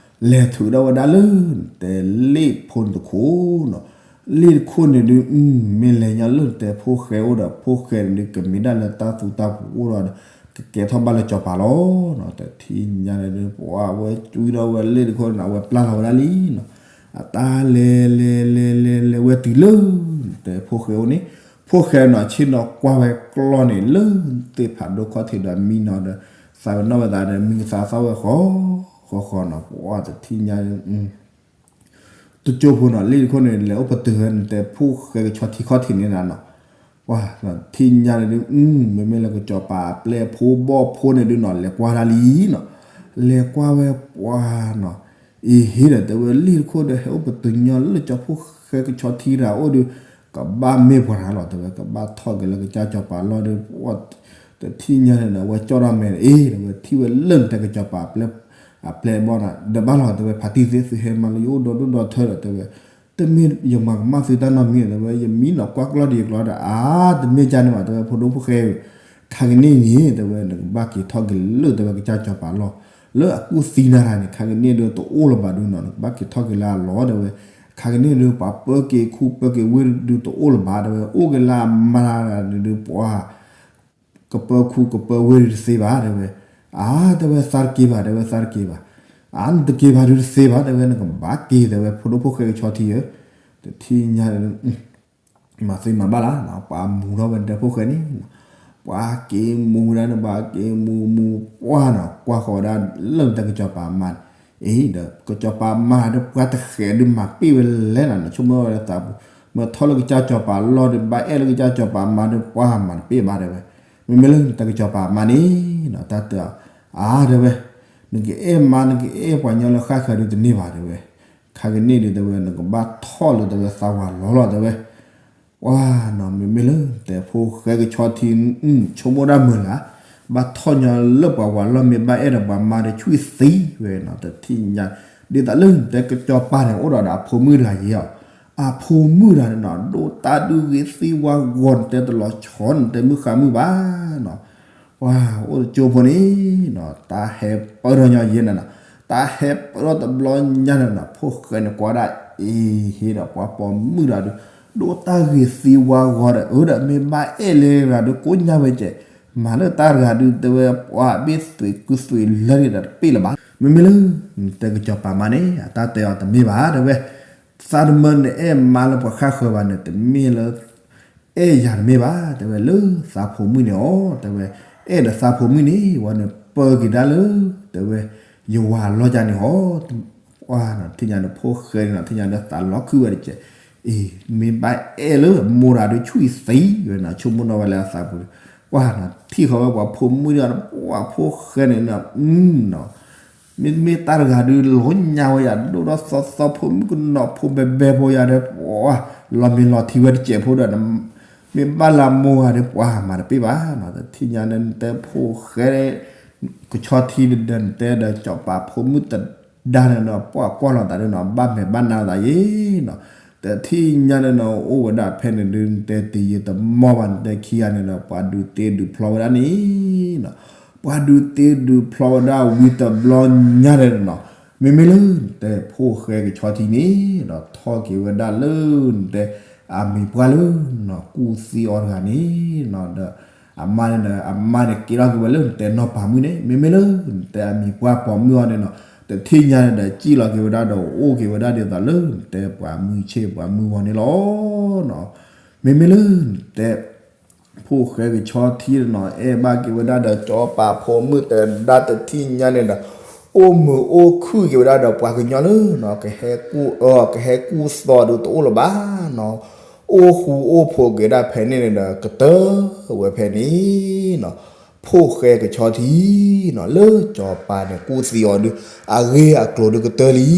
လဲၤထုးထီၣ်ဝဲဒၣ်လၢ နတဲလ့ၣ်ဖိန့ၣ်တခိၣ်နီၤ လ့ၣ်တခိၣ်န့ၣ်ဒုး မ့ၢ်လဲၤညီလၢနတဲဖိၣ်ဃဲအိၣ်ဒီး ဖိၣ်ဃဲန့ၣ်ဒုး ကမ့ၢ်ဒၣ်လၢတၢ်သူတၢ်ပိၤအိၣ်ဒီး ကကဲထီၣ်ဘၣ်လၢကစီၤပၤလီၤနီၤ တထံၣ်ညါန့ၣ်ဒုး ပှၤဝဲကွံထီၣ်ဝဲလ့ၣ်တခိၣ်န့ၣ် အဝဲပျၢ်လီၤဝဲဒၣ်လံနီၤ အတၢ်လဲၤလဲၤလဲၤလဲၤလဲၤဝဲတုၤလၢ နတဲဖိၣ်ဃဲအိၣ်န့ၣ် ဖိၣ်ဃဲနီၤ ဆ့ၣ်နီၤကွၢ်ဝဲကျီၢ်န့ၣ်လၢ သ့ၣ်ဖးဒိၣ်ခီၣ်ထံးဒီးမံနီၤဒီး သးဝဲနီၣ်ဝဲသးဒီး မံကသါသီၣ်ဝဲဃီ ဃီဃီနီၤ ပှၤတထံၣ်ညါ တ ကၠိဖိနီၤ လ့ၣ်တခိၣ်န့ၣ် လဲၤအိၣ်ပတုာ်ဝဲ နတဲဖိၣ်ဃဲကဆီထံခီၣ်ထံးန့ၣ်နီၤ, ပှၤထံၣ်ညါန့ၣ်ဒုး မ့မ့ၢ်လၢကစီၤပၤအပျဲၢ်ဖိဘီၣ်ဖိန့ၣ်ဒုးနီၤ လဲၤကွၢ်တၢ်လံနီၤ, လဲၤကွၢ်ဝဲပှၤနီၤ, အ့ဟ့ဒီး တဲဝဲ လ့ၣ်တခိၣ်ဒီး ဟဲအိၣ်ပတုာ်ညီလၢကၠိဖိၣ်ဃဲကဆီထံတၢ်အိၣ်ဒီး ကဘၣ်မ့ၢ်ပှၤတဂၤလီၤ တဲဝဲ, ကဘၣ်ထီၣ်က့ၤလၢကစၢ်စီၤပၤအလီၢ်ဒီး တထံၣ်ညါန့ၣ်ဒီး အဝဲကၠီၣ်ထီၣ်မဲာ်အ့ တဲဝဲ ထံၣ်ဝဲလၢနတဲကစီၤပၤအပျဲၢ် အပျဲၢ်ဘီၣ်နီၤ, ဒီးဘၣ်လီၤ တဲဝဲ ဖါတံၢ်သ့ၣ် သုဟဲမၤလၢယအိၣ်ဒီဒူၣ်ဒီထၢဒီး တဲဝဲ, တမ့ၢ်ယမၤကမၣ်သုတၢ်နီတမံၤ တဲဝဲ, ယမံနီၤကွၢ်ကျီၢ်ဒံးကျီၢ်ဒီး အါ တမ့ၢ်ကၢ်န့ၣ်ဘၣ် တဲဝဲ ဖိဒိၣ်ဖိၣ်ဃဲဧၢ, ခါကန့ၣ်န့ၣ် တဲဝဲ နကဘၣ်က့ၤထီၣ်က့ၤလၢ တဲဝဲ ကစၢ်စီၤပၤအလီၢ် လၢအကူၣ်သံနၤတၢ်န့ၣ် ခါကန့ၣ်ဒုးတအိၣ်လၢၤဘၣ်ဒုးနီၤ နကဘၣ်က့ၤထီၣ်က့ၤလၢအလီၢ် တဲဝဲ, ခါကန့ၣ်ဒုး ပှၤပၢက့ၤခူပၢက့ၤဝ့ၢ်ဒုးတအိၣ်လၢၤဘၣ် တဲဝဲ, အိၣ်က့ၤလၢအမါတၢ်ဒုး ပှၤ ကပၢခူကပၢဝ့ၢ်ဒုးတသ့ဘၣ် တဲဝဲ, အါ တဲဝဲ သးတက့ၤဘၣ် တဲဝဲ သးတက့ၤဘၣ်, အါ နတက့ၤဘၣ်ဒုးတသ့ဘၣ် တဲဝဲ နကဘၣ်က့ၤ တဲဝဲ ဖိဒိၣ်ဖိၣ်ဃဲကဆီထံဧၢ, တထံၣ်ညါ မၤသ့မၤဘၣ်လၢ်နီၤ ပှၤမူထီၣ်ဝဲနတဲဖိၣ်ဃဲန့ၣ်, ပှၤက့ၤမူဝဲဒၣ်န့ၣ် ပှၤက့ၤမူမူပှၢ်နီၤ ကွၢ်ဃီၤဝဲဒၣ်လၢနတဲကစီၤပၤအမါန့ၣ်, အ့ ဒီးကစီၤပၤအမါဒီးပှၤတဃဲးဒုးမၤပ့ၢ်ဝဲလဲၣ်နီၤ နဆိကမိၣ်ဝဲဒၣ်သးပူၤ, မ့ၢ်ထီၣ်လၢကစၢ်စီၤပၤအလီၢ်ဒီး ဘၣ်အဲၣ်လၢကစၢ်စီၤပၤအမါဒီး ပှၤမၤတပ့ၢ်ဘၣ် တဲဝဲ, မ့မ့ၢ်လၢနတဲကစီၤပၤအမါန့ၣ်နီၤ တၢ်တဲအီၤ, အါ တဲဝဲ, နကအဲၣ်မါ နကအဲၣ်ပှၤညီလၢဃၣ်ဃၢၤဒုးတန့ၢ်ဘၣ် တဲဝဲ, ခါကန့ၣ်ဒုး တဲဝဲ နကဘၣ်ထီၣ်လၢ တဲဝဲ သးဝၤလီၤလီၤ တဲဝဲ ပှၤနီၤ မ့မ့ၢ်လၢတဲဖိၣ်ဃဲကဆီထံ ဆိကမိၣ်ဒၣ်မုာ်လၢ်, ဘၣ်ထီၣ်ညီလၢပှၤဝၤလီၢ် မ့ၢ်ဘၣ်အဲၣ်ဒီးပှၤမါဒီး ဆူၣ်သံဝဲနီၤ တထံၣ်ညါ, ဒ်သိးလၢနတဲကစီၤပၤန့ၣ် အိၣ်ဒီးဒီးအဖိမုၣ်တဂၤယဲၢ်အီၤ, အဖိမုၣ်တဂၤန့ၣ်နီၤ ဒိၣ်တၢ်ဒုးဂ့ၤသံဝါဂီၤ နတဲတလီၤဆီ နတဲမုၢ်ဃါမုၢ်ဘၣ်နီၤ ပှၤအိၣ်တကၠိဖိန့ၣ်နီၤ တၢ်ဟဲပၢၢ်ထီၣ်ညီယဲၢ်န့ၣ်နီၤ, တၢ်ဟဲပၢၢ်ထီၣ်တဘျီညါန့ၣ်နီၤ ဖိၣ်ဃဲန့ၣ်ကွၢ်ဒၣ်အ့ဟ့ဒီး ပှၤပိာ်မုၣ်တဂၤဒုး ဒိၣ်တၢ်ဂ့ၤသံဝါဂီၤဒီး အၢဒီးမ့ၢ်ဘၣ်အဲၣ်လၢတဂၤဒုး ကိးညါဝဲကဲး, မၤလၢတၢ်တဂၤဒုး တဲဝဲ ပှၤဘ့ၣ်သွံးကုသွံးလၢာ်ဒီးတပ့ၢ်လၢၤဘၣ်, မ့မ့ၢ်လၢ နတဲကစီၤပၤမါန့ၣ် အတၢ်တဲအီၤတမ့ၢ်ဘၣ် တဲဝဲ, သးတမၢနအဲၣ်မါလၢပှၤဃၣ်ဃၢၤဘၣ်န့ၣ် တမ့ၢ်လၢ အဲၣ်ယၤတမ့ၢ်ဘၣ် တဲဝဲ လၢသးဖိမုၣ်န့ၣ်အီၤ တဲဝဲ, အဲၣ်ဒီးသးဖိမုၣ်န့ၣ် ဝဲန့ၣ်ပၢက့ၤဒၣ်လၢ တဲဝဲ ယဝၤလီၢ်ကၢ်န့ၣ်အီၤ, ပှၤနီၤထံၣ်ညါန့ၣ်ဖိၣ်ဃဲန့ၣ်နီၤ ထံၣ်ညါဒီးသးလီၤခုၣ်ဝဲတကဲး, အ့ မ့ၢ်ဘၣ်အဲၣ်လၢမိၢ်တဂၤဒုးဆူၣ်သံဝဲနီၤ ဆိကမိၣ်နီၤဝဲလၢအသးပူၤ, ပှၤနီၤထံၣ်ဃီဝဲပှၤဖိမုၣ်ဒီး ပှၤဖိၣ်ဃဲန့ၣ်နီၤ နီၤ မ့မ့ၢ်တၢ်တဂၤဒုးလီၤညါဝဲယၤ ဒိၣ်ထီၣ်သီသီဖိမုၣ်ကနီၤဖိဘဲဘဲဖိယၤဒီး ပှၤလီၤမ့ၤလီၤထံဝဲတကဲးဖိဒီး မ့ၢ်ဘၣ်လၢမိၢ်ဂၤဒီး ပှၤမၤတပ့ၢ်ဘၣ်နီၤ တထံၣ်ညါန့ၣ် နတဲဖိၣ်ဃဲ ကဆီထံဒီး နတဲဒီးစီၤပၤဖိမုၣ်တဒါန့ၣ်ဒီး ပှၤကွၢ်လိာ်သးဒီးနီၤ ဘၣ်မဲာ်ဘၣ်နါလိာ်သးယဲနီၤ, တထံၣ်ညါန့ၣ်နီၤ အိၣ်ဝဲဒၣ်ဖဲန့ၣ်ဒုး နတဲတယံာ်တမီၢ်ဘၣ် နတဲခံဂၤန့ၣ်ဒီး ပှၤဒုးတ့ဒုးဖျီဝဲဒၣ်န့ၣ်နီၤ ပှၤဒုးတ့ဒုးဖျီဝဲဒၣ်ဝံၤတဘျီညါန့ၣ်နီၤ, မ့မ့ၢ်လၢနတဲဖိၣ်ဃဲကဆီထံန့ၣ်ဒီး ထီၣ်က့ၤဝဲဒၣ်လၢနတဲ အမံၤပှၢ်လၢနီၤ ကူၣ်သံအီၤတဂၤန့ၣ်နီၤ ဒီး အမါန့ၣ်ဒီး အမါန့ၣ်က့ၤထီၣ်က့ၤဝဲလၢနတဲနီၢ်ပၤမုၣ်န့ၣ် မ့မ့ၢ်လၢနတဲအမံၤပှၢ်ပိာ်မုၣ်အီၤန့ၣ်နီၤ တထံၣ်ညါန့ၣ်ဒီး ကံၣ်လီၤက့ၤဝဲဒၣ်ဒီး အိၣ်က့ၤဝဲဒၣ်ဒ်သိးလၢနတဲပှၤမုၢ်ဆ့ၣ်ပှၤမုၢ်ဂီၤန့ၣ်လီၤနီၤ, မ့မ့ၢ်လၢနတဲ ဖိၣ်ဃဲကဆီထံနီၤ အဲၣ်ဘၣ်က့ၤဝဲဒၣ်ဒီး စီၤပၤဖိမုၣ်တဒါတထံၣ်ညါန့ၣ်ဒီး အိၣ်မုာ်အိၣ်ခုၣ်က့ၤဝဲဒၣ်ဒီးပှၤကညီလၢနီၤ ကဟဲကူၣ်အၢ ကဟဲကူၣ်သီဒုးတအိၣ်လၢၤဘၣ်နီၤ, အိၣ်ဃူအိၣ်ဖိးက့ၤဒၣ်ဖဲန့ၣ်န့ၣ်ဒီး ကတၢၢ်ဝဲဖဲန့ၣ်နီၤ, ဖိၣ်ဃဲကဆီထံနီၤ လၢစီၤပၤန့ၣ်ကူၣ်သံအီၤဒုး အဂ့ၢ်အကျိၤဒုးကတၢၢ်လံနီ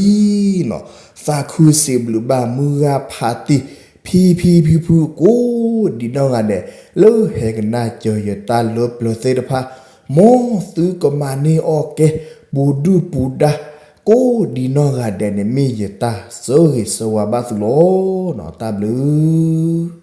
ၤ, သးခုစံးဘျုးဘၣ်မုၢ်ဂၤဖးတံၢ် ဖံဖံဖုဖုကိးဒံးနီၢ်ဂၤဒဲး လၢဟဲကနၣ်စၢၤယတၢ်လၢပျၢၤသ့ၣ်တဖၣ်, မ်သုကမၤန့ၢ်အီၣ်ကဲ ပူၤဒုၣ်ပူၤဒါ ကိးဒံးနီၢ်ဂၤဒဲးန့ၣ် မ့ၢ်ယတၢ်ဆၢဂ့ၤဆၢဝါဘၣ်သုလီၤနီၤ, တၢ်ဘျုး